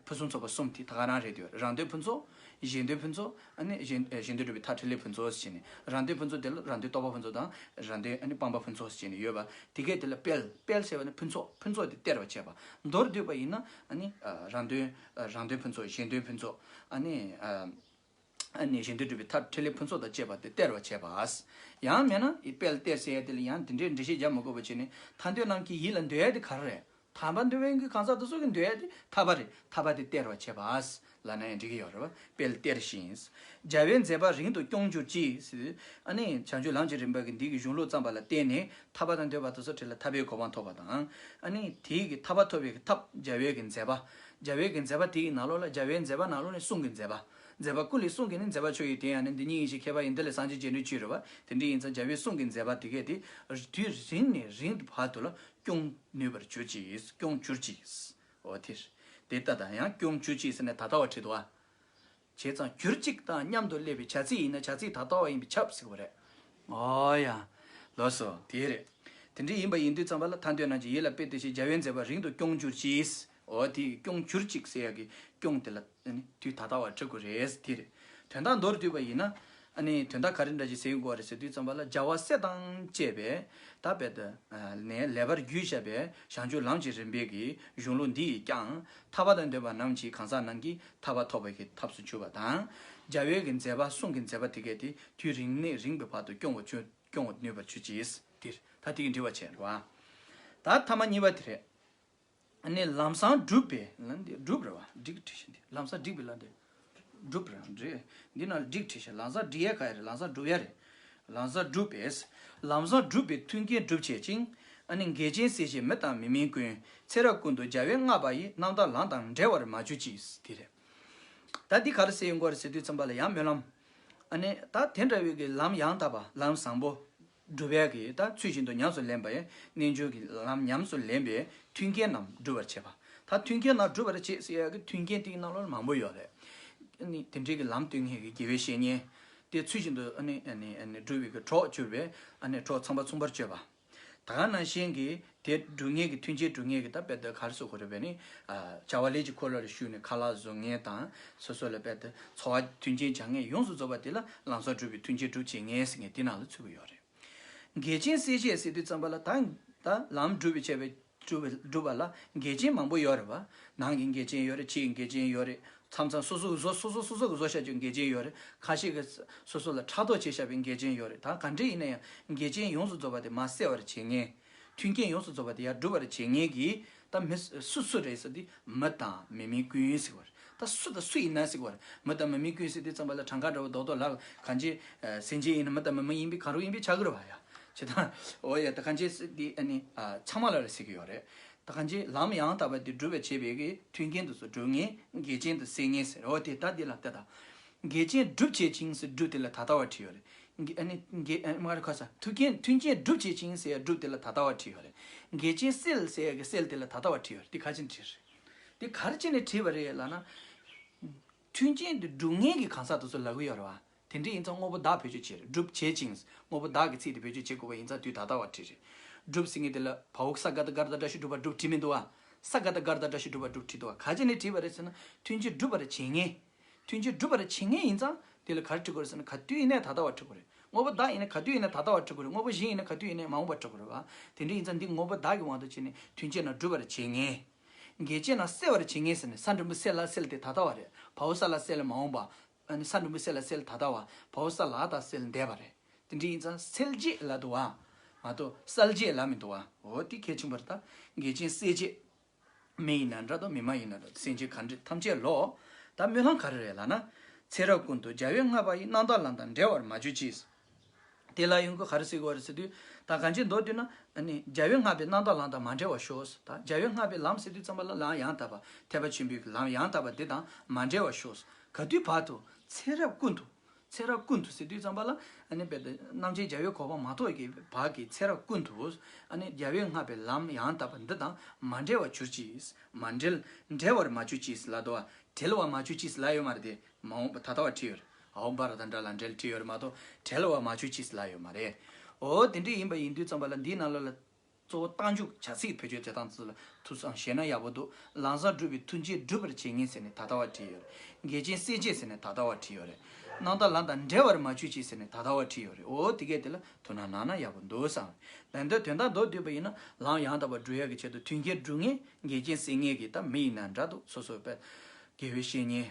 ཕུན་སུམ་ཚོགས་པ་གསུམ་དེ་ད་ག་རང་རེད་དེ། རང་དོན་ཕུན་ཚོགས། གཞན་དོན་ཕུན་ཚོགས། ཨ་ནི་གཞན་གཞན་དོན་སྒྲུབ་པའི་ཐབས་ཕྲིན་ལས་ཕུན་ཚོགས་ཟེར་ནས། རང་དོན་ཕུན་ཚོགས་དེ་ལ་རང་དོན་རྟོགས་པ་ཕུན་ཚོགས་དང་། རང་དོན་ཨ་ནི་སྤངས་པ་ཕུན་ཚོགས་ཟེར་ནས་ཡོད་པ། དེ་གས་དེ་ལ་དཔལ། དཔལ་ཟེར་བ་ནི་ཕུན་ཚོགས། ཕུན་ཚོགས་དེ་སྟེར་བར་བྱེད་པ། མདོར་བསྡུས་པ་ཡིན་ན་ཨ་ནི་རང་དོན་རང་དོན་ཕུན་ཚོགས། གཞན་དོན་ཕུན་ཚོགས། ཨ་ནི་ཨ་ནི་གཞན་དོན་སྒྲུབ་པའི་ཐབས་ཕྲིན་ལས་ཕུན་ཚོགས་དང་བཅས་པ་དེ་སྟེར་བར་བྱེད་པ། ཡང་མིན་ན་ཨི་དཔལ་སྟེར་ཟེར་ཡ་དེ་ལ་ཡང་དེ་འདྲའི་འགྲེལ་བཤད་རྒྱག་མི་དགོས་པ་བྱས་ནས། ཐར་འདོད་རྣམས་ཀྱི་ཡིད་ལ་འདོད་ཡ་དེ་ག་རེ་རེད། ཐར་པ་འདོད་མཁན་གྱི་གང་ཟག་དེ་ཚོ་གི་འདོད་ཡ་དེ་ཐར་པ་རེད། ཐར་པ་དེ་སྟེར་བར་བྱེད་པ་ལབ་ན་ཡང་འགྲིག་གི་ཡོད་རེད་བ། དཔལ་སྟེར་ཞིང་། རྒྱལ་བའི་མཛད་པ་རིང་དུ་སྐྱོང་གྱུར་ཅིག་ཟེར། ཨ་ནི་བྱང་ཆུབ་ལམ་གྱི་རིམ་པ་གི་འདི་གི་གཞུང་ལུགས་བརྩམས་པ་ལ་བརྟེན་ནས་ཐར་པ་དང་འདོད་པ་དེ་ཚོ་ཁྲིད་ལ་ཐར་པའི་གོ་འཕང་ཐོབ་པ་དང་། ཨ་ནི་དེའི་གི་ཐར་པ་ཐོབ་པའི་གི་ཐབས་རྒྱལ་བའི་གི་མཛད་པ། རྒྱལ་བའི་གི་མཛད་པ་དེ་གི་ནང་ལོགས་ལ་རྒྱལ་བའི་མཛད་པ་ནང་ལོགས་ནས་གསུང་གི་མཛད་པ། མཛད་པ་ཀུན་ལས་གསུང་གི་ནི་མཛད་པ་ཆོས་ཡི་དོན་ཡང་ནི། འདི་ཉིད་ཡེ་ཤེས་ཁྱད་པར་ཡིན། འདི་ལས་སངས་རྒྱས་རྒྱས་འབྲིང་ཆོས་རེད་བ། དེ་འདྲ་ཡིན་ཙང་རྒྱལ་བའི་གསུང་གི་མཛད་པ་དེ་གས་དེ་དུས་རིང་ནས་རིང་དུ་བར་དུ་ལ་སྐྱོང་ནུས་པར་གྱུར་ཅིག་སྐྱོང་གྱུར་ཅིག་འོ་དེ་རེད། དེ་ལྟ་དང་ཡང་སྐྱོང་གྱུར་ཅིག་ཟེར་ནས་ད་ལྟ་བ་བྲིས་འདུག་ཨ། བྱས་ཙང་གྱུར་ཅིག་དང་མཉམ་དུ་སླེབས་པའི་བྱ་ཚིག་ཡིན་ན་བྱ་ཚིག་ད་ལྟ་བ་ཡིན་པས་ཁྱབ་ཟེར་བ་རེད། ཨོ་ཡ། ལགས་སོ། དེ་རེད། དེ་འདྲ་ཡིན་པ་ཡིན་དུས་ཙམ་པ་ལ་ཐར་འདོད་རྣམས་ཀྱི་ཡིད་ལ་དཔལ་སྟེར་ཞིང་། རྒྱལ་བའི་མཛད་པ་རིང་དུ་སྐྱོང་གྱུར་ཅིག་འོ་དེ་སྐྱོང་གྱུར་ཅིག་ཟེར་ཡག་གི་སྐྱོང་དེ་ལ་ཨ་ནི་དུས་ད་ལྟ་བ་འབྲི་དགོས་རེད། དེ་རེད། དོན་དག་མདོར་བསྡུས་པ་ཡིན་ན། ཨ་ནི་དོན་དག་ག་རེ་འདྲ་ཞིག་ཟེར་དགོས་རེད་ཟེར་དུས་ཙམ་པ་ལ། རྒྱལ་བ་སྲས་དང་བཅས་པས་ད་དཔལ་དུ་ནས་ལེགས་པར་བརྒྱུད་བཞག་པའི་བྱང་ཆུབ་ལམ་གྱི་རིམ་པའི་གི་གཞུང་ལུགས་འདི་ཡིས་ཀྱང་ཐར་པ་དང་འདོད་པ་རྣམས་ཀྱི་གང་ཟག་རྣམས་ཀྱིས་ཐར་པ་ཐོབ་པའི་གི་ཐབས་སུ་གྱུར་པ་དང་། རྒྱལ་བའི་གི་མཛད་པ་གསུང་གི་མཛད་པ་དེ་གས་དེ་དུས་རིང་ནས་རིང་བའི་བར་དུ་སྐྱོང་བར་གྱུར། སྐྱོང་བར་ནུས་པར་གྱུར་ཅིག་འདིར་ད་དེ་གི་འགྲེལ་བ་བྱས་རེད་བ། ད་ཐ་མ་གཉིས་པ་དེ་རེད། ཨ་ནི་ལམ་བཟང་བསྒྲུབས་པའི་ལ་འདི་བསྒྲུབས་རེད་བ། འགྲིག་བྲིས་ཤིང་འདི་ལམ་བཟང་བསྒྲིགས་པའི་ལ་འདི་བསྒྲུབས་རེད་འདྲེ། འདི་ནང་འགྲིག་བྲིས་ཤིང་ལམ་བཟང་བསྒྲིགས་ཡས་ག་ཡ་རེད། ལམ་བཟང་བསྒྲུབས་ཡ་རེད། ལམ་བཟང་བསྒྲུབས་པས། ལམ་བཟང་བསྒྲུབས་པའི་མཐུན་རྐྱེན་སྒྲུབ་བྱེད་ཅིང་། ཨ་ནི་འགལ་རྐྱེན་སེལ་བྱེད་མི་དང་མི་མིན་ཀུན། ཚེ་རབས་ཀུན་ཏུ་རྒྱལ་བས་བསྔགས་པ་ཡི། རྣམ་དག་ལམ་དང་འབྲལ་བར་མ་གྱུར་ཅིག་དེ་རེད། ད་འདི་ག་རེ་ཟེར་ཡོང་གི་རེད་ཟེར་དུས་ཙམ་པ་ལ་ཡང་སྨོན་ལམ། ཨ་ནི་ད་དེ་འདྲ་བའི་གི་ལམ་ཡང་དག་པ་ལམ་བཟང་པོ། སྒྲུབ་ཡས་ཀྱི་ད་ཚུལ་བཞིན་དུ་ཉམས་སུ་ལེན་པའི་རྣལ་འབྱོར་གྱི་ལམ་ཉམས་སུ་ལེན་པའི་མཐུན་རྐྱེན་རྣམས་སྒྲུབ་པར་བྱེད་པ། ད་མཐུན་རྐྱེན་རྣམས་སྒྲུབ་པར་བྱེད་ཟེར་ཡས་ཀྱི་མཐུན་རྐྱེན་དེའི་ནང་ལོགས་ལ་མང་པོ་ཡོད་རེད། ཨ་ནི་དེ་འདྲའི་གི་ལམ་སྟོན་མཁན་གྱི་དགེ་བའི་བཤེས་གཉེན། དེ་ཚུལ་བཞིན་དུ་ཨ་ནི་ཨ་ནི་ཨ་ནི་སྒྲུབ་པའི་གི་གྲོགས་གྱུར་པའི་ཨ་ནི་གྲོགས་ཚངས་པ་མཚུངས་པར་སྤྱོད་པ། ད་ག་ནང་བཞིན་གྱི་དེ་སྒྲུབ་མཁན་གྱི་མཐུན་རྐྱེན་སྒྲུབ་མཁན་གྱི་ད་དཔེ་དེ་ག་རེ་ཟེར་དགོས་རེད་པས་ནི། བྱ་བ་ལས་ཀྱི་འཁོར་ལོ་ལ་ཞུགས་ནས་ཁ་ལག་བཟོ་མཁན་དང་སོ་སོ་ལ་དཔེ་དེ་འཚོ་བ་མཐུན་རྐྱེན་སྦྱང་མཁན་ཡོངས་སུ་རྫོགས་པ་དེ་ལ་ལམ་བཟང་སྒྲུབ་པའི་མཐུན་རྐྱེན་སྒྲུབ་བྱེད་མཁན་ཟེར་མཁན་དེ་ནང་ལ་ཚུད་ཀྱི་ཡོད་རེད། འགལ་རྐྱེན་སེལ་བྱེད་ཟེར་དུས་ཙམ་པ་ལ་ད་ད་ལམ་སྒྲུབ་པའི་བྱས་པའི་སྒྲུབ་པའི་སྒྲུབ་པ་ལ་འགལ་རྐྱེན་མང་པོ་ཡོད་རེད་བ། ནང་གི་འགལ་རྐྱེན་ཡོད་རེད། ཕྱི་ཡི་འགལ་རྐྱེན་ཡོད་རེད། མཚམས་མཚམས་སོ་སོ་གི་བཟོ་སོ་སོ་སོ་སོ་གི་བཟོ་བྱ་རྒྱུ་འགལ་རྐྱེན་ཡོད་རེད། ཁ་ཤས་ཀྱིས་སོ་སོ་ལ་ཕྲག་དོག་བྱས་བཞག་པའི་འགལ་རྐྱེན་ཡོད་རེད། ད་ག་འདྲ་ཡིན་ན་ཡང་འགལ་རྐྱེན་ཡོངས་སུ་རྫོགས་པ་དེ་མར་སེལ་བར་བྱེད་མཁན། མཐུན་རྐྱེན་ཡོངས་སུ་རྫོགས་པ་དེ་ཡར་སྒྲུབ་པར་བྱེད་མཁན་གྱི་ ད་མི་སུ་སུ་རེད་ཟེར་དུས་མི་དང་མི་མིན་ཀུན་ཟེར་བ་རེད། ད་སུ་དང་སུ་ཡིན་ན་ཟེར་བ་རེད། མི་དང་མི་མིན་ཀུན་ཟེར་དུས་ཙམ་པ་ལ་གྲངས་ཀ་འདྲ་བོ་རྡོག་རྡོག་ལ་གང་ཅི་སེམས་ཅན་ཡིན་ན་མི་དང་མི་མིན་ཡིན་པའི་གང་རུང་ཡིན་པའི་ཆགས་ཀྱི་རེད་བ་ཡ། ཇི་ལྟར་འོ་ཡ་ད་གང་ཅི་ཟེར་དུས་ཨ་ནི་ཚང་མ་ལ་རེད་ཟེར་གྱི་ཡོད་རེད། ད་གང་ཅི་ལམ་ཡང་དག་པ་དེ་སྒྲུབ་པར་བྱེད་པའི་གི་མཐུན་རྐྱེན་དུ་སོ་སྒྲུབ་ངེས་འགལ་རྐྱེན་དུ་སེལ་ངེས་ཟེར། འོ་དེ་ད་འདི་ལ་ལྟ་དང་། འགལ་རྐྱེན་སྒྲུབ་བྱེད་ཅིང་ཟེར་སྒྲུབ་དེ་ལ་ད་ལྟ་བ་བྲིས་ཡོད་རེད། འགལ་ཨ་ནི་འགལ་ཨ་མ་རེད་ཁ་ས་མཐུན་རྐྱེན་མཐུན་རྐྱེན་སྒྲུབ་བྱེད་ཅིང་ཟེར་ཡ་སྒྲུབ་དེ་ལ་ད་ལྟ་བ་བྲིས་ཡོད་རེད། འགལ་རྐྱེན་སེལ་ཟེར་ཡ་གི་སེལ་དེ་ལ་ད་ལྟ་བ་བྲིས་ཡོད་རེད། དེ་ག་ཅི་ནས་བྲིས་རེད། དེ་ག་རེ་བྱས་ནས་བྲིས་པ་རེད་ལབ་ན། མཐུན་རྐྱེན་དེ་སྒྲུབ་ངེས་ཀྱི་གང་ཟག་དེ་ཚོ་ལབ་ཀྱི་ཡོད་རེད་བ། དེ་འདྲ་ཡིན་ཙང་དངོས་པོ་བདག་བེད་སྤྱོད་བྱེད་རེད། སྒྲུབ་བྱེད་ཅིང་དངོས་པོ་བདག་གི་ཚིག་དེ་བེད་སྤྱོད་བྱེད་དགོས་པ་ཡིན་ཙང་དུས་ད་ལྟ་བ་བྲིས་རེད། སྒྲུབ་ཟེར་མཁན་དེ་ལ་བའོ་ས་ག་ད་ག་ར་ད་བཀྲ་ཤིས་སྒྲུབ་པ་སྒྲུབ་བྲིས་མི་འདུག་བ། ས་ག་ད་ག་ར་ད་བཀྲ་ཤིས་སྒྲུབ་པ་སྒྲུབ་བྲིས་འདུག་བ། ག་ཅི་ནས་བྲིས་པ་རེད་ཟེར་ན་མཐུན་རྐྱེན་སྒྲུབ་པར་བྱེད་ངེས། མཐུན་རྐྱེན་སྒྲུབ་པར་བྱེད་ངེས་ཡིན་ཙང་དེ་ལ་ག་རེ་བྲིས་དགོས་རེད་ཟེར་ན་ག་དུས་ཡིན་ནའི་ད་ལྟ་བ་བྲིས་དགོས་རེད། དངོས་པོ་བདག་ཡིན་ན་ག་དུས་ཡིན་ནའི་ད་ལྟ་བ་བྲིས་དགོས་རེད། དངོས་པོ་གཞན་ཡིན་ན་ག་དུས་ཡིན་ནའི་མ་འོངས་པ་བྲིས་དགོས་རེད་བ། དེ་འདྲ་ཡིན་ཙང་འདི་དངོས་པོ་བདག་གི་དབང་དུ་བྱས་ནས་མཐུན་རྐྱེན་ནི་སྒྲུབ་པར་བྱེད་ངེས། འགལ་རྐྱེན་ནི་སེལ་བར་བྱེད་ངེས་ཟེར་ནས་ས་འགྲེང་བུ་སེ་ལ་སེལ་དེ་ད་ལྟ་བ་རེད། བའོ་ས་ལ་སེལ་མ་འོངས་པ། ཨ་ནི་ས་འགྲེང་བུ་སེ་ལ་སེལ་ད་ལྟ་བ། བའོ་ས་ལ་ད་སེལ་འདས་པ་རེད། དེ་འདྲ་ཡིན་ཙང་སེལ་བྱེད་ལབ་འདུག་བ། མ་གཏོགས་སེལ་བྱེད་ལབ་མི་འདུག་བ། འོ་དེ་གལ་ཆེན་པོ་རེད་ད། འགལ་རྐྱེན་སེལ་བྱེད། མི་ཡིན་ན་འདྲ་དང་མི་མ་ཡིན་ན་འདྲ་དང་སེམས་ཅན་ག་འདྲ་ཐམས་ཅད་ལོ། ད་སྨོན་ལམ་ག་རེ་རེད་ལབ་ན། ཚེ་རབས་ཀུན་ཏུ་རྒྱལ་བས་བསྔགས་པ་ཡི། རྣམ་དག་ལམ་དང་འབྲལ་བར་མ་གྱུར་ཅིག། དེ་ལ་ཡོང་གི་ག་རེ་ཟེར་གི་བ་རེད་ཟེར་དུས་ད་གང་ཅི་མདོར་བསྡུས་ན་ཨ་ནི་རྒྱལ་བས་བསྔགས་པའི་རྣམ་དག་ལམ་དང་མ་འབྲལ་བར་ཤོག། ད་རྒྱལ་བས་བསྔགས་པའི་ལམ་ཟེར་དུས་ཙམ་པ་ལ་ལམ་ཡང་དག་པ་ཐེག་པ་ཆེན་པོའི་གི་ལམ་ཡང་དག་པ་འདི་དང་མ་འབྲལ་བར་ཤོག། ག་དུས་བར་དུ་ཚེ་རབས་ཀུན་ཏུ། ཚེ་རབས་ཀུན་ཏུ་ཟེར་དུས་ཙམ་པ་ལ་ཨ་ནི་དཔེ་དེ་རྣམ་མཁྱེན་རྒྱལ་བའི་གོ་འཕང་མ་ཐོབ་ཀྱི་བར་གྱི་ཚེ་རབས་ཀུན་ཏུ་ཨ་ནི་རྒྱལ་བས་བསྔགས་པའི་ལམ་ཡང་དག་པ་འདི་དང་མ་འབྲལ་བར་གྱུར་ཅིག། མ་འབྲལ། འབྲལ་བར་མ་གྱུར་ཅིག་ལབ་འདུག་བ། བྲལ་བར་མ་གྱུར་ཅིག་ལབ་ཡོད་མ་རེད་དེ། མ་འོངས་པ་ད་ལྟ་བ་བྲིས་ཡོད་རེད། འོ་བར་དང་འབྲེལ་ལ་འབྲེལ་བྲིས་ཡོད་རེད་མ་གཏོགས་བྲལ་བར་མ་གྱུར་ཅིག་ལབ་ཡོད་མ་རེད། འོ་དེ་འདྲ་ཡིན་པ་ཡིན་དུས་ཙམ་པ་ལ་འདིའི་ནང་ལོགས་ལ། གཙོ་བོ་རྟགས་འཇུག་བྱ་ཚིག་བེད་སྤྱོད་བྱེད་སྟངས་ཚོ་ལ་ཐུགས་བསམ་བཞེས་ན་ཡག་པོ་འདུག། ལམ་བཟང་སྒྲུབ་པའི་མཐུན་རྐྱེན་སྒྲུབ་པར་བྱེད་ངེས་ཟེར་ནས་ད་ལྟ་བ་བྲིས་ཡོད་རེད། འགལ་རྐྱེན་སེལ་བྱེད་ཟེར་ནས་ད་ལྟ་བ་བྲིས་ཡོད་རེད། རྣམ་དག་ལམ་དང་འབྲལ་བར་མ་གྱུར་ཅིག་ཟེར་ནས་ད་ལྟ་བ་བྲིས་ཡོད་རེད། འོ་དེ་གས་དེ་ལ་དོ་སྣང་གནང་ན་ཡག་པོ་འདུག་བསམ། ད་ལྟ་དོན་དག་མདོར་བསྡུས་པ་ཡིན་ན་ལམ་ཡང་དག་པར་སྒྲུབ་ཡག་གི་ཆེད་དུ་མཐུན་རྐྱེན་སྒྲུབ་ངེས་འགལ་རྐྱེན་སེལ་ངེས་ཀྱི་ད་མི་ཡིན་ན་འདྲ་འདུག་སོ་སོ་པས་དགེ་བའི་བཤེས་གཉེན།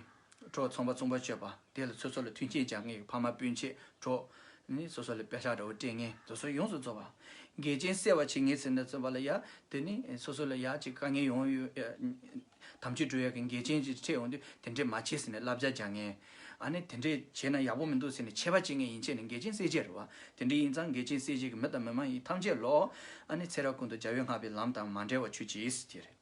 གྲོགས་ཚོང་པ་བཙོང་པ་སྤྱོད་པ་དེ་ལ་སོ་སོ་ལ་མཐུན་རྐྱེན་སྦྱར་ངེས་ཕ་མ་སྤུན་མཆེད་གྲོགས་ནི་སོ་སོ་ལ་པེ་ཤག་འདྲ་བོ་སྤྲད་ངེས་དེ་ཚོ་ཡོངས་སུ་རྫོགས་པ། འགལ་རྐྱེན་སེལ་བ་བྱེད་ངེས་ཟེར་ན་ཚོད་པ་ལ་ཡ་དེ་ནི་སོ་སོ་ལ་ཡ་ཅིག་དཀའ་ངལ་ཡོང་ཡོད། དམ་ཆོས་སྒྲུབ་ཡག་གི་འགལ་རྐྱེན་ཅིག་འཕྲད་ཡོང་དུས་དེ་འདྲས་མ་བྱེད་ཟེར་ནས་བསླབ་བྱ་སྦྱར་ངེས། ཨ་ནི་དེ་འདྲས་བྱས་ན་ཡག་པོ་མི་འདུག་ཟེར་ནས་ཆད་པ་བཅད་ངེས་ཡིན་ཆད་ནས་འགལ་རྐྱེན་སེལ་བྱེད་རེད་བ། དེ་འདྲས་ཡིན་ཙང་འགལ་རྐྱེན་སེལ་བྱེད་ཀྱི་མི་དང་མི་མ་ཡིན་ཐམས་ཅད་ལོ། ཨ་ནི་ཚེ་རབས་ཀུན་ཏུ་རྒྱལ་བས་བསྔགས་པའི་ལམ་དང་མ་འབྲལ་བར་གྱུར་ཅིག་ཟེར་གྱི་རེད།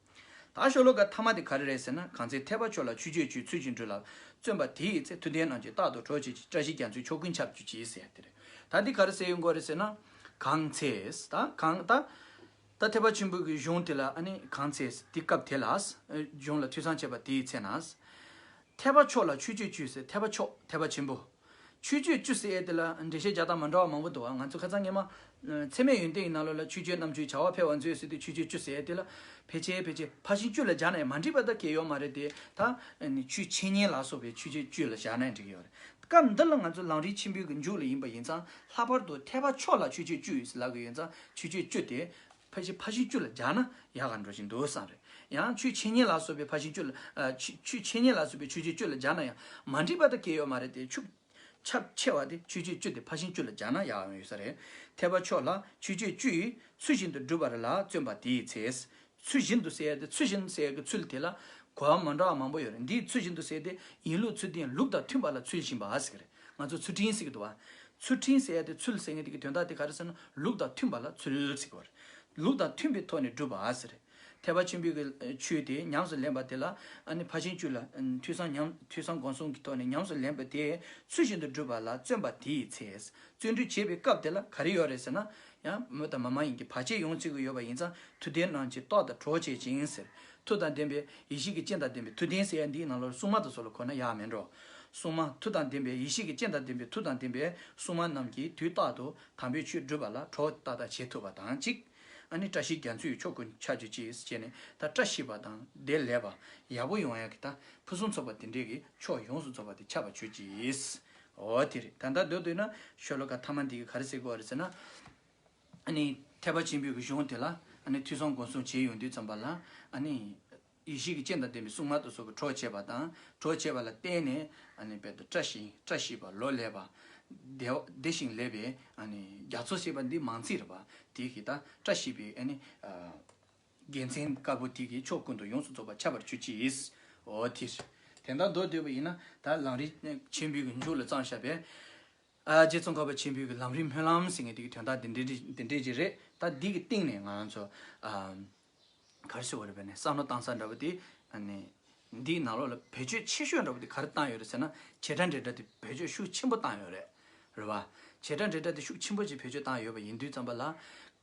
ད་ཤོ་ལོ་ཀ་ཐ་མ་དེ་ག་རེ་རེད་ཟེར་ན། གང་ཚེ་ཐེག་པ་མཆོག་ལ་ཆོས་སྤྱོད་བཅུ་ཚུལ་བཞིན་སྒྲུབ་ལ་བརྩོན་པ་དེ་ཡི་ཚེ། མཐུ་ལྡན་རྣམས་ཀྱིས་རྟག་ཏུ་གྲོགས་བྱེད་ཅིང་། བཀྲ་ཤིས་རྒྱ་མཚོའི་ཕྱོགས་ཀུན་ཁྱབ་གྱུར་ཅིག་ཟེར་དེ་རེད། ད་འདི་ག་རེ་ཟེར་ཡོང་གི་རེད་ཟེར་ན། གང་ཚེ་ད་གང་ད་ད་ཐེག་པ་ཆེན་པོའི་གི་གཞུང་དེ་ལ་ཨ་ནི་གང་ཚེ་དེ་སྐབས་དེ་ལ་གཞུང་ལ་ཐོས་བསམ་བྱས་པ་དེ་ཡི་ཚེ་ན། ཐེག་པ་མཆོག་ལ་ཆོས་སྤྱོད་བཅུ་ཟེར། ཐེག་པ་མཆོག་ཐེག་པ་ཆེན་པོ། ཆོས་སྤྱོད་བཅུ་ཟེར་ཡས་དེ་ལ་འགྲེལ་བཤད་རྒྱག་སྟངས་མ་འདྲ་བ་མང་པོ་འདུག་བ། ང་ཚོ་ཁ་སང་སྔས་མ་ཚད་མེད་ཡོན་ཏན་གྱི་ནང་ལོགས་ལ་ཆོས་སྤྱོད་རྣམ་བཅུ་བྱ་བ་འཕེལ་བར་མཛོད་ཟེར་དུས་ཆོས་སྤྱོད་བཅུ་ཟེར་ཡས་དེ་ལ་ཕལ་ཆེར་ཕལ་ཆེར་ཕར་ཕྱིན་བཅུ་ལ་སྦྱར་ན་ཡང་མ་འགྲིག་པ་ད་གང་ཡོད་མ་རེད་དེ། ད་ཆོས་འཆད་ཉན་ལ་སོགས་པའི་ཆོས་སྤྱོད་བཅུ་ལ་སྦྱར་ན་འགྲིག་གི་ཡོད་རེད། སྐབས་འདི་ལ་ང་ཚོ་ལམ་རིམ་ཆེན་པོའི་གི་མཇུག་ལ་ཡིན་པ་ཡིན་ཙང་ལྷག་པར་དུ་ཐེག་པ་མཆོག་ལ་ཆོས་སྤྱོད་བཅུ་ཡོད་ཟེར་ལབ་གི་ཡོད་ཙང་ཆོས་སྤྱོད་བཅུ་དེ། ཕལ་ཆེར་ཕར་ཕྱིན་བཅུ་ལ་སྦྱར་ན་ཡག་ག་འགྲོ་བཞིན་འདུག་བསམ་རེད། ཡང་ཆོས་འཆད་ཉན་ལ་སོགས་པའི་ཕར་ཕྱིན་བཅུ་ལ་ཨ་ཆོས་ཆོས་འཆད་ཉན་ལ་སོགས་པའི་ཆོས་སྤྱོད་བཅུ་ལ་སྦྱར་ན་ཡང་མ་འགྲིག་པ་ད་གང་ཡོད་མ་རེད་དེ། ཆོས་ཁྱབ་ཆེ་བ་དེ་ཆོས་སྤྱོད་བཅུ་དེ་ཕར་ཕྱིན་བཅུ་ལ་སྦྱར་ན་ཡག་ཡོང་ཡོད་ས་རེད། ཐེག་པ་མཆོག་ལ་ཆོས་སྤྱོད་བཅུ་ཡིས་ཚུལ་བཞིན་དུ་སྒྲུབ་པ་ལ་བརྩོན་པ་དེའི་ཚེ། ཚུལ་བཞིན་དུ་ཟེར་ཡ་དེ་ཚུལ་བཞིན་ཟེར་ཡ་གི་ཚུལ་དེ་ལ་གོ་བ་མ་འདྲ་བ་མང་པོ་ཡོད་རེད། འདིའི་ཚུལ་བཞིན་དུ་ཟེར་ཡ་དེ་ཡིན་ལུགས་ཚུལ་ལྡན་ལུགས་དང་མཐུན་པ་ལ་ཚུལ་བཞིན་པ་ཟེར་གི་རེད། ང་ཚོ་ཚུལ་ཁྲིམས་ཟེར་གི་འདུག་བ། ཚུལ་ཁྲིམས་ཟེར་ཡ་དེ་ཚུལ་ཟེར་མཁན་དེ་གི་དོན་དག་དེ་ག་རེ་ཟེར་ན་ལུགས་དང་མཐུན་པ་ལ་ཚུལ་ཟེར་གི་རེད། ལུགས་དང་མཐུན་པའི་ཐོག་ནས་སྒྲུབ་པ་ཟེར། ཐེག་པ་ཆེན་པོའི་གི་ཆོས་དེ་ཉམས་སུ་ལེན་པ་དེ་ལ་ཨ་ནི་ཕར་ཕྱིན་བཅུ་ལ་ཐོས་བསམ་ཉམས་ཐོས་བསམ་སྒོམ་གསུམ་གྱི་ཐོག་ནས་ཉམས་སུ་ལེན་པ་དེ་ཚུལ་བཞིན་དུ་སྒྲུབ་པ་ལ་བརྩོན་པ་དེའི་ཚེ། བརྩོན་འགྲུས་བྱེད་པའི་སྐབས་དེ་ལ་ག་རེ་ཡོད་རེད་ཟེར་ན། ཡང་མི་དང་མི་མ་ཡིན་གྱི་བར་ཆད་ཡོང་བཅུག་གི་ཡོད་པ་ཡིན་ཙང་མཐུ་ལྡན་རྣམས་ཀྱིས་རྟག་ཏུ་གྲོགས་བྱེད་ཅིང་ཟེར། མཐུ་དང་ལྡན་པའི་ཡེ་ཤེས་ཀྱི་སྤྱན་དང་ལྡན་པའི་མཐུ་ལྡན་ཟེར་ཡ་འདིའི་ནང་ལོགས་སྲུང་མ་དང་སོགས་ལ་གོ་ན་ཡག་མེད་འགྲོ། སྲུང་མ་མཐུ་དང་ལྡན་པའི་ཡེ་ཤེས་ཀྱི་སྤྱན་དང་ལྡན་པའི་མཐུ་དང་ལྡན་པའི་སྲུང་མ་རྣམས་ཀྱིས་དུས་རྟག་ཏུ་དམ་པའི་ཆོས་སྒྲུབ་པ་ལ་གྲོགས་ཏག་ཏག་བྱེད་ཐུབ་པ་དང་གཅིག། ཨ་ནི་བཀྲ་ཤིས་རྒྱ་མཚོའི་ཕྱོགས་ཀུན་ཁྱབ་གྱུར་ཅིག་ཟེར་ནས་ད་བཀྲ་ཤིས་པ་དང་བདེ་ལེགས་པ་ཡག་པོ་ཡོང་ཡ་གི་ད་ཕུན་སུམ་ཚོགས་པ་དེ་འདྲའི་གི་ཕྱོགས་ཡོངས་སུ་རྫོགས་པ་དེ་ཁྱབ་པ་གྱུར་ཅིག། འོ་དེ་རེད། ད་ལྟ་མདོར་བསྡུས་ན་ཤོ་ལོ་ཀ་ཐ་མ་འདི་གི་ག་རེ་ཟེར་དགོས་རེད་ཟེར་ན། ཨ་ནི་ཐེག་པ་ཆེན་པོའི་གི་གཞུང་དེ་ལ་ཨ་ནི་ཐོས་བསམ་སྒོམ་གསུམ་བྱེད་ཡོང་དུས་ཙམ་པ་ལ་ཨ་ནི་ཡེ་ཤེས་ཀྱི་སྤྱན་དང་ལྡན་པའི་སྲུང་མ་དེ་ཚོ་གི་གྲོགས་བྱེད་པ་དང་གྲོགས་བྱེད་པ་ལ་བརྟེན་ནས་ཨ་ནི་དཔལ་དུ་བཀྲ་ཤིས་བཀྲ་ཤིས་པ་ལོ་ལེགས་པ་བདེ་བདེ་ཞིང་ལེགས་པའི་ཨ་ནི་རྒྱ་མཚོ་ཞེས་པ་འདི་མང་ཚིག་རེད་པ། དེ་གི་ད་བཀྲ་ཤིས་པའི་ཨ་ནི་ཨ་ དགེ་མཚན་དཀར་པོ་དེ་གིས་ཕྱོགས་ཀུན་ཏུ་ཡོངས་སུ་རྫོགས་པར་ཁྱབ་པར་གྱུར་ཅིག། འོ་དེ་རེད། དེ་ལྟར་མདོར་བསྡུས་པ་ཡིན་ན་ད་ལམ་རིམ་ཆེན་པོའི་གི་མཇུག་ལ་བརྩམས་བཞག་པས། ཨ་རྗེ་ཙོང་ཁ་པ་ཆེན་པོའི་གི་ལམ་རིམ་སྨོན་ལམ་ཟེར་མཁན་དེ་གི་དོན་དག་འདི་འདྲ་འདི་འདྲ་ཅིག་རེད། ད་འདི་གི་སྟེང་ནས་ང་རང་ཚོ་ཨ་ག་རེ་ཟེར་བ་རེད་པས་ནས་བསམ་བློ་བཏང་ས་འདྲ་པོ་དེ་ཨ་ནི་འདིའི་ནང་ལོགས་ལ་བེད་སྤྱོད་ཆེ་ཤོས་འདྲ་པོ་དེ་ག་རེ་བཏང་ཡོད་རེད་ཟེར་ན། བྱེད་སྒྲ་འབྲེལ་སྒྲ་དེ་བེད་སྤྱོད་ཤུགས་ཆེན་པོ་བཏང་ཡོད་རེད། རེད་བ། བྱེད་སྒྲ་འབྲེལ་སྒྲ་དེ་ཤུགས་ཆེན་པོ་ཅིག་བེད་སྤྱོད་བཏང་ཡོད་པ་ཡིན་དུས་ཙམ་པ་ལ།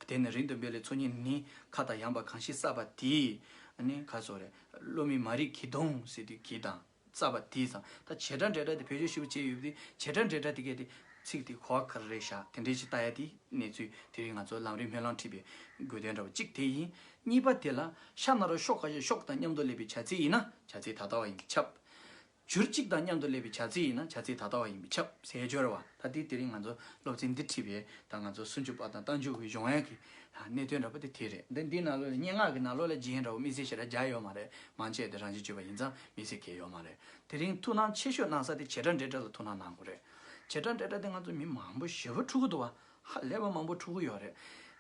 དེ་ནི་རིང་དུ་འབད་ལས་ཚོགས་གཉིས་ནི། ཁ་དང་ཡངས་པ་གང་ཞིག་བསགས་པ་དེས། ཨ་ནི་ག་རེ་ཟེར་དགོས་རེད། སློབ་མའི་མ་རིག་གི་དོང་ཟེར་དུས་གི་དང་། བསགས་པ་དེས་སམ། ད་བྱེད་སྒྲ་འབྲེལ་སྒྲ་དེ་བེད་སྤྱོད་ཤུགས་ཆེ་ཡོད་པ་དེ། བྱེད་སྒྲ་འབྲེལ་སྒྲ་དེ་གས་དེ་ཚིག་དེ་གོ་བ་ག་རེ་རེད་བཞག་དེ་འདྲས་ཅིག་ལྟ་ཡ་དེ་གནས་ཚུལ་དེ་རིང་ང་ཚོ་ལམ་རིམ་སྨོན་ལམ་ཁྲིད་པའི་དགོས་དོན་འདྲ་བོ་གཅིག་དེ་ཡིན། གཉིས་པ་དེ་ལ་ཤ་ན་རོ་ཤོག་ཁ་ཤས་ཤོག་དང་མཉམ་དུ་སླེབས་པའི་བྱ་ཚིག་ཡིན་ན་བྱ་ཚིག་ད་ལྟ་བ་ཡིན་པས་ཁྱབ། འགྱུར་གཅིག་དང་མཉམ་དུ་སླེབས་པའི་བྱ་ཚིག་ཡིན་ན་བྱ་ཚིག་ད་ལྟ་བ་ཡིན་པས་ཁྱབ་ཟེར་སྦྱོར་བ། ད་དེ་དེ་རིང་ང་ཚོ་སློབ་ཚན་འདི་ཁྲིད་པའི་ད་ང་ཚོ་སུམ་ཅུ་པ་དང་རྟགས་འཇུག་གི་སྦྱོང་ཡག་གི་གནད་དོན་འདྲ་པོ་དེ་དེ་རེད། འདི་འདི་ནང་ལོགས་ལ་སྙན་ངག་གི་ནང་ལོགས་ལ་རྒྱན་འདྲ་པོ་དམིགས་བསལ་ཞེ་དྲག་རྒྱག་ཡོད་མ་རེད། མང་ཆེ་དེ་རང་བཞིན་བརྗོད་པ་ཡིན་ཙང་དམིགས་བསལ་གང་ཡང་ཡོད་མ་རེད། དེ་རིང་ཐུགས་སྣང་ཆེ་ཤོས་གནང་ས་དེ་བྱེད་སྒྲ་འབྲེལ་སྒྲ་ལ་ཐུགས་སྣང་གནང་དགོས་རེད། བྱེད་སྒྲ་འབྲེལ་སྒྲ་དེ་ང་ཚོ་མི་མང་པོ་ཞེ་པོ་འཁྲུག་གི་འདུག་བ། ཧ་ལས་པ་མང་པོ་འཁྲུག་གི་ཡོད་རེད།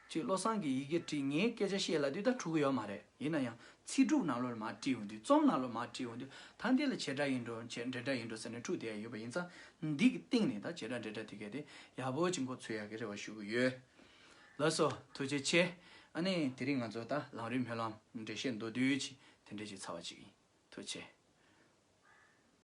ཅིག་བློ་བཟང་གིས་ཡི་གེ་བྲིས་ངས་སྐད་ཆ་བཤད་ལབ་དུས་ད་འཁྲུག་གི་ཡོད་མ་རེད། ཡིན་ན་ཡང་ཚིག་གྲུབ་ནང་ལོགས་ལ་མར་བྲིས་ཡོང་དུས་རྩོམ་ནང་ལོགས་མར་བྲིས་ཡོང་དུས་ད་འདི་ལ་བྱེད་སྒྲ་ཡིན་འགྲོ་བྱེད་འབྲེལ་སྒྲ་ཡིན་འགྲོ་ཟེར་ནས་འཁྲུག་བསྡད་ཡ་ཡོད་པ་ཡིན་ཙང་། འདི་གི་སྟེང་ནས་ད་བྱེད་སྒྲ་འབྲེལ་སྒྲ་དེ་གས་དེ་ཡག་པོ་ཅིག་མགོ་ཚོད་ཡག་གི་རེ་བ་ཞུ་གི་ཡོད། ལགས་སོ། ཐུགས་རྗེ་ཆེ། ཨ་ནི་དེ་རིང་ང་ཚོ་ད་ལམ་རིམ་སྨོན་ལམ་འགྲེལ་བཤད་མདོར་བསྡུས་ཅིག་དེ་འདྲས་ཅིག་ཚར་བ་ཅིག་ཡིན། ཐུགས་རྗེ་ཆེ།